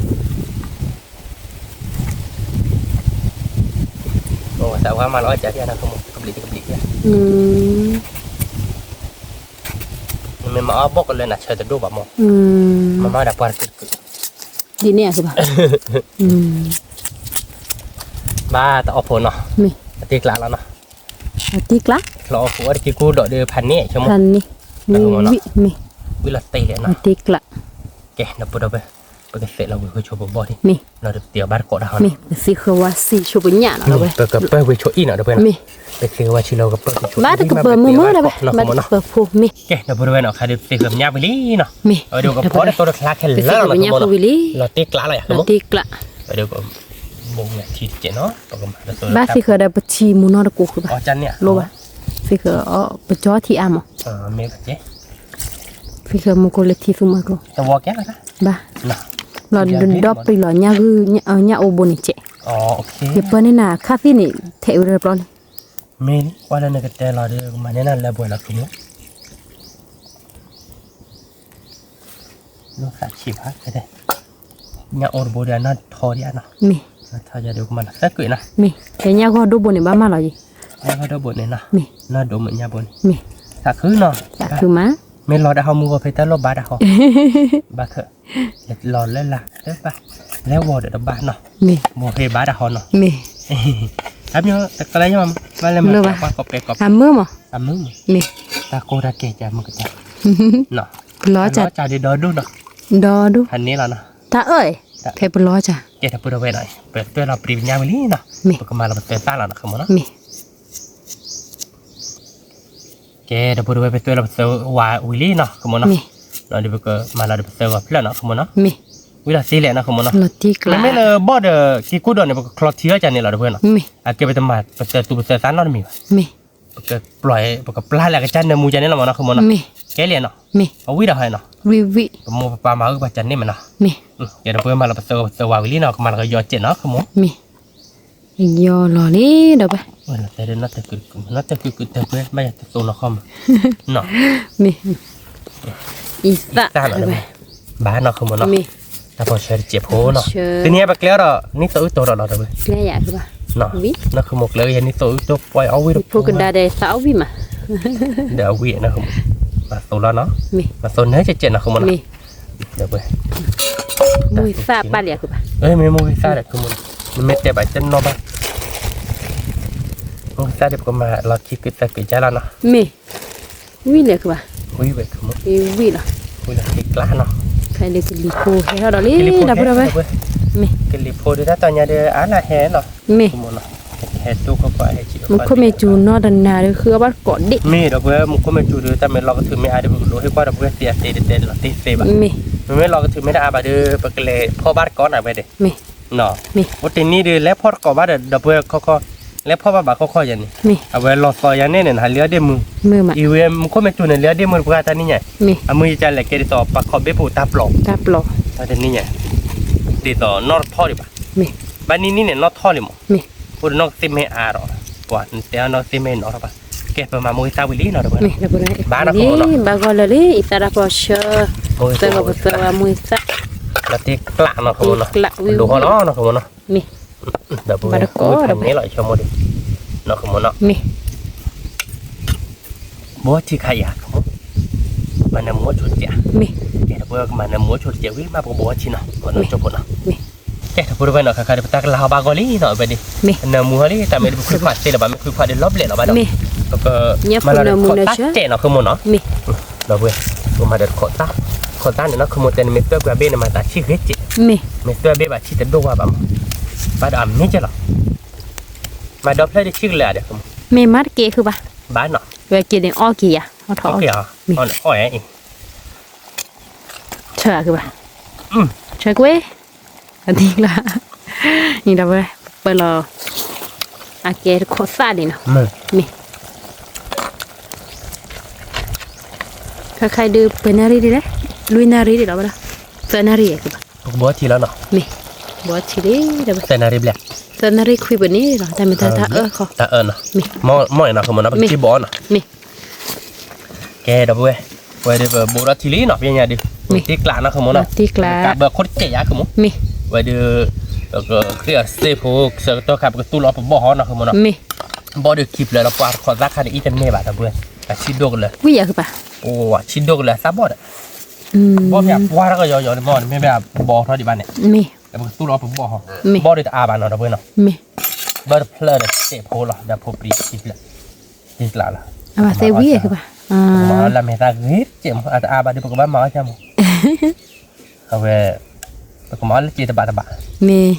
သးဝါမၤလီၤအီၣ်ကၠးဒံးနၤ ကဘျံးတကဘျံးဒံး, မ့ၢ်မၤအီၣ်ဘီၣ်ကလၢနၤဆၢတဒိၣ်ဘၣ်မး, မၤမၤဒၣ်ပှၤတကုာ်တကုာ်, ဒ်န့ၣ်ဧါ, ဘၣ်တအီၣ်ဖိနီၤ, အတံကျးလီၤနီၤ, အတံကျး, ချီအီၣ်ဖိအီၣ်တက့ၤကူဒီးဒီးဖးန့ၣ်, ဖးန့ၣ်, ဝံၣ်လီၤတ့ၢ်လဲၣ်နီၤ, အတံကျး, ကဲ ဒီပုၢ်ဒီဝဲၢ်, ပကသဲးလီၤဝံၤဃုာ်ဆိပဘီၣ်ဒံး, လီၤဒီးပတ့ၢ်အီၤဘၣ်တကိးတၢ်ဟီနီၤ, ပသံဃုာ်ဝါဆံးဆိပညၣ်နီၤ, ပကပၢဝံၤဆိအံၣ်နီၤ ဒီပုၢ်ဝဲၢ်နီၤ, ပသံဃုာ်ဝါဆံးလီၤကပၢဝံၤဆိအံၣ် ဘၣ်တကပၢမုာ်မုာ်ဒီး ဘၣ်တကပၢဖိမ့ၢ်, ကဲ ဒီပုၢ်ဒီဝဲၢ်နီၤ ခါဒီးပသံဃုာ်ပညၣ်ဝံၤလံနီၤ, အဝဲဒီးကဖီတသိတချါခဲလၢာ်လီၤနီၤ, လီၤတံကျးလီၤယၤ, လီၤတံကျး, အဝဲဒီးကဘိးဝဲထံတကဲးနီၤ, ပကမၤတသိတချါ, ဘၣ်သံဃုာ်ဒီးပထံမူနီတကိးဃုာ်ဘၣ်, လိၣ်ဘၣ်, သံဃုာ်အီၣ်ပကၠီထံအါမး, မ့ၢ်ဘၣ်ကဲ သံဃုာ်မူကိးလၢထံသူမၤကျိ, သဝီကဲလီၤ, ဘၣ်, လီၤဒီးဒီပျံၤလီၤညၣ်ဂုၢ်, ညၣ်အိၣ်ဘိန့ၣ်ကဲး, ယပၢန့ၢ်နၤခါသံန့ၣ် ထဲးဝဲဒီးပျီလံ, မ့ၢ်ကွၢ်လၢနကတဲလီၤဒီး ကမၤန့ၢ်နၤလၢပှဲၤလီၤခီမး, လိၣ်သးဆံးဘၣ်, ညၣ်အိၣ်တဘိဒီးအနၢ်ထီဒံးဧါနီၤ, မ့ၢ်, နၢ်ထီယၤဒီးကမၤလီၤသၢကွံာ်နီၤ, မ့ၢ်, ဖဲညၣ်ဂီၢ်ဒိၣ်ဘိန့ၣ် ဘၣ်မၤလီၤယံၤ, ညၣ်ဂီၢ်ဒိၣ်ဘိန့ၣ်နီၤ, မ့ၢ်, နီၢ်ဒိၣ်မုာ်ညၣ်ဘိန့ၣ်, မ့ၢ်, သးခုနီၤ, သးခုမး, မ့ၢ်လီၤတၢ်ဟီမူဂီၤဖဲတၢ်လီၢ်ဘါတၢ်ဟီ, ဘၣ်ခၢၣ်, လီၤလၢလာ်, တဘၣ်, လဲၤဝီၤဒီးတဘၣ်နီၤ, မ့ၢ်, ဝီၤဖဲဘါတၢ်ဟီနီၤ, မ့ၢ်, အမ့ၢ်တကလၢယမး, ဘၣ်လဲၤမၤပှၤကီၢ်ပဲကီၢ်, အမုာ်မး, အမုာ်မး, မ့ၢ်, တၢ်ကိၢ်တၢ်ကဲကမုာ်ကတၢၢ်, ပလီၤစၢ်, ပလီၤစၢ်ဒီးဒီဒိၣ်နီၤ, ဒီဒိၣ်, ဖးန့ၣ်လီၤနီၤ, တၢ်အၢၣ်, ဖဲပလီၤစၢ်, ကဲဒီပုၢ်ဒီဝဲၢ်နီၤ, ပတွဲလီၤပြံပညၣ်ဝံၤလံနီၤ, မ့ၢ်, ပကမၤလီၤပသၢသၣ်လီၤနီၤ ခီမးနီၤ, မ့ၢ် ကဲ ဒီပုၢ်ဒီဝဲၢ် ပသၢလီၤပသၢဝါဝံၤလံနီၤ ခီမးနီၤ, ဒီးပကမၤလီၤဒီးပသၢဂီၤဖျၢၣ်နီၤ ခီမးနီၤ, ဝံၤလီၤသ့လဲၣ်နီၤ ခီမးနီၤ, မ့မ့ၢ်လၢဘီၣ်ဒီးက့ၤကိၢ်ဒီးန့ၣ် ပကချီထံအီၣ်ကန့ၣ်လီၤ ဒီပုၢ်ဝဲၢ်နီၤ, အကဲပတမၤပသၢသူပသၢသၣ်နီတမံၤဘၣ်, ပကပျၢ် ပကပျၢ်လၢအကစၢ်နၢမူကန့ၣ်လီၤမးနီၤ ခီမးနီၤ, ကဲလံနီၤ, အဝံၤဒီးဟီနီၤ, ပမိၢ်ပပၢ်မၤအုၣ်ပှၤကန့ၣ်မးနီၤ, ကဲဒီပုၢ်ဝဲၢ်မၤလီၤပသၢဂီၤပသၢဝါဝံၤလံနီၤ ကမၤလီၤကယီကဲးနီၤ ခီမး ယီလီၤလံဒီးဝဲ, နီၢ်တၢ်ကုာ်ကုာ်တၢ်ကွဲ ဘၣ်ယၤတသိးနီၤခီမး, မ့ၢ်, အံသၣ်လီၤ, ဘၣ်နီၤခီမးနီၤ, တၢ်ပီဆၢတစဲးဖိနီၤ, တနံၤအံၤပကျဲအီၤဒီး နံၣ်သိးအုၣ်တိၤဒီးလီၤဒီးဝဲ, နီၤခီမးကျဲအံၤ နံၣ်သိးအုၣ်တိၤပှဲၤအီၣ်ဝံၤဒီး ဖိကဒါဒီးသးအီၣ်ဝံၤမး, ဒီးအဝံၤနီၤခီမး, မၤသိးလီၤနီၤ, မၤသိးနၢကဲးနီၤခီမးနီၤ, ဒီးဝဲ မုၢ်သၣ်ပၢ်လံၤ, မ့ၢ်မုၢ်သၣ်ဒီးခီမး, မ့မ့ၢ်တဲဘၣ်တနီၤဘၣ်, မုၢ်သၣ်ဒီးပကမၤလီၤခံကုာ်သၢကုာ်ကၢ်လီၤနီၤ, မ့ၢ်, ဝံၤလဲၣ်ခီဘၣ်, ဝံၤဝဲခီမး, ဝံၤလီၤ, ဝံၤလီၤခံကျါနီၤ, ခဲလၢာ်ကလံၤဖိဟဲထီၣ်ဒီးလံ, ဒီပုၢ်ဝဲၢ်, မ့ၢ်, ကလံၤဖိဒီးတၢ်တီညါဒီးအါလၢဟဲနီၤ, မ့ၢ်, ဟဲတိၢ်ခီခီဟဲဆံး, မူခိၣ်မ့ၢ်စူၤနီတနၤဒီး ဃုအီၣ်ဘၣ်တကိးဒ့ၣ်, မ့ၢ်ဒီးပုၢ်ဝဲၢ် မူခိၣ်မ့ၢ်စူၤဒီးတၢ်မ့ၢ်လီၤကထုးမ့ၢ်အါဒီး ပကဒိးဟ့ၣ်ကွၢ်ဒီပုၢ်ဝဲၢ်သ့အသ့တဲတဲလီၤသ့သ့ဘၣ်, မ့မ့ၢ်လီၤကထုးမ့ၢ်တအါဘၣ်ဒီး ပကလဲၤဖီၣ်ဘၣ်တကိးနၤဝဲဒီး, မ့ၢ်, အိၣ်တနံၤဒီး လဲၤဖီၣ်တကိးဘၣ်ဒီး ဒီပုၢ်ဝဲၢ်ခီခီ, လဲၤဖီၣ်ဘၣ်ဘၣ်ခီခီယၤန့ၣ်, အဝဲလီၤသီယၤန့ၣ်န့ၣ် ဟးလံအီၣ်ဒ့ၣ်မုၢ်, အံၤဝဲမူခိၣ်မ့ၢ်စူၤန့ၣ် လံအီၣ်ဒ့ၣ်မုၢ်တပှၢ်တၢ်နံၣ်ညါ, အမုၢ်ယကလဲၤကဲဒ်သိး ပှၤခီဘ့ၣ်ပူၤတၢ်ပျီ, တၢ်ပျီ, တၢ်တနံၣ်ညါ, ဒ်သိးနီၣ်တထီၣ်ဒံးဘၣ်, ဘၣ်နံၣ်နံၣ်န့ၣ် နီၣ်ထီၣ်လံမး, အိၣ်ဒီးနီၣ်ကသ့ၣ်မ့ၢ်အါဒီး, ပှၤတဲအီၣ်နီၣ်ကသ့ၣ်မ့ၢ်နီၣ်ထီၣ်ဘၣ်, ကဲပမၤမူဂံၢ်သၣ်ဝံၤလံနီၤ ဒီပုၢ်ဝဲၢ်, ဘၣ်နီၤခီမးနီၤ, ဘၣ်ဂီၢ်လၢာ်လံ အံသၣ်တၢ်ပီဆၢ, သၢဂီၤပသၢဂီၤမူဂံၢ်သၣ်, လီၤတံကျးနီၤခီမးနီၤ, ဒိးဟီလီၤနီၤခီမးနီၤ, ဒီပုၢ်ဝဲၢ် ဖးန့ၣ်လီၤ ဆိကမိၣ်ဒီး, နီၢ် ဃမူနီၢ်, မ့ၢ် ဘီထံခါအံၤဧါ မၤနၢမူအီၣ်ဆိတကဲး, မ့ၢ် ကဲ ဒီပုၢ်ဝဲၢ် ကမၤနၢမူအီၣ်ဆိတကဲးဝံၤ မ့ၢ်ပကဘီထံနီၢ် ပကနၢကၠိဖိနီၢ်, မ့ၢ် ကဲ ဒီပုၢ်ဝဲၢ်နီၢ် ခါခါဒီး ပတၢ်ကလၤဟီဘၣ်ဂီၢ်လံနီၢ် အဝဲဒၣ်, မ့ၢ် နၢမူဟီလံ တၢ်မ့ၢ်ဒီး ပခုခွးသ့လၢၤဘၣ် မ့ၢ်ခုခွးဒီးလီၤဘျဲးလီၤဘၣ်ဒီး, မ့ၢ် ပကမၤလီၤဒီးခိးသၣ်စဲးနီၢ် ဃမူနီၢ်, မ့ၢ် ဒီပုၢ်ဝဲၢ် ပမၤဒီးခိးသၣ်, ခိးသၣ်န့ၣ်နီၢ် ဃမူတဲန့ၣ် မ့ၢ်သွဲၣ်ကွံာ်အဘ့ၣ်န့ၣ် မၤသးဆံၣ်ဂ့ၤစဲး, မ့ၢ် မ့ၢ်သွဲၣ်ဘ့ၣ်ဘၣ်ဆံၣ်တဒိၣ်ဝါဘၣ်မး, ဘၣ်ဒီးအမ့ၢ်ကဲလီၤ, မၤဒီဖျၢၣ်ဒီးဆံၣ်ကလဲာ်ဒီး မ့ၢ်မၤတကဲဃုာ်ဘၣ်, ဘၣ်နီၢ်, ဝဲက့ၤန့ၣ်အီၣ်က့ၤယၤ အီၣ်ထီၣ်အီၣ်, မ့ၢ် အီၣ်အီၣ်အံၤ ဆၢအက့ၤဘၣ်, ဆၢကွံာ်, အသံလၢ, အံၤဒီးဝဲ ပၢၢ်လီၤ, အကဲတခိးသၣ်ဒံးနီၢ်, မ့ၢ် ခါခါဒုး ပှဲၤနၣ်ရံၣ်ဒ်လဲၣ်, လွံၢ်နၣ်ရံၣ်ဒံးလီၤဘၣ်ဒီး, သၢနၣ်ရံၣ်အက့ၤဘၣ်, ပကဘီထံလီၤနီၢ်, မ့ၢ် ဘီထံလံ, သၢနၣ်ရံၣ်ဘျဲၣ်, သၢနၣ်ရံၣ်ခွံပနံၣ်လီၤ တၢ်မ့ၢ်တၢ်တၢ်အၢၣ်ခီ, တၢ်အၢၣ်နီၢ်, မ့ၢ် မ့ၢ်နီၢ် ဃမူနီၢ် ပက့ၤဘီနီၢ်, မ့ၢ် ကဲ ဒီပုၢ်ဝဲၢ်, ဝဲဒုးပဘိးထီၣ်ထံလံနီၢ် ပညါဒုး, မ့ၢ်တ့ကျးနီၢ် ဃမူနီၢ်, တ့ကျး, ကဘၢခိၣ်တစဲးယါ ဃမူ, မ့ၢ် ဝဲဒုး, ပကဃ့အီၤစ့ဖိ ဆၢကတီၢ်ခါ ပကသူၣ်လီၤပဘီၣ်ဟီနီၢ် ဃမူနီၢ်, မ့ၢ် ဘီၣ်ဒုးခံဖျၢၣ်လီၤ ပှၤတခိးသၣ်ခါန့ၣ် အံၤတန့ၢ်ဘၣ် ဒီပုၢ်ဝဲၢ်, အဆံၣ်ဒိၣ်ကလၢာ်, ဝံယါကပၤ, အိၣ် အဆံၣ်ဒိၣ်ကလၢာ် သၣ်ဘီၣ်ဒီး, ဘီၣ်မ့ၢ်အပှၢ်ထီၣ်ကယီယီန့ၣ်မ့ၢ် မ့ၢ်မ့ၢ်အဘီထီၣ်ဒံးဘၣ်န့ၣ်, မ့ၢ် ပကသူၣ်လီၤပဘီၣ်ဟီ, မ့ၢ် ဘီၣ်ဒုးတအါဘၣ်နီၢ် ဒီပုၢ်ဝဲၢ်နီၢ်, မ့ၢ် ဘီၣ်တဖျၢၣ်ဒီးစဲးဖိလီၤ ဒီးဖိပျံၤခံဖျၢၣ်, တ့ကျးလီၤ, အဝဲသ့ၣ်ဝံယါကပၤ, မၤအီၤလၢမဲာ်သၣ်ဂ့ၤတစဲးမး အတအါဘၣ်ဒုး ပကဘၣ်မၤအီၣ်ကမး, အဝဲ, ပကမၤအီၣ်လၢစ့တဘးတဘး, မ့ၢ်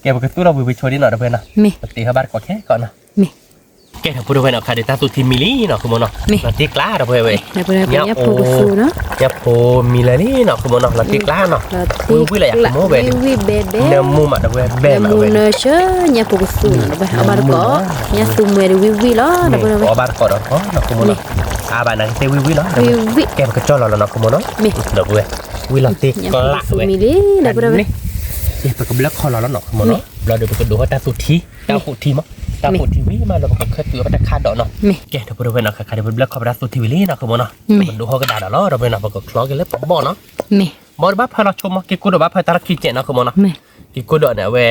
ကဲ ပကသူၣ်လီၤဝံၤဝံၤဆိဒံးနီၢ် ဒီပုၢ်ဝဲၢ်နီၢ်, မ့ၢ် ပတ့ဟီဘၣ်တကိးခဲကိးနီၢ်, မ့ၢ် ကဲ ဒီပုၢ်ဝဲၢ်နီၢ် ခါဒုးတၢ်သူၣ်ထံမံလံနီၢ် ဃမူနီၢ်, မ့ၢ် လီၤတ့ကျး ဒီပုၢ်ဝဲၢ်, ညၣ်ဖိကသူၣ်နီၢ်, ညၣ်ဖိမံလၢလံနီၢ် ဃမူနီၢ် လီၤတ့ကျးနီၢ်, ဝံၤဝံၤလၢယၤ ဝံၤဝံၤဘဲဘဲ, နၢမူမး ဒီပုၢ်ဝဲၢ် ဘဲမး နၢမူနၢဆၢ ညၣ်ဖိကသူၣ်နီၢ် ဒီပုၢ်ဝဲၢ် အီၣ်ဘၣ်တကိး, ညၣ်သူမှဲဒီးဝံၤဝံၤလီၤ ဒီပုၢ်ဝဲၢ်, အီၣ်ဘၣ်တကိးဒီးနီၢ် ဃမူနီၢ်, အါဘၣ်နာ်ကသ့ၣ်ဝံၤဝံၤလီၤ, ဝံၤဝံၤ ကဲ ပကကၠီလီၤလီၤနီၢ် ဃမူနီၢ်, မ့ၢ် ဒီပုၢ်ဝဲၢ်, ဝံၤလီၤတ့ကျးဝဲ, ကဲ ပကဘျၢခီၣ်လီၤလီၤနီၢ် ဃမူနီၢ်, ဘျီဒီး ပကဒိးထီၣ်တၢ်သူၣ်ထံ, တၢ်သူၣ်ထံမး, တၢ်သူၣ်ထံဝံၤမးလၢ ပကခၢၣ်တုၤအီၤတခါဒီးနီၢ်, ကဲ ဒီပုၢ်ဝဲၢ်နီၢ် ခါခါဒုး ပဘျၢခီၣ်ပတၢ်သူၣ်ထံဝံၤလံနီၢ် ဃမူနီၢ်, ပကဒိးထီၣ်ကဒါဒီးလီၤ ဒီပုၢ်ဝဲၢ်နီၢ်, ပကချီက့ၤလၢပဘီၣ်နီၢ်, ဘီၣ်ဒီးဘၣ်ဖၢလီၤဆိမး က့ၤကူဒီးဘၣ်ဖၢတၢ်လီၢ်ခံစဲးနီၢ် ဃမူနီၢ်, က့ၤကူဒီးန့ၣ် အဝဲ,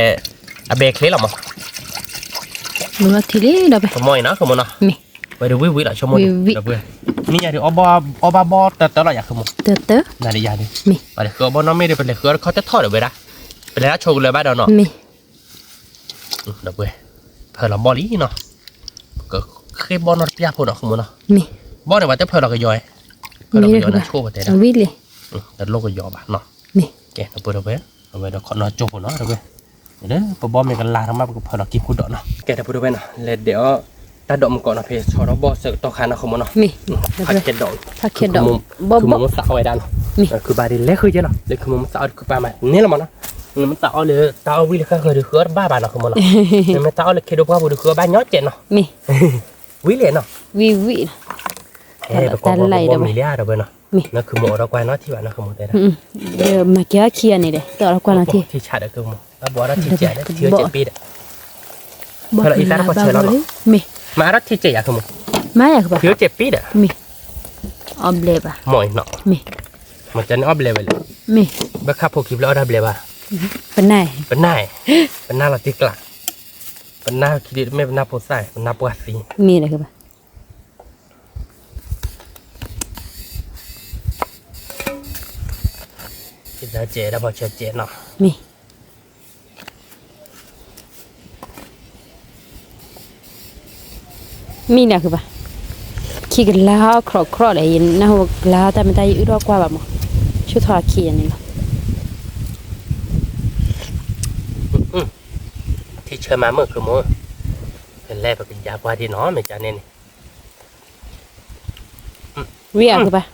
အဘဲချ့လီၤမး, မူလီၤထံလံဒီး ပမီၢ်အံၤနီၢ် ဃမူနီၢ်, ဝဲဒုးဝံၤဝံၤလီၤဆိမိၣ်, မ့ၢ်ယၤဒုး အီၣ်ဘၣ်ဘီၣ်တၢတၢလီၤယၤ ဃမူ, နၤဒီးယၤဒုး, ပှၤလဲၤဃုအီၣ်ဘီၣ်နီၢ်မ့ၢ်ဒီး ပလဲၤဃုအီၣ်တခီတထီၣ်ဒီးဝဲဒၣ်, ပလဲၤဒၣ်ဆိကလၢၤဘၣ်ဒီးနီၢ်, ဒီပုၢ်ဝဲၢ်, ဖၢလီၤဘီၣ်လံနီၢ်, ပကဃ့ဘီၣ်နီၢ်တပျၢ်ဖိနီၢ် ဃမူနီၢ်, ဘီၣ်န့ၣ် ပှၤတဖၢလီၤကယီၤ, ဖၢလီၤကယီၤနၤဆိပတဲဒၣ်, တလိၣ်ကယီၤဘၣ်နီၢ်, ကဲ ဒီပုၢ်ဝဲၢ်, အဝဲဒီးခိးနီၢ်ကၠိဖိနီၢ် ဒီပုၢ်ဝဲၢ်, ပဘီၣ်မ့ၢ်ကလၤတမး ပကဖၢလီၤက့ၤခိၣ်ဒီးနီၢ်, ကဲ ဒီပုၢ်ဝဲၢ်နီၢ် လဲၤဒဲးအီၣ်, တၢ်ဒိးမုၢ်ကီးနီၢ် ဖဲဆီထီၣ်ဘီၣ်ဆၢကတီၢ်ခါနီၢ် ဃမူနီၢ်, ဖးခဲဒီး, ဖးခဲဒီး, ဘီၣ်ဘီၣ်, မူသးအီၣ်ဝဲဒၣ်နီၢ်, ခုဘၣ်ဒ်လဲၤဃုယဲလီၤ လၢခုမူသးအီၣ်ဒီးခုပၢ်မၤန့ၢ်လီၤမးနီၢ်, မူသးအီၣ်လၢတၢ်အီၣ်ဝံၣ်လၢဃၣ်ဃၢၤဒီးဃုအီၣ်တဘၣ်ဘၣ်နီၢ် ဃမူနီၢ်, မ့ၢ်တၢ်အီၣ်လၢခ့ဒိၣ်ပှၢ်ပူၤဒီးဃုအီၣ်ဘၣ်ညီကဲးနီၢ်, ဝံၤလဲၣ်နီၢ်, ဝံၤဝံၤ, ပကဘီၣ်မံၤလံဧါ ဒီပုၢ်ဝဲၢ်နီၢ်, နခုမူအီၣ်ဒီးကွၢ်နီၢ်ထံၣ်ဘၣ်နီၢ် ဃမူတဲဒၣ်, မၤကဲအီၣ်ခံဂၤန့ၣ်ဒီး တအီၣ်ဒီးကွၢ်နီၢ်ထံၣ်, ထံဆးဒီး ဘီၣ်ဒီးထံဆးဒီး ထံအိၣ်စဲးပ့ဒီး, ဖဲလီၤအံသၣ်တခီဆၢလီၤနီၢ်, မ့ၢ်, မၤအါထီၣ်ထံစဲးယၤ ဃမူ, မၤယၤ ဃမူ, ထံအိၣ်စဲးပ့ဒီး, မ့ၢ်, အီၣ်ဘျဲးဘၣ်, မ့ၢ်နီၢ်, မ့ၢ်, မ့ၢ်ကန့ၣ်အီၣ်ဘျဲးဝဲလဲၣ်, မ့ၢ်, ဘၣ်ခါဖိခံဖျၢၣ်အီၣ်တၢ်ဘျဲးဘၣ်, ပနၢ်, ပနၢ်, ပနၢ်လီၤတံၢ်ကျး, ပနၢ်ခံဒုးတမ့ၢ်ပနၢ်ဖိသၣ် ပနၢ်ပှၢ်သံ, မ့ၢ်ဒီး ကဲဒၣ်စဲးဒၣ်ပှၤဆၢစဲးနီၢ်, မ့ၢ်, မ့ၢ်လၢကဘၣ်, ခံကလါဟီၣ်ခီၣ်ခီၣ်ဒီး ယနၢ်ဟူကလါဟီၣ်တၢ်မ့ၢ်တၢ်ယအုၣ်ထီၣ်ကွၢ်ဘၣ်မး, ဆူၣ်ထီၣ်အခံယၤန့ၣ်လီၤ, ထံဆၢမၤမုၢ် ဃမူ, ကလဲၤပကယါကွၢ်ဒံးနီၢ် မ့ၢ်ကန့ၣ်န့ၣ် ဝံၤအကဘၣ်,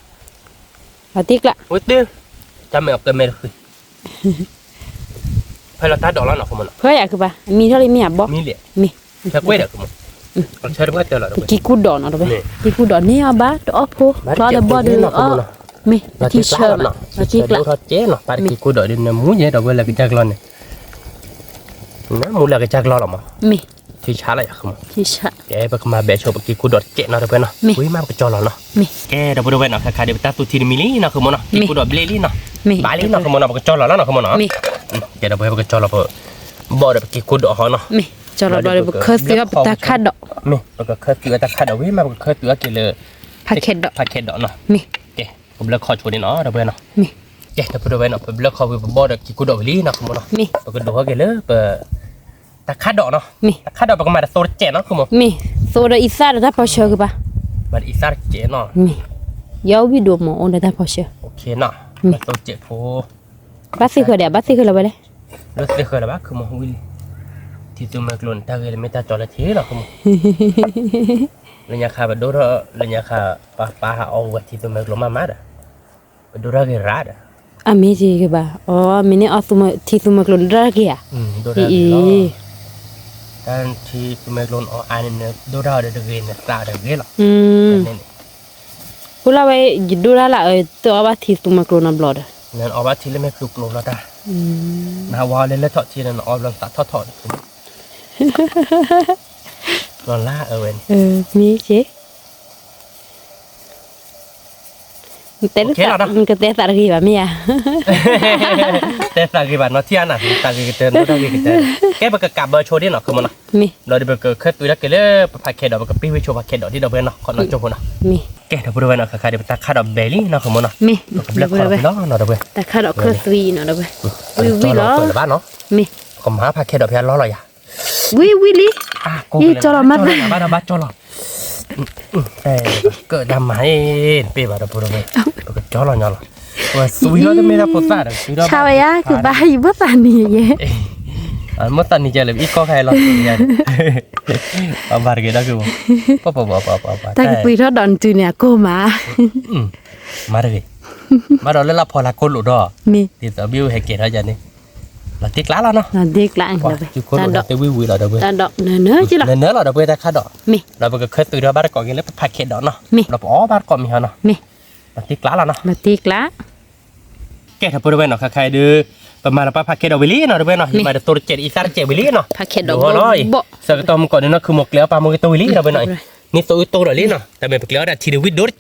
အတံၢ်ကျး, ဝံၤတု, တၢ်မ့ၢ်အကမဲတဃု, ဖဲလီၤတၢ်ဒိးလီၤနီၢ် ဃမူနီၢ်, ဖဲယကဘၣ် အမံၤထီၣ်လံမ့ၢ်အဘီၣ်, မ့ၢ်, ဖဲကွဲဒီး ဃမူ, ဆၢတပှၢ်တၢၢ်လီၤ, ပက့ၤကူဒီးနီၢ် တဝဲ, ပက့ၤကူဒီးန့ၢ်အီၤဘၣ် တအီၣ်ဖိ ကျီဒီးဘီၣ်ဒုးအီၣ်, မ့ၢ်, ထံဆၢမး, ထံဆၢလီၤ, ပက့ၤကူဒီးဒ်နမူယဲဒီးဝဲလၢကစၢ်ကျီန့ၣ်, နမူလၢကစၢ်ကျီလီၤမး, မ့ၢ် ထံဆၢလီၤယၤ ဃမူ, ကဲ ပကမၤဘဲးဆိ ပက့ၤကူဒီးတကဲးနီၢ် တဝဲနီၢ်, ဝံၤမးပကကၠီလီၤနီၢ်, ကဲ ဒီပုၢ်ဝဲၢ်နီၢ် ခါခါဒီး ပတၢ်သူၣ်ထံတမံၤလံနီၢ် ဃမူနီၢ်, က့ၤကူဒီးဘျ့လံနီၢ်, ဘၣ်လံနီၢ် ဃမူနီၢ် ပကကၠီလီၤလီၤနီၢ် ဃမူနီၢ်, ကဲ ဒီပုၢ်ဝဲၢ် ပကကၠီလီၤ ပဘီၣ်ဒီးပက့ၤကူဒီးဟီနီၢ်, ကၠီလီၤဘျီဒီး ပကခၢသုးအီၤပတၢ်ခၣ်ဒိး, မ့ၢ် ပကခၢသုးအတၢ်ခၣ်ဒိးဝံၤမး ပကခၢသုးအီၤက့ၤလၢ ဖးခဲဒီး, ဖးခဲဒီးနီၤ, မ့ၢ် ကဲ ပကဘျၢခီဆိဒ်နီၤ ဒီပုၢ်ဝဲၢ်နီၤ, မ့ၢ် ကဲ ဒီပုၢ်ဝဲၢ်နီၤ ပဘျၢခီဝံၤ ပဘီၣ်ဒီးက့ၤကိၢ်ဒီးဝံၤလံနီၤ ဃမီနီၤ, မ့ၢ် ပကဒိးဟီက့ၤလၢပ တၢ်ခၣ်ဒိးနီၤ, မ့ၢ် တၢ်ခၣ်ဒိးပကမၤတသိတစဲးနီၤ ဃမီ, မ့ၢ် သိဒီးအံသၣ်ဒီးတၢ်ဖီဆၢကဘၣ်, မၤတအံသၣ်တစဲးနီၤ, မ့ၢ် ယီဝံၣ်ဒိၣ်မးအိၣ်ဒီးတၢ်ဖီဆၢ, မ့ၢ် သိတစဲးဖိ, ဘၣ်သ့ၣ်ဃၢၤဒီး ဘၣ်သ့ၣ်ဃၢၤလီၤဝဲလဲၣ်, လၢသ့ၣ်ဃၢၤလီၤဘၣ် ခမီဝံၤလံ, ထံသူမွဲကျိန့ၣ် တၢ်ဂ့ၢ်လၢမ့ၢ်တၢ်ကၠီလၢထံလီၤ ခမီ, လၢညါခါပဒိၣ်ထီၣ် လၢညါခါ ပပၢ်ဟးအီဝဲထံသူမွဲကျိမးမးဒီး ပဒိၣ်တၢ်ဂ့ၤရၣ်ဒီး, အမ့ၢ်က့ၤကဘၣ်, အီ မ့ၢ်န့ၣ်အီထံသူမွဲကျိန့ၣ် ဒိၣ်တၢ်ဂ့ၤဧါ, အံၤ တၢ်ထံသူမွဲကျိန့ၣ် အီအါန့ၣ် ဒိၣ်တၢ်အီၤဒီးတဂ့ၤန့ၣ် သးတဂ့ၤလီၤ, န့ၣ် ပူလၢဝဲ ယဒိၣ်တၢ်လၢအတအီဘၣ်ထံသူမွဲကျိနီတဘျီဒီး, နအီဘၣ်ထံလၢမ့ၢ်ကျိကျိလီၤတၢ်, နဝါလၢလၢထီၣ်ထံန့ၣ် နအီဘျီသးထီၣ်ထီၣ်န့ၣ် လီၤလၢအဝဲန့ၣ်, မ့ၢ်က့ၤ နတဲလၢသး နကတဲသးတဂ့ၤဘၣ်မ့ၢ်ဧါ, တဲသးဂ့ၤဘၣ်နီၤ ထံၣ်အါနၤ သးဂ့ၤကတၢၢ် နီၢ်တၢ်ဂ့ၤကတၢၢ်, ကဲပကကးဘၢဆိဒ်နီၤ ခမီနီၤ, မ့ၢ် ဒီးပကခၢသုးတၢ်က့ၤလၢပဖးခဲဒီး ပကပ့ၢ်ဝံၣ်ဆိဖးခဲဒီးဒ်ဒီပုၢ်ဝဲၢ်နီၤ ခီနီၢ်ကၠိဖိနီၤ, မ့ၢ် ကဲ ဒီပုၢ်ဝဲၢ်နီၤ ခါခါဒီး ပတၢ်ခၣ်ဒီးဘဲလံနီၤ ခမီနီၤ, မ့ၢ် ပကဘျၢခီလီၤနီၤ ဒီပုၢ်ဝဲၢ်, တၢ်ခၣ်ဒီးခၢၣ်သွံနီၤ ဒီပုၢ်ဝဲၢ်, ဝံၣ်ဝံၣ်လီၤ, မ့ၢ် ပကမၤဖးခဲဒီးဖဲအလီၢ်လီၤယၤ ဝံၣ်ဝံၣ်လံ, ယကၠီလီၤမး ဘၣ်ဒီးဘၣ်ကၠီလီၤ, ကၢၣ်တၢ်မၤအ့ၣ် ပ့ၢ်ဘၣ်ဒီပုၢ်ဒီဝဲၢ်, ပကကၠီလီၤညီလီၤ, ပသွံထီၣ်တမ့ၢ်တၢ်ဖိသၣ်ဒီး သွံထီၣ်ဘၣ် ဆါဝဲယါ ကဘၣ်ယဘၣ်သးနံၤယဲ, မ့ၢ်သးနံၤယဲလၢအံၤကီၢ်ခါအလီၤယါ, အဘၣ်တဂ့ၤဒီးက့ၤ, ပပပပပပ တၢ်ကသွံထီၣ်ဒီးနတုၤန့ၣ် အကိၢ်မး မၤတဂ့ၤ, ဘၣ်ဒီးလၢလၢဖီလာ်ကိၢ်လိာ်ဒီး, မ့ၢ် ဒ်သိးဘံၣ်ဟဲကဲထီၣ်ယၤန့ၣ်, လီၤတံၢ်ကျါလီၤနီၤ, လီၤတံၢ်ကျါ, တၢ်ဝံၣ်ဝံၣ်လီၤဒီပုၢ်ဝဲၢ်, တၢ်ဒိးနၢၤနၢၤက့လီၤ, နၢၤနၢၤလီၤဒီပုၢ်ဝဲၢ်တၢ်ခၣ်ဒိး, မ့ၢ် ဒီးပကခၢသုးဒီးဘၣ်တကိးက့ၤလၢပဖးခဲဒီးနီၤ, မ့ၢ် ဒီးပအီဘၣ်တကိးမံၤဟီနီၤ, မ့ၢ် လီၤတံၢ်ကျါလီၤနီၤ, လီၤတံၢ်ကျါ ကဲဒီပုၢ်ဝဲၢ်နီၤ ခါခါအံၤဒုး, ပမၤလီၤပၢ်ဖးခဲဒီးဝံၤလံနီၤ ဒီပုၢ်ဝဲၢ်နီၤ, မ့ၢ် ယမၤတသိတစဲးအံသၣ်တစဲးဝံၤလံနီၤ, ဆၢကတီၢ်မုၢ်ကီးန့ၣ်နီၤ ခုမိၢ်ကျဲအီၣ်ပၢ်မိၢ်ကတိၢ်ဝံၤလံ ဒီပုၢ်ဝဲၢ်နီၤ, န့ၢ်သိအုၣ်တိၢ်ဒီးလံနီၤ, တၢ်မ့ၢ်ပကျဲ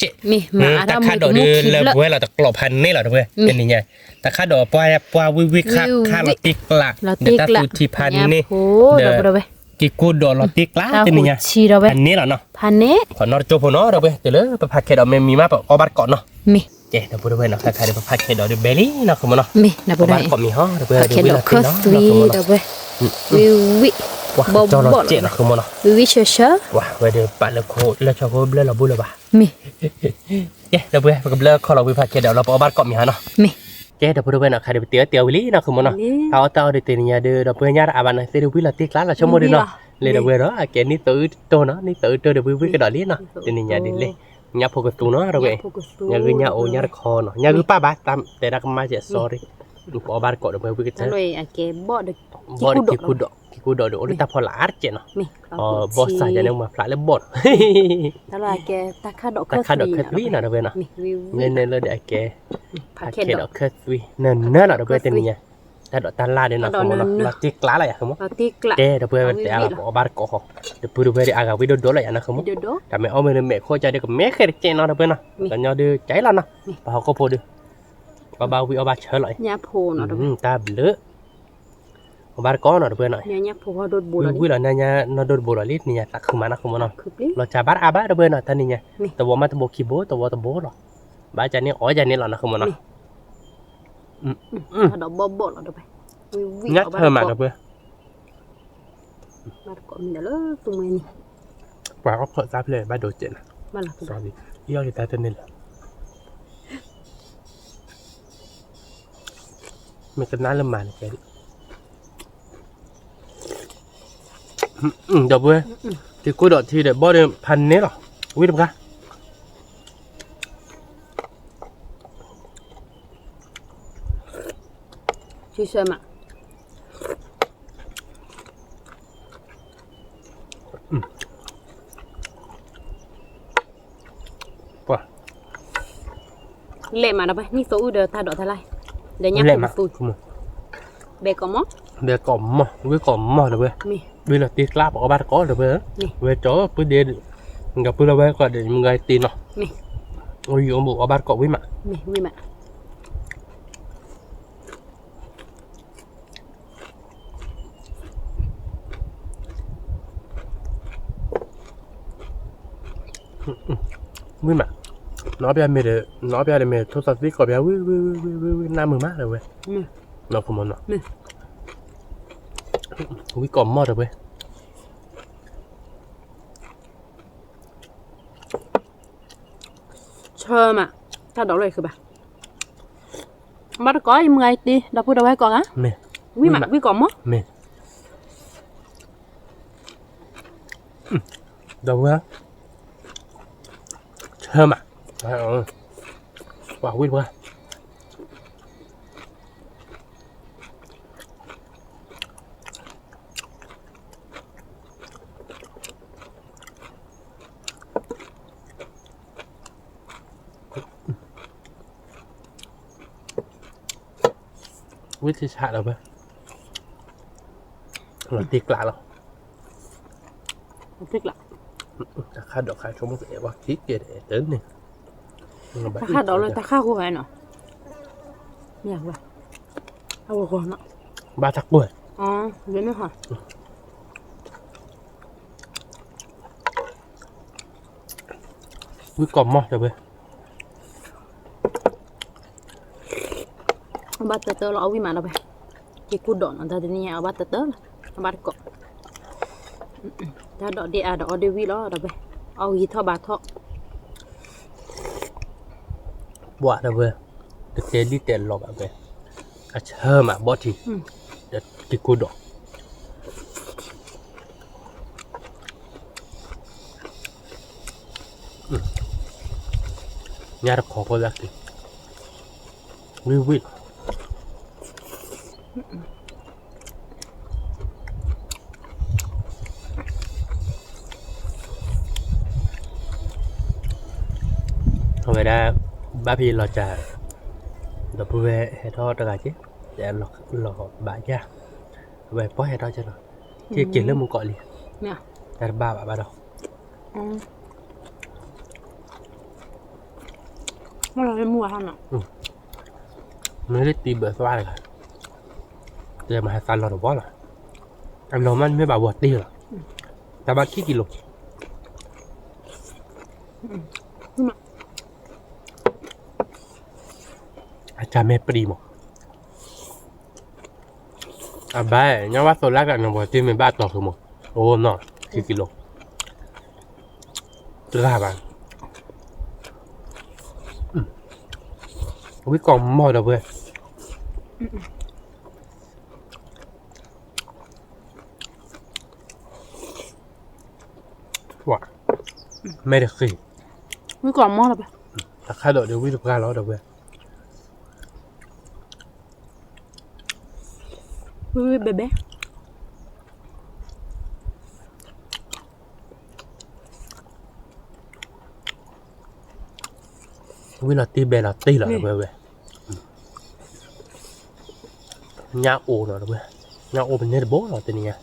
အီၣ်ဒၣ်ထံဒုးဝံၣ်ဒိၣ်တစဲး, မ့ၢ် တၢ်ခၣ်ဒိးဒုးလၢပဝဲလီၤတကျိးဖးန့ၢ်လီၤ ဒီပုၢ်ဝဲၢ်, တနံၤညါ, တၢ်ခၣ်ဒိးပှၤပှၤဝံၣ်ဝံၣ်ခါခါလီၤတံၢ်ကျါ, ဒီးတၢ်သူထံဖးန့ၢ်, ဒီး က့ၤကိၢ်ဒီးလီၤတံၢ်ကျါ တနံၤညါ, ဖးန့ၢ်လီၤနီၤ, ဖးန့ၢ်, ခီနီတကၠိဖိနီၤ ဒီပုၢ်ဝဲၢ်, တုၤလၢပဖးခဲဒီးမ့ၢ်မံၤမး ပအီဘၣ်တကိးနီၤ, မ့ၢ် ကဲ ဒီပုၢ်ဝဲၢ်နီၤ ခါခါဒီးပဖးခဲဒီးဒုးဘဲလံနီၤ ခမနီၤ, မ့ၢ် အီဘၣ်တကိးမံၤဟီ ဒီပုၢ်ဝဲၢ်, ဖးခဲဒီးခၢၣ်သွံ ဒီပုၢ်ဝဲၢ်, ဝံၣ်ဝံၣ်, ဘီၣ်ဘီၣ်လီၤ ခမနီၤ, ဝံၣ်ဝံၣ်ဆၢဆၢ, ဝဲဒုးပာ်လၢခိလၢဆီခိဘျၢလီၤဘိလၢၤဘၣ်, မ့ၢ် ကဲ ဒီပုၢ်ဝဲၢ် ပကဘျၢခီလီၤဝံၤဖးခဲဒီးလီၤ ပအီဘၣ်တကိးမံၤဟီနီၤ, မ့ၢ် ကဲ ဒီပုၢ်ဝဲၢ်နီၤ ခါဒီးပတ့အီၣ်တ့အီဝံၤလံနီၤ ခမနီၤ, တၢ်အီၣ်တၢ်အီဒုးတနံၤညါဒုး ဒီပုၢ်ဝဲၢ်ညါတအါဘၣ်နီၤ သ့ၣ်ဒုးဝံၣ်လီၤတံၢ်ကျါလီၤ ဆိကမိၣ်ဒုးနီၤ, လၢဒီပုၢ်ဝဲၢ်ဒီး အကဲနံၣ်သိအုၣ်တိၢ်နီၤ နံၣ်သိအုၣ်တိၢ်ဒုးဝံၣ်ဝံၣ်ကဒီးလံနီၤ, တနံၤညါဒ်လဲၣ်, ညၣ်ဖိကသူနီၤ ဒီပုၢ်ဝဲၢ်, ညၣ်ဂုၢ်ညၣ်အိၣ်ညၣ်တခီနီၤ ညၣ်ဂုၢ်ပၢ်ဘၣ် တၢ်တဲတၢ်ကမၣ်စဲး sorry, ပအီဘၣ်တကိးဒီပုၢ်ဝဲၢ်ဝံၣ်ကတၢၢ်, ဘီၣ်ဒီးက့ၤကူဒီး က့ၤကူဒီးဒုးအိၣ်လၢတၢ်ဖီလာ်အါတကဲးနီၤ, ဘီၣ်စၢ်ယၤန့ၣ်မၤဖျါလၢဘီၣ်နီၤ, တၢ်ခၣ်ဒီးခၢၣ်သွံနီၤ ဒီပုၢ်ဝဲၢ်နီၤ, နဲနဲလၢဒုးအကဲ ဖးခဲဒီးခၢၣ်သွံ နၢၤနၢၤလီၤ ဒီပုၢ်ဝဲၢ်တနံၤညါ, တၢ်ဒိးတၢ်လၢ်ဒုးနီၤ ခမနီၤ လီၤတံၢ်ကျါလီၤယၤ ခမနီၤ, ကဲဒီပုၢ်ဝဲၢ်တဲအါလီၤ ပအီဘၣ်တကိးဃီ, ဒီပုၢ်ဝဲၢ်ဒုးအါဂၤဝံၣ်ဒိၣ်ဒိၣ်လီၤယၤနီၤ ခမနီၤ, တၢ်မ့ၢ်အီၣ်မ့ၢ်လၢမဲာ်ခိၣ်ကၢ်ဒုးကမဲာ်ဃဲတကဲးနီၤ ဒီပုၢ်ဝဲၢ်နီၤ, ကညီဒုးကဲလီၤနီၤ, ပှၤဟီၣ်ခိၣ်ဖိဒုး အီဘၣ်ဝံၣ်အီဘၣ်ဆၢလီၤ, တၢ်ဘျုး အီဘၣ်တကိးနီၤ ဒီပုၢ်ဝဲၢ်နီၤ, ဝံၣ်ဝံၣ်လီၤ နညါနီၢ်ဒိၣ်တဘိလီၤလံ တနံၤညါသးခုမးနီၤ ခမနီၤ, လီၤစှၤဘၣ်တအါဘၣ် ဒီပုၢ်ဝဲၢ်နီၤ တနံၤညါ, သဝီမးတဘိခံဘိ သဝီတဘိလီၤ, ဘၣ်ကန့ၣ်အီၣ်ကန့ၣ်လီၤနီၤ ခမနီၤ, ညၣ်ထၢမး ဒီပုၢ်ဝဲၢ်, ပှၤအီၣ်ဖျၢၣ်တၢ်ဖျၢၣ်ဘၣ်ဒိးစဲးနီၤ, အီၣ်က့ၤတၢ်တန့ၢ်လီၤ မ့ၢ်ကနၣ်လၢမၤန့ၣ်ကဲ, ဒီပုၢ်ဝဲၢ်, က့ၤကိၢ်ဒီးထံဒီးဘီၣ်ဒီးဖးန့ၢ်လီၤ, ဝံၣ်တပှၢ်, ဆံဆဲမး ပှၤ လဲၣ်မးဒီး နံၣ်သိအုၣ်ဒီးတၢ်ဒိးတၢ်လၢ်, ဒီးညၣ်ဖိကသူ, ဘဲကိးမီၢ်, ဘဲကိးမီၢ် ဝံၣ်ကိးမီၢ်ဒီးဝဲ, ဝံၣ်လီၤတံၢ်ကျါ ပအီၣ်ဘၣ်တကိးဒီးဝဲ, ဝဲကၠီပုၢ်ဒ့, ဒီပုၢ်လၢဝဲကီးဒီးမုၢ်ဂၤတ့ၢ်နီၤ, ဝံၣ်အီၣ်ဘၣ်တကိးဝံၣ်မး, ဝံၣ်မး. ဝံၣ်မး, နအီၣ်ပျဲမ့ၢ်ဒီး နအီၣ်ပျဲဒီးမ့ၢ်ထိၣ်သီသံကိးပျဲ ဝံၣ် ဝံၣ် ဝံၣ် ဝံၣ် နၢ်မုာ်မးဒီးဝဲ, နီၢ်ခိမနီၤ, ဝံၣ်ကိးမီၢ်ဒီးဝဲ, ဆၢမး, တၢ်ဒိးလၢယဃုဘၣ်, ဘၣ်တကိးယမုၢ်ဂၤယတ့ ဒီပုၢ်ဒီဝဲၢ်ကိးဂၤ, ဝံၣ်မး ဝံၣ်ကိးမီၢ်, မ့ၢ် ဒီပုၢ်ဝဲၢ်, ဆၢမး, ပှၤဝံၣ်တပှၢ် ဝံၣ်ထံဆးဒီးဝဲ, လီၤတံၢ်ကျးလီၤ, တံၢ်ကျး, တၢ်ခါဒီးခါဆိကမိၣ်အဲၣ်ဝဲခံကဲဒီးအဲၣ်တၢ်န့ၣ်, တၢ်ခါဒီးလၢတၢ်ခါဃိဝဲနီၤ, မ့ၢ်ဝဲ, အဝဲဃိနီၤ, ဘၣ်တၢ်ကွၢ်, ဝံၣ်ကိးမီၢ်ဒီးဝဲ အဘၣ်တၢၢ်တၢၢ်လီၤ အဝံၣ်မးဒီးဝဲ, က့ၤကူၣ်ဒိးနီၤ တၢ်တနံၤညါအဘၣ်တၢၢ်တၢၢ်လီၤ, အဘၣ်တကိး, တၢ်ဒိးဒ့အါဒီးအီၣ်ဒ့ဝံၣ်လီၤဒီးဝဲ, အီၣ်ဂံၢ်ထီၣ်ဘါထီၣ်, ပှၤဒီးဝဲ, တတဲဒ်တဲလီၤဘၣ်ဝဲ, အဆၢမးဘီၣ်ထံး, ဒီးက့ၤကူၣ်ဒိး ညၣ်တခီဖိလၢက့ၤ, ဝံၣ်ဝံၣ်လီၤ, အဝဲဒၣ်, ဘၣ်ဖဲလီၤစၢ်, ဒီပုၢ်ဝဲၢ်ဟဲထီၣ်တဂၤက့, လီၤဘၣ်ယၢ်, အဝဲပှၢ်ဟဲထီၣ်က့လီၤ, က့ၤလၢမူကီးလံ, တၢ်တဘၣ်ဘၣ်ဘၣ်ဒီး မ့ၢ်လီၤလၢမူဝဲဟီနီၤ, မ့ၢ်လၢတံၤဘၢၣ်သွါတဂၤ, တဲမၤဟဲသးလီၤတဝီလီၤ, အလီၤမးမ့ၢ်ဘၣ်ဝီၤတ့ၢ်လီၤ, တၢ်ဘၣ်ခံကံလိၤ, အတၢ်မ့ၢ်ပျံၤမး အဘၣ်, ညါဝဲသိးလၢကနၢ်ပှၤတ့ၢ်မ့ၢ်ဘၣ်တီၤဃုာ်မး, အိၣ်နီၤ, ခံကံလိၤ, တဂၤဘၣ်, ဝံၣ်ကိးမီၢ်ဒီးဝဲ မဲာ်တဃ့, ဝံၣ်ကိးမီၢ်ဒီးဝဲ, တၢ်ခါဒီးဒီးဝံၣ်တပှၢ်လီၤဒီးဝဲ, ဝံၣ်ဝံၣ်ဘဲဘဲ ဝံၣ်လီၤတံၢ်ဘဲလီၤတံၢ်လီၤဝဲဝဲ, ညၣ်အိၣ်လီၤဝဲ, ညၣ်အိၣ်ပန့ၢ်တဘိလီၤတနံၤညါ.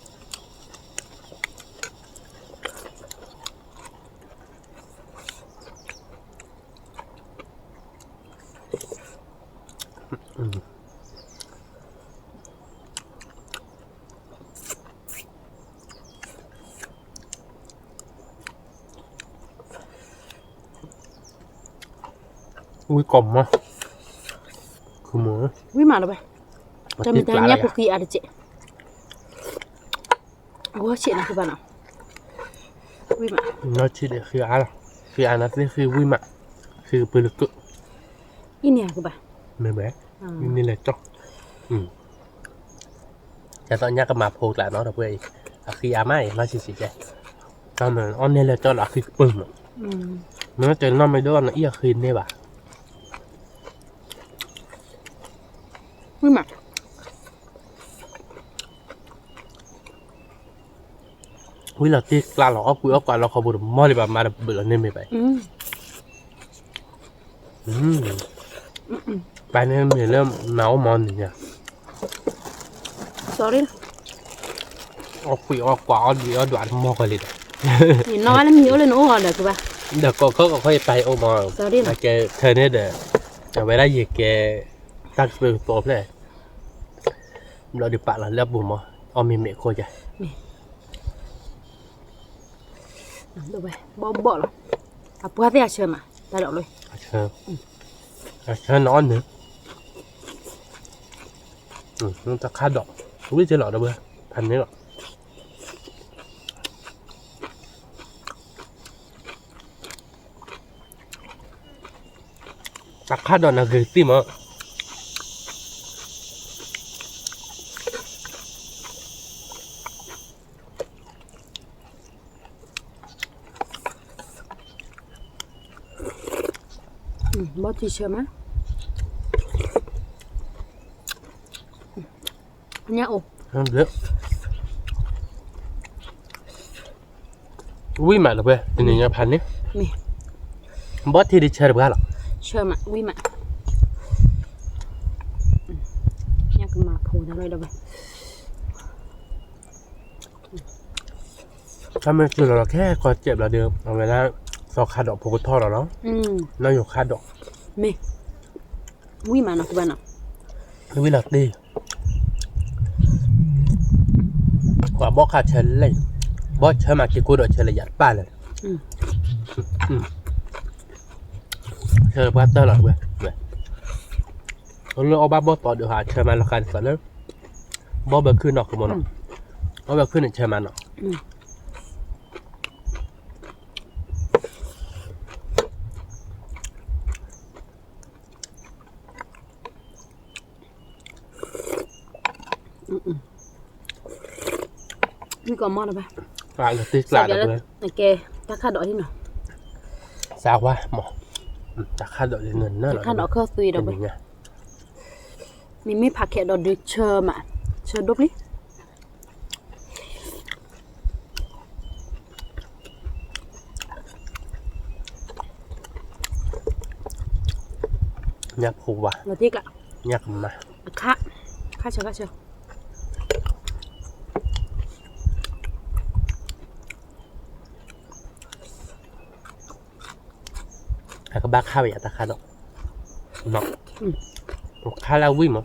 ဝံၣ်ကိးမီၢ်, ဝံၣ်မးလၢၤဝဲ, တမ့ၢ်တၢ်ညၣ်ဖိဃံအါတက့ၢ်, အဝဲဆံးနၤဃံဘၣ်နီၤ, ဝံၣ်မး, နီၢ်ဆံးဒီးဃံအါလီၤ, ဃံအါနၤသ့ၣ်ဃံဝံၣ်မး, ဃံကပၢၤလၢကၢၣ်, အံၤန့ၣ်အကဘၣ်, မ့ၢ်ဝဲ, အံၤန့ၣ်လဲၤကၠီၣ် ကဲသိးညါကမၤဖိကျးနီၤ ဒီပုၢ်ဝဲၢ်အံၤ, အဃံအါမးအံၤ နီၢ်ဆံးဆံးကဲ, တၢ်မ့ၢ်အီၣ်န့ၢ်လၢကၠီၣ်လီၤအဃံကပၢၤမး, မ့ၢ်တဲနီၢ်မ့ၢ်ဒိၣ်နီၤအံၤအဃံန့ၢ်ဘၣ်, ဝံၣ်မး ဝံၣ်လီၤတံၢ်ကျါလီၤ အီၣ်ကွံာ်အီၣ်ကွၢ်လီၤခီဘိတမီၢ်လံဘၣ် မၤတဘုးလီၤန့ၢ်မ့ၢ်ဘၣ်အံၤ, ပၢ်န့ၣ်မ့ၢ်လၢမၤအိၣ်မီၤန့ၣ်ညါ, အီၣ်ကွံာ်အီၣ်ကွၢ်အီၣ်ဒံးအီၣ်ဒွးတမီၢ်ကီးလံဒီး, ယနီၢ်ဝဲလၢမံၤအိၣ်လၢနအိၣ်ဂီၤဒီးကဘၣ်, ဒီးကိးခီကိးခီယပၢ်ယအိၣ်မီၤ, ကဲထၢန့ၣ်ဒီး, အဝဲဒၣ်ယကဲ, တၢ်ကပၢၤကသီဖျဲၣ် ဘျီဒုးပာ်လီၤလၢအပူၤမး, အီၣ်မ့ၤမ့ၢ်ခိၣ်ယါ, ဘီဘီၣ်လီၤ, အပှၢ်သ့ၣ်အဆၢမး တၢ်ဒိးလီၤ, အဆၢနီၤအီၣ်န့ၣ်, တၢ်ခါဒိး, ဝံၣ်က့လီၤဒီးဝဲ, ဖးန့ၢ်လီၤ. တၢ်ခါဒိးနဂ့ၤသံမး. ဘီထံဆၢမး, ညၣ်အိၣ်, ဝံၣ်မးလၢၤဝဲ တနံၤညါဖးန့ၣ်, ဘီထံဒုးဆၢတပှၢ်လီၤ, ဆၢမး ဝံၣ်မး, ညၣ်ကမၤဖိတၢ်လီၤဒီးဝဲ တၢ်မ့ၢ်စၢၤလီၤလီၤခဲကီၢ်စဲးဘျီဒီး အဝဲဒၣ် သီခါဒီးဖိကထီၣ်လီၤလီၤ, နီၢ်ယိၤခါဒီး, မ့ၢ်, ဝံၣ်မးနီၤ ဝံၣ်လီၤတ့ၢ်, ပှၤဘီၣ်ခါဆၢလဲၣ်, ဘီၣ်ဆၢမးက့ၤကိၢ်ဒီးဆၢလၢယၤတပၢ်လဲၣ်, ဆၢပှၢ်တၢၢ်လီၤဝဲ, လၢအီၣ်ဘၣ်ဘီၣ်သီဒုးဟးဆၢမးလီၤဃးဒ်သိးလၢ ဘီၣ်ဘၢခုၣ်နီၢ်ကမီၤနီၤ, ဘီၣ်ဘၢခုၣ်န့ၣ်ဆၢမးနီၤ. မ့ၢ်ကီးမီၢ်လၢၤဘၣ်, ကဲ, တၢ်ခါဒိးဟံၣ်နီၤ, စးဝါမီၢ်, တၢ်ခါဒိးလၢနနၢ်လီၤ, တၢ်ခါဒိးခၢၣ်သွံဒီးဝဲ, မ့မ့ၢ်ဖးခဲဒီးဒုးဆၢမး, ဆၢဒိၣ်ပျံၤ ညၣ်ဖိဝါ, ညၣ်ကမါ, အခါ, ခါဆၢခါဆၢ, အကဘၣ်ခါဝဲယၤတၢ်ခါဒီး, ခါလၢဝံၣ်မး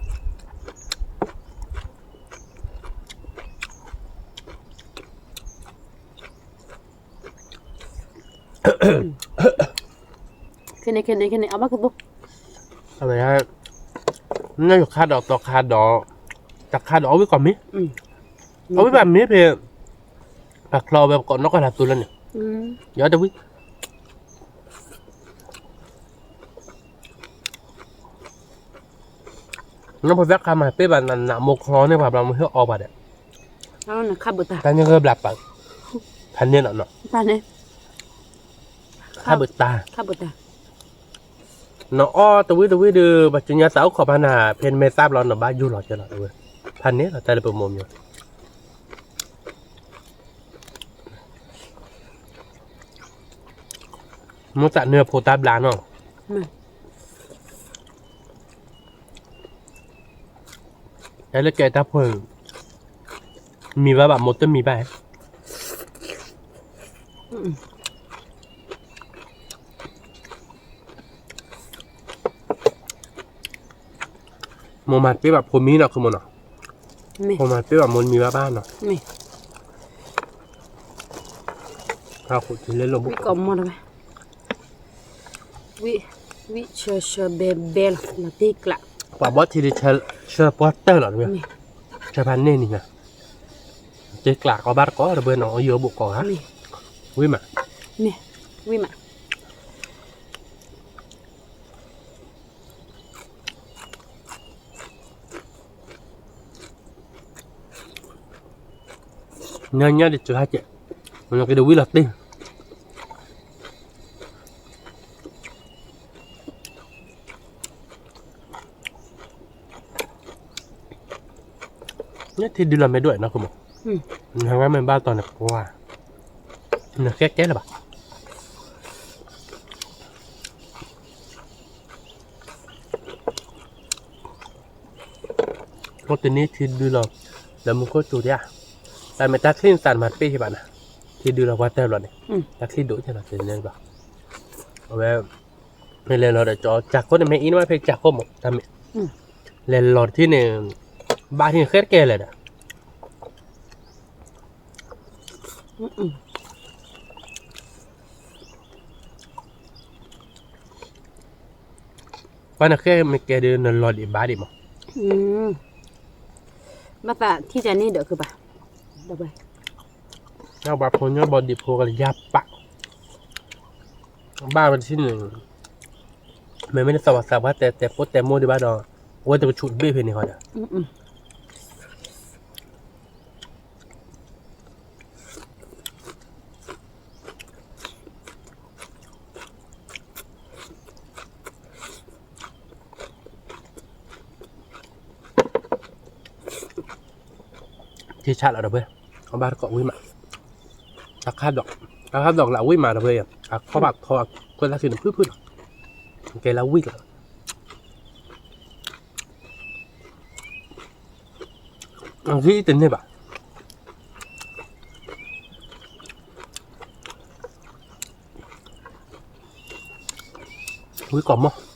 ခဲန့ၣ်ခဲန့ၣ်ခဲန့ၣ် အဘၣ်ကသိး, အဝဲ, နၢ်ယိၤခါဒီးသီခါဒီး, တၢ်ခါဒီးအဝံၣ်ကီးမ့ၢ်, အဝံၣ်ဘၣ်မ့ၢ်ဖဲ, ပှၤချီအဝဲပကိးနီၢ်ကီၢ်လၢသိလၢန့ၣ်, ယီတဝံၣ် နဖိသၣ်ခါမၤပ့ၢ်ဘၣ်နးနးမိၢ်ချီန့ၢ်ပှၤဘျီမ့ၢ်ဟ့ၣ်အီပှၤဒီး, တၢ်ညါဂ့ၢ်ဘျးပာ်, ဖးန့ၣ်လီၤနီၤ, ခါဘုးတၢ်, နအီၣ်တဝံၣ်တဝံၣ်ဒီး ပှၤကညီသးအိၣ်ခိးဖးနၤ ဖဲနမဲာ်သၣ်ဘျီနဘၣ်ယိၢ်လီၤကဲလီၤ, ဖးန့ၣ်လီၤတၢ်လၢပမိၢ်မၠိ မိၢ်သးနၢအဖိတၢ်ဘျါနီၤ, တၢ်လၢကဲတၢ်ဖိ, မံၤဘၣ်ဘၣ်မိၢ်တမံၤဘၣ်, မိၢ်မၤတပ့ၢ်ဘၣ်ဖိမံနီၤ ခိၣ်မိၢ်နီၤ, ဖိမၤတပ့ၢ်ဘၣ်မိၢ်တမံၤဘၣ်ဘၣ်နီၤ, အဃိလၢလီၢ်ဘိၣ်ကီးမီၢ်တဝဲ, ဝံၣ်ဆၢဆၢဘဲဘဲလီၤ လီၤတံၢ်ကျး, ပှၤဘီထံဒုးဆၢပှၢ်တၢၢ်လီၤတဝဲ, ဆၢဖးန့ၢ်နံၤညါ, တံၢ်ကျးကီဘၣ်တကီးတဘၣ်နီၤ အယိာ်ဘိၣ်ကီးဧါ, ဝံၣ်မး, ဝံၣ်မး ညါညါဒ်စှၤဟါကဲး, နက့ၤဒ်ဝံၣ်လီၤတံၢ်, ညါထံဒုလီၤမ့ၢ်ဒိၣ်နီၤ ခိၣ်မိၢ်, နဟါမ့ၢ်ဘၣ်တီၤန့ၣ်ပှၤ, နဃဲကဲလၢၤဘၣ် အိၣ်တနံၤထံဒုလီၤ, လၢမူခိၣ်စူၤဒၣ်, တၢ်မ့ၢ်တၢ်ချံနသးတမၤတပ့ၢ်ဟ့ၣ်ဘၣ်နၤ, ထံဒုလီၤပှၢ်တၢၢ်ဘျီန့ၣ်, တၢ်ချံဒိၣ်ကဲလီၤတန့ၢ်ဘၣ်, အဝဲ, မ့ၢ်လဲၤလီၤဒီးကၠီကၠၢ်ခိၣ်န့ၣ် မ့ၢ်အံၤန့ၣ်မ့ၢ်ဖဲကၠၢ်ခိၣ်မး တၢ်မ့ၢ်, လဲၤလီၤတထံၣ်န့ၣ်, ဘၣ်ထံၣ်န့ၣ်ဃဲတကဲလဲၣ်ဒီး အ ပှၤနဃဲမ့ၢ်ကဲဒီးနလီၤဒံးဘၣ်ဒံးမး, ဘၣ်သးထံၣ်တၢ်န့ၣ်ဒီးကဘၣ်, ဒီးပှၤဖိညၣ်ဘီဒံးဖိကလၢယၢ်ပာ်, ဘၣ်ဝဲတထံၣ်န့ၣ်, မ့မ့ၢ်နသးပှၢ်သးပှၢ်တဲတဲဖိတဲမိၢ်ဒံးဘၣ်ဒီး, အဝဲတကဆူးတဘ့ၣ်ဖဲန့ၣ်ဃီဒီး ထံဆးလီၤဒီးဖဲ, အဘၣ်တကိးဝံၣ်မး, တၢ်ခါဒီး, တၢ်ခါဒီးကလၢအဝံၣ်မးဒီးဖဲ, အခီၣ်ဘၣ်ထီ, ကွဲးသးဃ့နဖုၣ်ဖုၣ်ဒီး, ကဲလၢဝံၣ်လီၤ, အဂ့ၢ်တန့ၢ်ဘၣ် ဝံၣ်ကိးမီၢ်,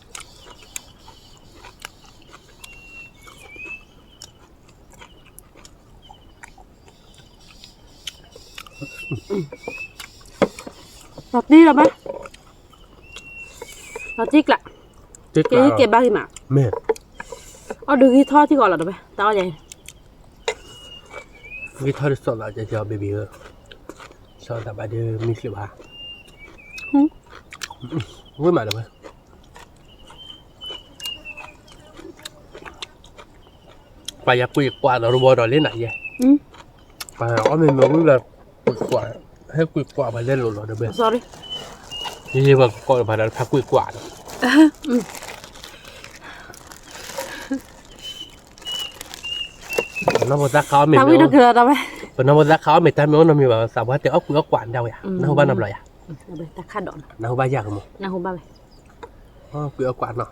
လီၤတံၢ်လီၤဘၣ်, လီၤတံၢ်ကျး, ကဲကဲဘၣ်ဂ့ၤမး, မ့ၢ်, အီၣ်ဒုးဂံၢ်ထီၣ်ထံကီးလီၤဒီးဖဲ, တၢ်အီၣ်ယၤ, ဂံၢ်ထီၣ်ဒ်သိးလီၤ ကဲကဲ baby ဧၢ, စီၤသးဘၣ်ဒုးမံစံးဘၣ်, ဝံၣ်မးဒီးဖဲ ပှၤယၤကွံာ်ကွၢ်ဒီးတဝီဒီးလၢနၤယဲ, ပှၤအီၣ်မ့ၢ်မ့ၢ်ဝံၤလၢ, ကွံာ်ကွၢ်, ဟဲကွံာ်ကွၢ်ပှၤလဲၤလိာ်လီၤဒီးဘဲ, ယဲယဲပှၤကကိးဒီးပှၤဒီးဖးကွံာ်ကွၢ်ဒီး, ပနီၢ်ဖိသၣ်ခါအီၣ်မ့ၢ်, ပနီၢ်ဖိသၣ်ခါအီၣ်မ့ၢ်တၢ်မ့ၢ်အိၣ်နီတမံၤဘၣ် သးပှၢ်တဲအီၣ်ကွံာ်အီၣ်ကွၢ်ဒၣ်ဝဲဧါ, နၢ်ဟူဘၣ်နီတဘျီဧါ, နၢ်ဟူဘၣ်ယၤကမိၢ်, ကွံာ်အီၣ်ကွၢ်နီၤ,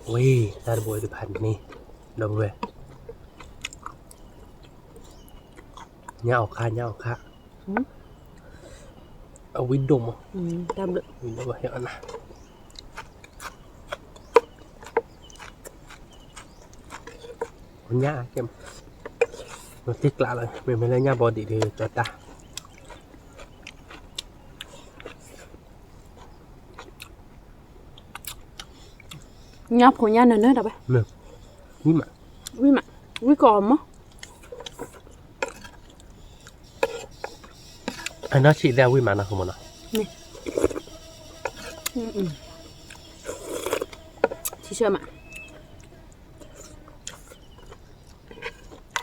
ဝံၤ တၢ်တဘိတဖၣ်န့ၣ်, ဒီပုၢ်ဝဲၢ်, ညၣ်အီၣ်ခါ ညၣ်အီၣ်ခါ, အဝံၣ်ဒိၣ်မး, ဝံၣ်ဒိၣ်ဟဲအီၣ်နၤ, ညၣ်, တ့ကျးလီၤ မ့မ့ၢ်လၢညၣ်ဘီဒံးဒီးကၠီတၢ် ညၣ်ဖိညၣ်နၢၤနၢၤတၢ်ဝဲ, ဝံၣ်မး, ဝံၣ်မး, ဝံၣ်ကိးမး, အနီၢ်ဆံးသ့ၣ်ဝံၣ်မးနီၤ ကမိၢ်နီၤ, ထံဆၢမး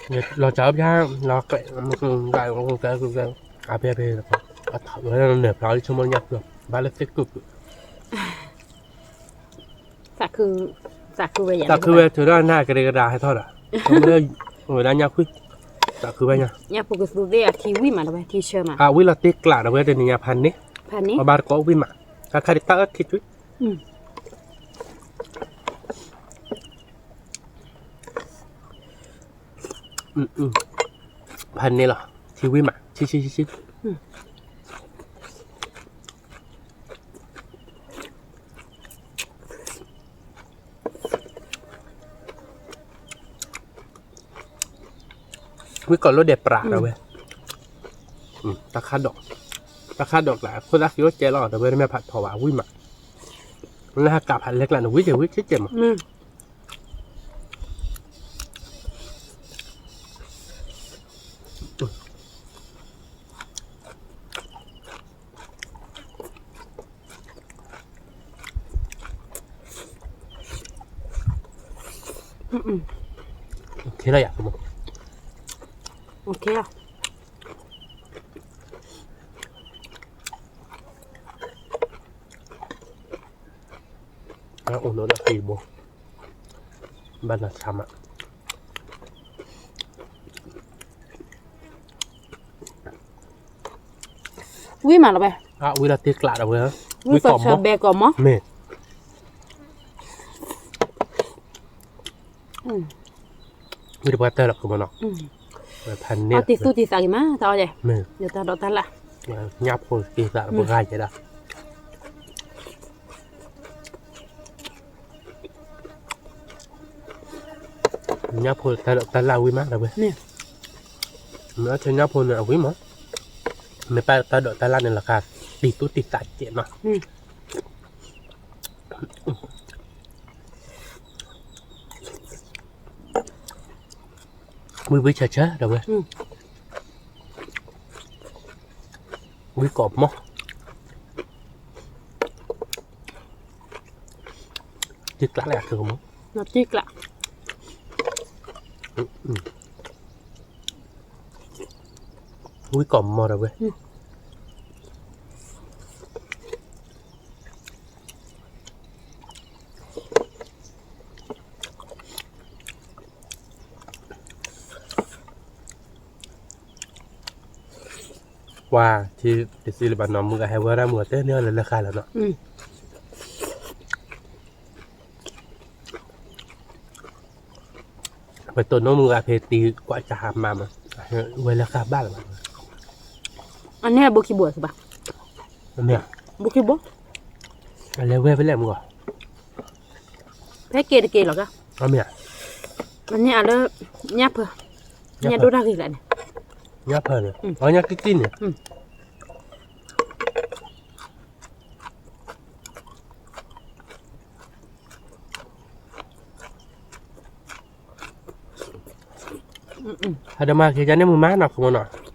လီၤစၢ်ဖျါ, လီၤ, အဖဲဖဲ, အထီၣ်ဝဲနၢ်ဖျါလၢဆိကမိၣ်ညၣ်ဖျါ, ဘၣ်လၢသ့ၣ်ကုၢ်ကုၢ်, သးခုဝဲ, သးခုဝဲထုးထီၣ်နၢ်ကရၢကရၤဟဲထီၣ်ဒီး, ဆိကမိၣ်လၢ, ဝဲဒၣ်ညၣ်ခွံ, သးခုဝဲညါ, ညၣ်ဖိကသူသ့ၣ်အထံဝံၣ်မးတဝဲ ထံဆၢမး, အဝံၣ်လီၤတ့ကျးဒီးဝဲတနံၤညါဖးန့ၣ်, ဖးန့ၣ်, အဘၣ်တကိးဝံၣ်မး, တၢ်ခါဒံးတၢ်အၢခံထွံ ဖးန့ၣ်လီၤ, ထံဝံၣ်မး, ဆံဆံဆံဆံ, ဝံၣ်ကိးလိၣ်ဒဲးပြးဒီးဝဲ, တၢ်ခါဒီး, တၢ်ခါဒီးကျး ခိၣ်သၣ်ဃံအိၣ်ကဲလီၤ ဒီးဝဲတမ့ၢ်ဖးထီဘၣ် ဝံၣ်မး, လၢဟးကးဖးလဲၤကျးန့ၣ် ဝံၣ်ကဲဝံၣ်ကဲကဲမး OK လီၤယၤ, OK လီၤ, အိၣ်လီၤဒီးဃံဘိ, ဘၣ်နဆါမး, ဝံၣ်မးလီၤဝဲ, ဝံၣ်လီၤတ့ကျးဒီးဝဲ, ဝံၣ်ကိးမီၢ်, မ့ၢ် ဝံၣ်တပှၢ်တၢၢ်လီၤကမီၢ်နီၤ, ဖးန့ၢ်, တံၤသူၣ်တံၤသးက့ၤမး တၢ်အီၣ်ယဲ, မ့ၢ် ယတၢ်ဒိးတၢ်လၣ်, ညၣ်ဖိတံၤသးပှၤဂၤယဲဒၣ် ညၣ်ဖိတၢ်ဒိးတၢ်လၣ်ဝံၣ်မး တဝဲ, မ့ၢ်အီၣ်ဆၢညၣ်ဖိန့ၣ် အဝံၣ်မး, မ့ၢ်ပၢ်တၢ်ဒိးတၢ်လၣ်န့ၣ်လီၤခါ, တံၤသူၣ်တံၤသးကဲးနီၤ, ဝံၣ်ဝံၣ်ဆၢဆၢဒီးဝဲ, ဝံၣ်ကိးမီၢ်, တံၢ်ကျးလၢအကမီၢ်, တံၢ်ကျး, ဝံၣ်ကိးမီၢ်ဒီးဝဲ. ပှၤထံတစံးလၢၤဘၣ်နီၤ မုၢ်ဂၤဟဲဝဲဒၣ်မုၢ်ဂၤတဲန့ၢ်အီၤလၢလၢဃါလီၤနီၤ. ပတိၢ်နီၣ်မုၢ်ဂၤဖဲတံၤကွၢ်စၢ်ဟးမၤမး, ဝဲလၢဃါဘၣ်လၢၤဘၣ်. အန့ၣ်အဘိခံဘိသ့ၣ်ဘၣ်, ဘိခံဘိ, အလဲၤဝဲဖဲလဲၣ်မုၢ်ဂၤ, ဖဲက့ၤတက့ၤလီၤကါ, အန့ၣ်အလၢ ညၣ်ဖၢ, ညၣ်ဒိၣ်တၢ်ဂ့ၤလၢန့ၣ်, ညၣ်ဖၢန့ၣ်, အညၣ်ကံၣ်ကံၣ်န့ၣ် ဟဲဒိးမၤက့ၤယၤန့ၣ်မုၢ်မးနီၤ ခိၣ်မနီၤ,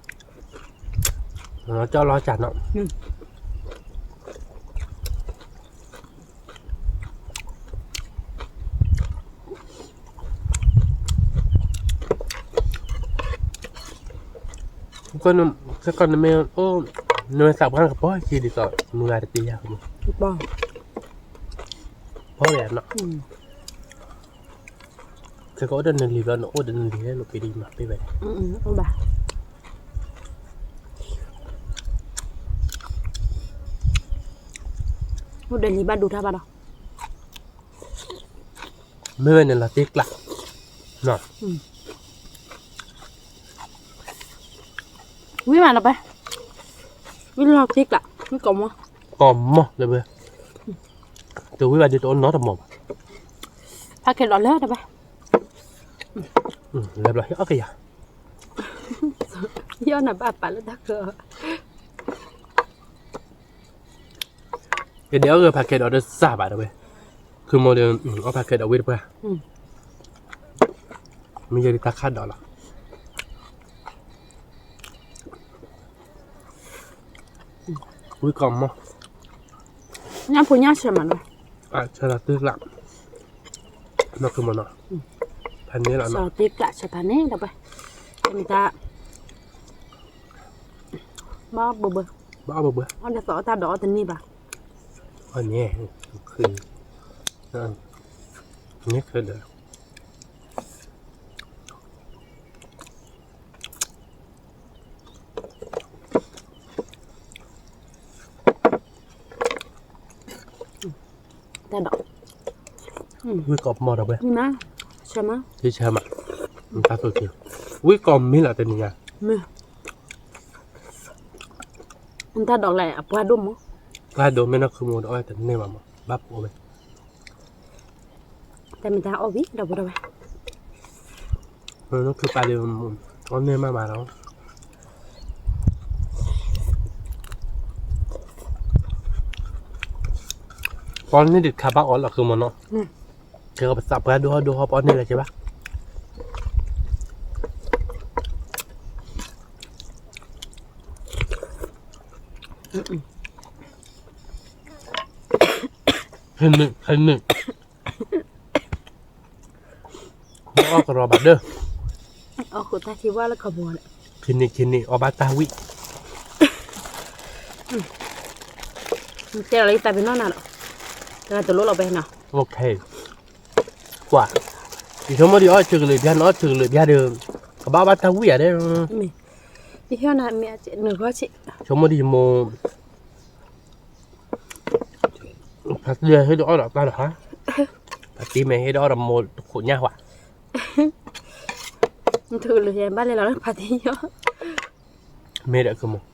ကၠီလီၤစၢ်နီၤ. ခဲကီၢ်နမ့ၢ်အိၣ် နမ့ၢ်သးပှၢ်နကပီၤက့ၤဒ်သိး မုၢ်ဂၤတက့ၤယၤ, ပီၤဝဲနီၤ. ခဲကီၢ်အိၣ်ဒီးနလံၤဘျီ နအိၣ်ဒီးနလံၤလၢနပ့ၤဒ်မၤပ့ၤဝဲ, အိၣ်ဒီးလံၤဘၣ်ဒိတၢ်ဘၣ်ဒီး မ့ၢ်ဝဲန့ၣ်လီၤတံၢ်ကျး, ဝံၣ်မးနီၤပဲ, ဝံၣ်လီၤတံၢ်ကျး, ဝံၣ်ကိးမီၢ်, ကိးမီၢ်လၢဝဲ, တဝံၣ်ဘၣ်ဒ်တအိၣ်နီတမီၢ်ဘၣ်, ဖးခဲဒီးလၢတဘၣ်, လၢဘျီဟံၣ်အီၣ်ကယၤ, ဟံၣ်အီၣ်နၤဘၣ်ပာ်လၢတၢ်ကၢ ကဒဲးအီၣ်ဂၢၢ်ဖးခဲဒီးတစၢ်ဘၣ်တဝဲ, ခုမိၢ်ဒီး အီၣ်ဖးခဲဒီးဝံၣ်တပှၢ်, မ့ၢ်ယဲဒ်တၢ်ခါဒီးလီၤ, ဝံၣ်ကိးမီၢ်, ညၣ်ဖိညၣ်ဆၢမးနီၤ, ဆၢလီၤတံၢ်ကျး, နီၢ်ခုမနီၤ, ဖးန့ၣ်လီၤနီၤ, ဆၢလီၤတံၢ်ကျးဆၢဖးန့ၣ်ဒီးပှဲၤ, မ့ၢ်တၢ် ဘၣ်အီၣ်ဘၢဘၢ, ဘၣ်အီၣ်ဘၢဘၢ, အီၣ်ဒီးသီအီၣ်တၢ်ဒီးအီၣ်တန့ၢ်ဘၣ်, အန့ၣ်, န့ၣ်ခဲဒီး တၢ်ဒီး, ဝံၣ်ကိးမီၢ်ဒီးဝဲ, ဆၢမး, တဆၢမး, တၢ်သိၣ်က့ၤ, ဝံၣ်ကိးမံၤလီၤတနံၤညါ, တၢ်ဒီးလဲၣ်အပှၢ်ဒိၣ်မး, ပှၢ်ဒိၣ်မ့ၢ်နီၢ်ခုမိၢ်ဒီးအီၣ်တန့ၢ်ဘၣ်မး ဘၣ်ဖိဝဲ တၢ်မ့ၢ်တၢ်အီၣ်ဝံၤဒီးပဝဲ, နခုပာ်ဒီး, အီၣ်န့ၢ်မးမးလီၤ, ပီၣ်န့ၢ်ဒံးခါဘၣ်အီၤလီၤ ခုမိၢ်နီၤ, ကဲပသးပှၢ်ဒိၣ်ဟီၣ်ဒိၣ်ဟီၣ်ပီၣ်န့ၢ်လၢကဲဘၣ် ဟဲနုာ်, ဟဲနုာ်, အီၣ်ကရီဘၣ်ဒၢ, အီၣ်ဃုာ်တၢ်ခံဘၣ်လၢကီၢ်ပူၤန့ၣ်, ခံနံၤခံနံၤ အီၣ်ဘၣ်တၢ်ဝံၣ်, ကဲလီၤလၢယသးပ့ၤနီၣ်နၤဒီး, တဂၤတလိၣ်လီၤပဲနီၤ, ကွၢ်, ယဆိကမိၣ်ဒံးအီၣ်ဆံးကလုာ်ဘျါ နအီၣ်ဆံးကလုာ်ဘျါဒီး, ကဘၣ်ဘၣ်တၢ်ဝံၣ်ဧါဒီး, ယဆိကမိၣ်ဒံး မိၢ် ဖါတံၢ်ဟဲဒီးအီၣ်ဒီးတၢ်ဒီးဟါ, ဖါတံၢ်မ့ၢ်ဟဲဒီးအီၣ်ဒီးမိၢ်တခိးညါဟါ, နထုးကလုာ်ယဘၣ်လဲၤလီၤလၢဖါတံၢ်ယီၤ, မ့ၢ်ဒီးကမိၢ်,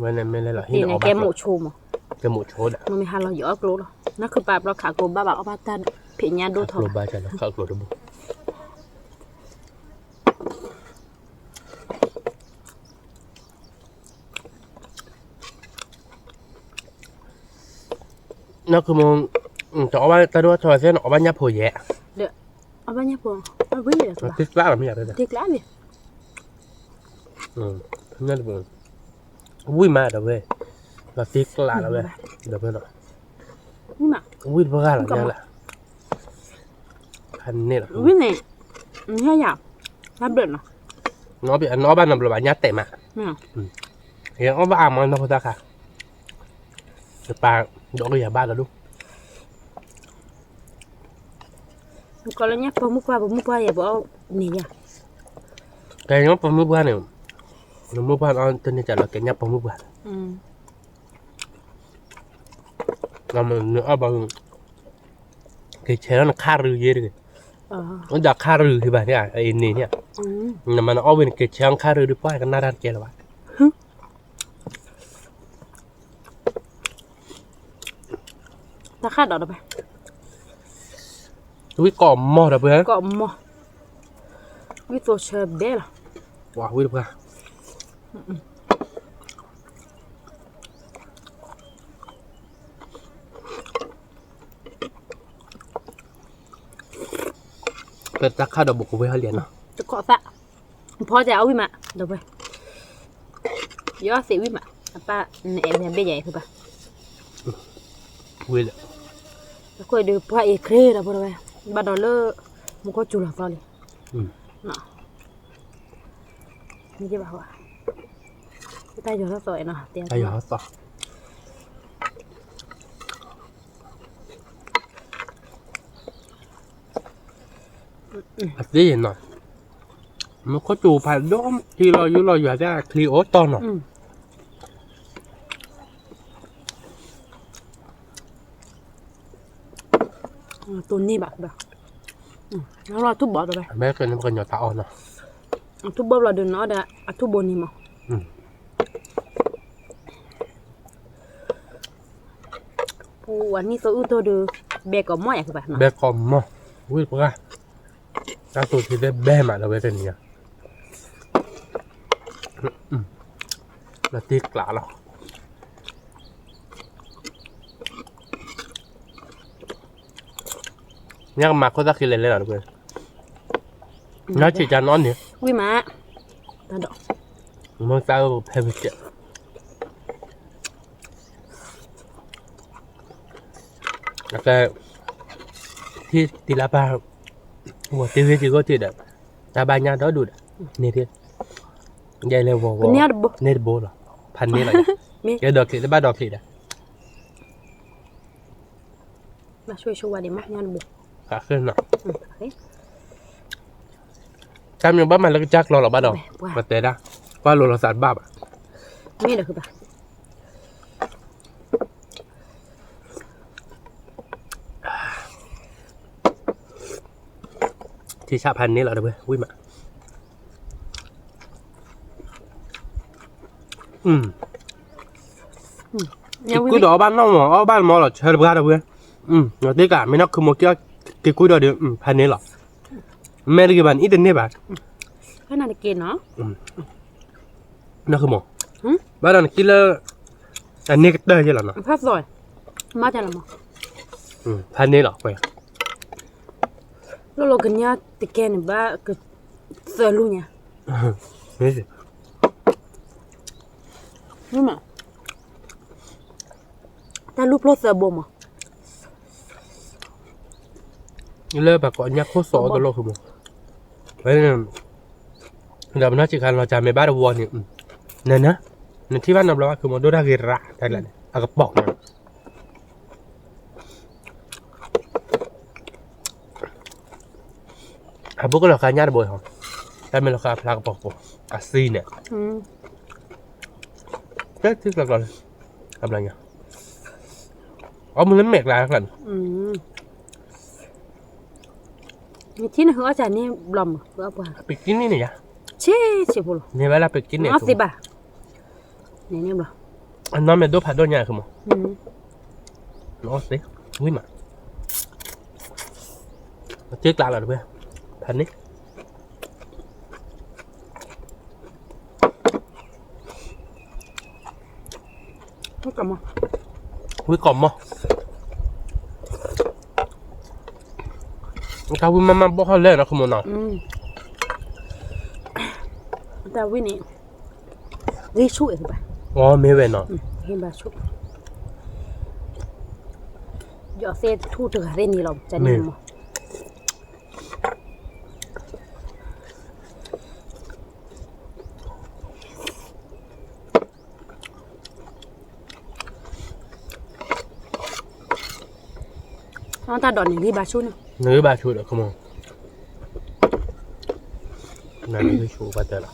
ဝဲန့ၣ်မ့ၢ်လဲၤလီၤဟံၣ်န့ၣ် ကဲမိၢ်ဆိမိၢ်, ကဲမိၢ်ဆိဒီး, မ့ၢ်ဟါလီၤယအီၣ်ကျိလီၤ, နၢ်ခုပာ်ဘျီခးကျိဘၣ်ဘၣ်အီၣ်ဘၣ်တၢ်ဖံးညၣ်ဒိၣ်ထီၣ်, ခးကျိတဘိ နၢ်ခုမိၢ်, တအီၣ်ဘၣ်တၢ်ဒိၣ်ထီၣ်သ့ၣ် နအီၣ်ဘၣ်ညၣ်ဖိယဲၢ်, ဒီး, အဘၣ်ညၣ်ဖိ, အဝံၣ်လီၤ, တ့ကျါလီၤမ့ၢ်ယၤ, တ့ကျါလံ, ဝံၣ်မးဒီးဝဲ, ဒီးတ့ကျါလီၤဝဲ, ဒီးဖဲလီၤ, ဝံၣ်တပှၢ်လီၤ, န့ၣ်လီၤ, ဝံၣ်န့ၣ်, ညၣ်ယၤ, ဘျၢၣ်နီၤ, နအီၣ်ဘၣ်နဘျီဘၣ်ညၣ်တဲာ်မး, ယအီၣ်ဘၣ်အါမးနီၢ်ဖိသၣ်ခါ, ယပၢ်, ဒီးကယၤဘၣ်လီၤဒိၣ် ကီလၢညၣ်ပိာ်မုၣ်ပှၢ် ပိာ်မုၣ်ပှၢ်ယဲၢ် ပအီၣ်န့ၢ်ယၤ, ကဲညၣ်ပိာ်မုၣ်ပှၢ်န့ၣ်, နမိၢ်ပှၢ်အီၣ်တန့ၢ်ကလီၤ ကဲညၣ်ပိာ်မုၣ်ပှၢ်, နအီၣ်ဘၣ်, က့ၤဆဲးလီၤနခါရုၢ်ယဲၢ်တဂ့ၤ, အိၣ်ဒီးခါရုၢ်ဟံၣ်ဘၣ်န့ၣ် အအံၤန့ၣ်န့ၣ်, နမၤနအီၣ်ဝဲန့ၣ် က့ၤဆဲးလီၤနခါရုၢ်ဒုးပှၢ်ကနၣ်တၢ်တကဲလၢၤဘၣ် တၢ်ဃၣ်ဒီးတပှဲၤ, ဝံၣ်ကိးမီၢ်ဒီးပှဲၤ, ကိးမီၢ်, ဝံၣ်သိဆၢဘဲလီၤ, ဝံၣ်တပှဲၤ, ပတၢ်ဃၣ်ဒီးဘူးကဝဲဟီလံနီၤ, တကိးသၣ်, ဖီတဲအီၣ်ဝံၣ်မး ဒီးပှဲၤ, ယအီၣ်သ့ဝံၣ်မး, အပၢ်နအဲၣ်ဝဲဘ့ၣ်ယၤအံၤဖုဘၣ်, ဝံၣ်လၢ, အဃိဒုးပှၢ်အံၤခရ့ဒီးဖိဒီးဝဲ, ဘၣ်ဒီးလၢ, မူခိၣ်စူၤလီၤသီလံ, မ့ၢ်ဘၣ်, တၢ်ယီၤထီၣ်သီနီၤ, တၢ်ယီၤထီၣ်သီ အသ့ယနီၤ, မူခိၣ်စူၤဖးဒိၣ် ထံလီၤယူလီၤယွၤသ့ၣ်ချံအိၣ်တီၢ်နီၤ, တိၢ်န့ၢ်ဘၣ်, အထူၣ်ဘီတဝဲ, ပကညီတၢ်အီၣ်နီၤ, အထူၣ်ဘီဘျီဒုးနအီၣ်ဒီး အထူၣ်ဘိန့ၣ်မး ပူၤဝဲနံၣ်သိအုၣ်တိၢ်ဒီး, ဘဲကိးမီၢ်ယၤကဘၣ်, ဘဲကိးမီၢ်, ဝံၣ်ပှၢ်, တၢ်တိၤထံသ့ၣ်ဘဲမးလၢဝဲတနံၤ, လၢတ့ကျးလီၤ, ညၣ်ကမၤခိၣ်သၣ်ခံလဲၤလဲၤလီၤတပှဲၤ, ညၣ်ဆံးကၢနီၣ်န့ၣ်, ဝံၣ်မး, တၢ်ဒီး, မ့ၢ်သၣ်ဖဲဖဲကဲး အကဲ, ထံတံၤလၢပၢ်, ဝဲတ့ဝဲတံၤဂီၢ်ထံးဒီး, တၢ်ဘၣ်ညၣ်ဒီဒူၣ်ဒီး, န့ၣ်, ယဲလဲၤဝီၤဝီၤ, န့ၢ်တဘိလီၤ, ဖးန့ၢ်လီၤ, ယဲဒီးချံးတဘၣ်ဒီးချံးဒီး ဘၣ်ဆိၣ်ဆိၣ်ဝါဒံးမး, တၢ်မ့ၢ်ဘၣ်မၤလၢကစၢ်ကျီလီၤဘၣ်ဒီး, ပတဲဒၣ်, ကွၢ်လိာ်လီၤသးတဘၣ်ဘၣ်, မ့ၢ်ဒီးဘၣ်, ထံဆးဖးန့ၢ်လီၤတဝဲ ဝံၣ်မး, က့ၤကွံာ်ဒီးအီၣ်ဘၣ်နီၢ်မး အီၣ်ဘၣ်မးလီၤ ဆၢတပှၢ်တဝဲ, သ့ၣ်ကး မ့ၢ်နီၢ်ခုမိၢ်က့ၤကွံာ်ဒီးဒီး ဖးန့ၢ်လီၤ, မဲာ်တဂ့ၤဘၣ် နအံၣ်တန့ၢ်ဘၣ်, နီၢ်ခုမိၢ်, ဘၣ်ဒီးနကံၣ်လၢ, အန့ၢ်ကတၢၢ်ယဲလီၤနီၤ, ဖးန့ၢ်လီၤ, လိၣ်လိာ်ကညီတကဲန့ၣ်ဘၣ်, သၢလူၢ်ညါ, တၢ်လူၢ်ဖျိသၢဘိမး, လၢပှၤကိးညၣ်ခိၣ်စီၤအီၤတလိၣ်ခုမိၢ်, ဒီးပနီၢ်ဆံးခါလီၤစၢ်မ့ၢ်ဘၣ်တဝီန့ၣ်, န, နထံၣ်ဘၣ်နီတဘျီဘၣ်ခုမိၢ် ဒိၣ်တၢ်ဂ့ၤရး, အကပိာ်မး အဘူးကလီၤဃာ်ညၣ်တဘိဟီ, တၢ်မ့ၢ်လီၤဃာ်အဖျါကပီၤကပီၤ, အသံန့ၣ်, တၢ်ထံကျီကျီ, အဘျီညါ, အီၣ်မ့ၢ်လၢမဲာ်ကျါကျါန့ၣ်, နထံၣ်နဃုအီၣ်စၢ်န့ၣ်ဘျီမး, ပကံၣ်န့ၣ်န့ၣ်ယါ, ဆ့ဆ့ဖိလီၤ, န့ၢ်ဘၣ်လၢပကံၣ်န့ၣ်သ့ဘၣ်, န့ၣ်န့ၣ်ဘျီ, အနီၢ်မဲာ်ဒိၣ်ဖးဒိၣ်ညါခုမိၢ်, နအီၣ်သ့, ဝံၣ်မး, ထံကျါလီၤတဝဲ, ဖးန့ၢ် ဝံၣ်ကိးမီၢ်, တၢ်ဝံၣ်မးမးဘီၣ်ထီၣ်လဲၣ်နီၤ ခမီနီၤ, တၢ်ဝံၣ်န့ၣ် ဂ့ၤဆူၣ်ဘၣ်, အမ့ၢ်ဝဲနီၤ, ဂ့ၤဘၣ်ဆူၣ်, ယီၤသ့ၣ်ထူၣ်တဂၤသ့ၣ်န့ၣ်လီၤ ကန့ၣ်မး တၢ်ဒိးန့ၣ်ဂ့ၤဘၣ်ဆူၣ်န့ၣ်, နဂ့ၤဘၣ်ဆူၣ်ဒီး ခမီ, နဂ့ၤဆူၣ်ဘၣ်တဲလီၤ.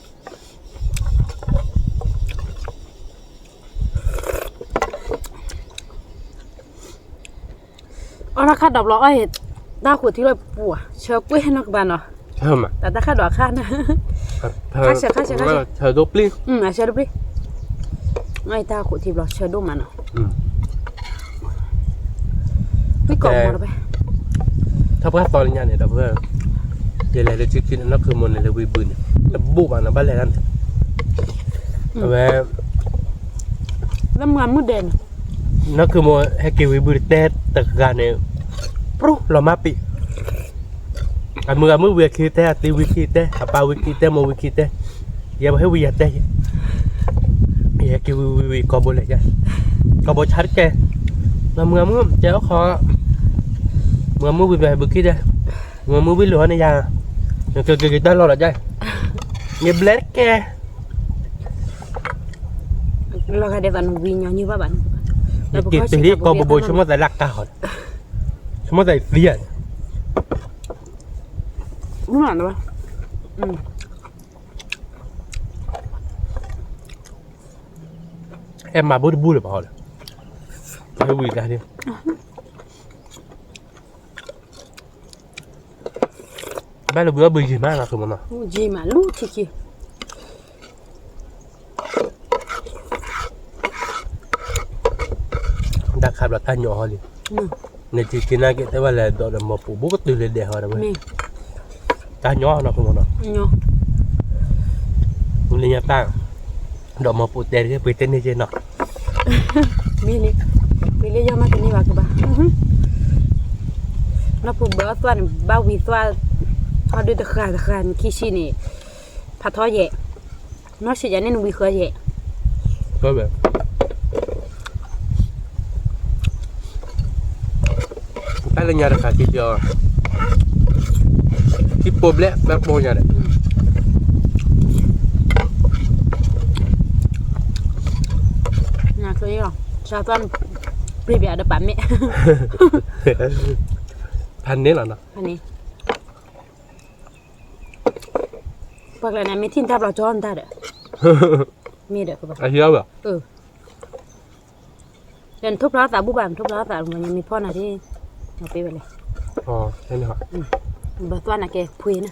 အီၣ်တၢ်ခါဒီးဘျီအီၣ်အံၤ, တၢ်ဃိးထံလီၤပူၤ, ဆၢကွံာ်နီၢ်ကဘၣ်နီၤ, တၢ်တၢ်ခါဒီးအခါန့ၣ်, ဆၢဒိၣ်ပျံၤ, ဆၢဒိၣ်ပျံၤ, အတၢ်ဃိးထံဘျီဆၢဒိၣ်မးနီၤ, ပကီးမီၤတဘၣ်, ထီၣ်ပှၢ်သီလၢညါန့ၣ်ဒီး ယလဲၤလၢဆံခံန့ၣ် နီၢ်ခုမိၢ်န့ၣ်လၢဝံဘူန့ၣ် တဘိးဘၣ်နီၤ ဘၣ်လဲၤတၢ်န့ၣ်, အဝဲ လၢမုၢ်မုၢ်ဒဲးန့ၣ်, နီၢ်ခုမိၢ်ဟဲက့ၤဝံဘူတတဲတဂၤန့ၣ်, ပြူလီၤမၢ်ပံၤ, အမုၢ်ဂၤမုၢ်ဝံၤအခံတဲ အသံဝံခံတဲ အပၢ်ဝံခံတဲ မိၢ်ဝံခံတဲ, ယဲပဟ့ၣ်ဝံယၤတဲ, ယဟဲက့ၤဝံဝံဝံ ကီၢ်ဘိလဲၤယါ, ကီၢ်ဘိဆါတကဲ, မုၢ်ဂၤမုၢ်တဲအီၣ်ခီ, မုၢ်ဂၤမုၢ်ဝံပၢ်ဟဲဘုခံတဲ, မုၢ်ဂၤမုၢ်ဝံလီၤန့ၣ်ယါ, နကက့ၤက့ၤတၢ်လီၢ်လီၤယါ, ယဘျဲတကဲ လီၤဂာ်ဒဲးသိးနဝံညီနုၢ်ဘၣ်ဘၣ်န့ၣ်, ယက့ၤတုၤလံကီၢ်ဘိဘိ ဆိကမိၣ်သးလၢအကါဃီ, ဆိကမိၣ်သးသံဧါ, မ့ၢ်, အဲၣ်မၤဘူၣ်တဘူၣ်လၢၤဘၣ်ဃီဒီး, ဟဲဝံၤတၢ်ဒ် ဘၣ်လၢဘုအီၣ်ဘုယံၤမးလီၤ မနီၤ, ယံၤမးလီၤထံခံ, တၢ်ခးဘျီတၢ်ညီဟီလံ, နထံခံနာ်က့ၤတဲဝဲလဲၤဒီးဒီးမီၤပူၤ ဘူးကတုၤလၢဒဲးဟီဒီးဝဲ, တၢ်ညီနီၤ မနီၤ, လၢညါတၢ် ဒီးမီၤပူၤတဲတဂ့ၤ ပှ့ၤတန့ၢ်က့နီၤ, မ့ၢ်န့ၣ်, ပှ့ၤလၢယီၢ်မးတန့ၢ်ဘၣ်ကဘၣ်, နီၢ်ပူၤဘၢအသွၣ်န့ၣ် ဘၣ်ဝံသွၣ်, ဟီဒုတဃၣ်တဃၣ်န့ၣ် ခံဆံန့ၣ်, ဖးထီယဲၢ်, နီၢ်ဆံးယၤန့ၣ်နဝံဃၢယဲၢ်, တၢ်လၢညါတခါခံကီ, ထံပိာ်ဘျဲၣ်ဘၣ်ပိာ်ညါဒီး, နၤချ့အီၤ, စၢ်သွၣ်န့ၣ်, ပျံၤပျါဒီးပာ်မဲာ်, ဖးန့ၣ်လီၤနီၤ, ဖးန့ၣ်, ပှၤကျါန့ၣ် မ့ၢ်ထံၣ်တၢ်ဘျီကၠီနတၢ်ဒီး, မ့ၢ်ဒီးကဘၣ်, အဟံၣ်အီၤဘၣ်, နထိၣ်ဖျါသးဘူၣ်ဘၣ် နထိၣ်ဖျါသး မ့ၢ်ဖီၣ်နၤဒ်, အပ့ၢ်ဝဲလဲၣ်, ဘၣ်သွၣ်နၤကဲဖှ့န့ၣ်,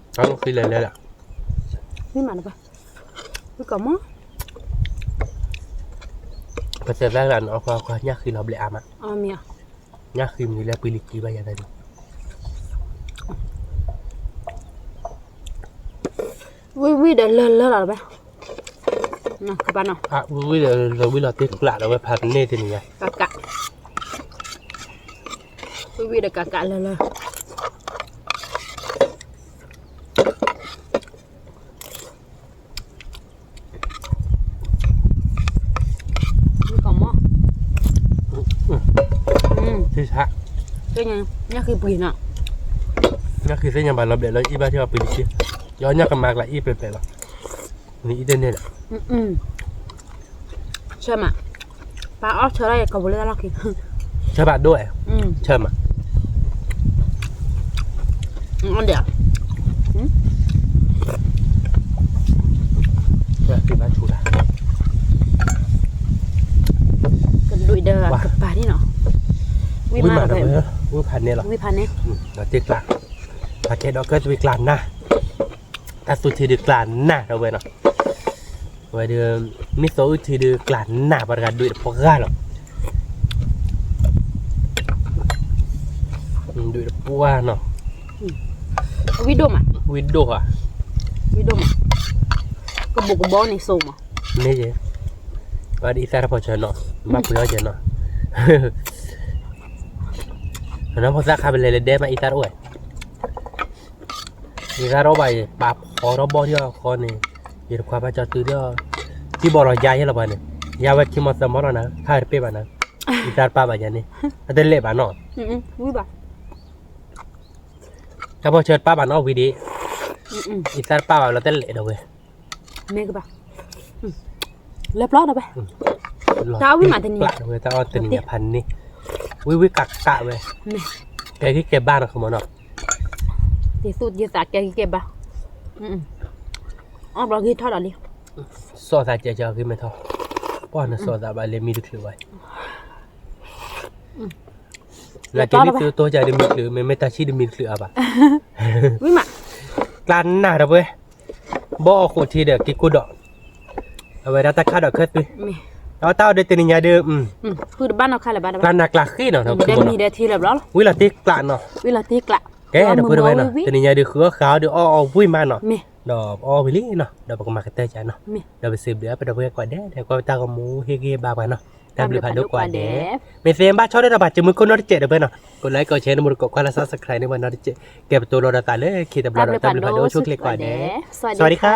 အဃံလဲၤလဲၤလၢ, မ့ၢ်မးနပၢ်, ဝံကီးမီၤ, ပတဲသၢဂၤန့ၣ် အခွါခွါညၣ်ဃံလီၤဘျဲၣ်အါမး, ညၣ်ဃံမနုၤလၢပှ့ၤလံက့ၤဘၣ်ယၤသးန့ၣ် ဝံၣ်ဝံၣ်ဒီးလၢလၢလီၤဘၣ်, ဝံၣ်ဝံၣ်ဒီးလၢဝံၣ်လီၤတ့ၢ်ကျးဒီးဝဲဖးန့ၢ်တနံၤညါ, ကးကး, ဝံၣ်ဝံၣ်ဒီးကးကးလၢလၢ ဝံၣ်ကီးမီၤ, သ့ၣ်ဆး, ညၣ်ဃံပှ့ၤနီၤ, ညၣ်ဃံသ့ၣ်ညါဘၣ်လီၤဘျဲၣ်လီၤ အံၣ်ဘၣ်ထံၣ်အီၤပှ့ၤတက့ၢ်, ယအီၣ်ညၣ်ကမါကျါအံၣ်ပျဲၢ်ပျဲၢ်လီၤ, နအံၣ်တန့ၢ်လီၤ. ဆၢမး, ပၢ်အီၣ်ဆၢထီၣ်အံၤ ကီၢ်ပူၤလၢတၢ်လီၢ်ခံ, ဆၢဘၣ်ဒိၣ်ဝဲ, ဆၢမး, အီၣ်ဒဲး, ဆၢဘၣ်ဆူၣ်လၢ်, ကဒွံးဒီးကပၤန့ၣ်နီၤ, ဝံၣ်မးဒီးဝဲ, ဝံၣ်ဖးန့ၣ်လီၤ, ဝံၣ်ဖးန့ၣ်, တ့ၢ်ကျါ, ပှၤကဲဒီးကၢၢ်သွံၣ်ကျါနၢ်, တၢ်သူထံဒုးကျါနၢ်ဒီးဝဲနီၤ, ဝဲဒုး, မ့ၢ်သီအုၣ်ထံဒုးကျါနၢ် ပှၤတဂၤဒွံးတပှၢ်ဂၤလီၤ. ဒွံးတပှၢ်နီၤ, ဝံၣ်ဒိၣ်မး, ဝံၣ်ဒိၣ်ဧါ, ဝံၣ်ဒိၣ်မး, ကဘိးကဘီန့ၣ်စိမး, မ့ၢ်ယဲ, အံသၣ်တဖီၣ်ဆၢနီၤ, ဘၣ်ပှ့ၤအီၣ်ကဲနီၤ, နီၢ်ဖိသၣ်ခါပလဲၤလၢဒဲမး အံသၣ်တအိၣ်ဝဲ, အံသၣ်တအိၣ်ဘၣ် ယပာ်ဖီထီၣ်ဘီၣ်ထံအီၤဃီန့ၣ်, ယတခွါဘၣ်ကၠီတုဒီး, ထံဘီၣ်လီၤယါယဲလီၤပှၤန့ၣ်, ယါဝဲခံမီၤသၢမီၤလီၤနၤ ခါတပ့ၢ်ဘၣ်နၤ, အံသၣ်တပာ်ဘၣ်ယၤန့ၣ်, အတလဲၤဘၣ်နီၤ, တၢ်ဖီၣ်ဆၢတပာ်ဘၣ်နီၤဝံၤဒံး, အံသၣ်တပာ်ဘၣ်လီၤတလဲၤဒီးဝဲ, မ့ၢ်ကဘၣ်, လဲၤပျီဒီးဝဲ, တၢ်အီၣ်ဝံၣ်မးတနံၤ, ဝဲတၢ်အီၣ်တနံၤညါဖးန့ၣ်, ဝံၣ်ဝံၣ်ကးကးဝဲ, ကဲဂံၢ်ကဲဘါနီၤ ခမီနီၤ, တံၤသူၣ်တံၤသးကဲဂံၢ်ကဲဘါ, အီၣ်ဘျီဂံၢ်ထီၣ်ဒီးလံ, စီၣ်သးကဲကဲဂံၢ်မ့ၢ်ထီၣ်, ပှၢ်နစီၣ်သးဘၣ်လၢမံတချုးဘၣ် လၢကဲမံသုတိၢ်ကဒီးမံချုး မ့မ့ၢ်တၢ်ဆံၣ်တမံတချုးအါဘၣ်, ကျါနၢ်ဒီးပှဲၤ, ဘီၣ်အီၣ်ဃိးထံဒီးက့ၤကိၢ်ဒီး, အဝဲဒၣ်တၢ်ခါဒီးခဲသွံ, ဒီးတၢ်အီၣ်ဒီးတနံၤညါဒီး, ကျါနၢ်ကျါဃ့နီၤ, ဝံၣ်လီၤတ့ၢ်ကျးနီၤ, ကဲဒီပုၢ်ဝဲၢ်နီၤ တနံၤညါဒီးဃုအီၣ်ဃးအီၣ်ဒီး အီၣ်အီၣ်ဝံၣ်မးနီၤ, ဒီးပအီၣ်ဝံၤလံနီၤ ဒီးပကမၤကတၢၢ်ကနီၤ, ဒီးပစံးဘျုးပဒီပုၢ်ဝဲၢ်ကိးဂၤဒဲး ဒီးကွၢ်ပတၢ်ဂီၤမူဟ့ၣ်ဂံၢ်ဟ့ၣ်ဘါပှၤနီၤ, တၢ်ဘျုးဖးဒိၣ်ကိးဂၤဒဲး, မ့ၢ်သ့ဘၣ်ဆီဒၣ်ဒီးပှၤ ကမုၢ်ခိၣ်နီတစဲးဒီပုၢ်ဝဲၢ်နီၤ, ကိးlikeကိးshare န့ၣ် မ့ၢ်တကိးကွၢ်လၢ subscribe န့ၢ်ပှၤနီတစဲး, ကဲပတိၤလီၤဒီးသးလၢခံတဘျီဒီး တၢ်ဘျုးဖးဒိၣ်ဆိၣ်ချ့ကိးဂၤဒဲး, စဝၤဒံခါ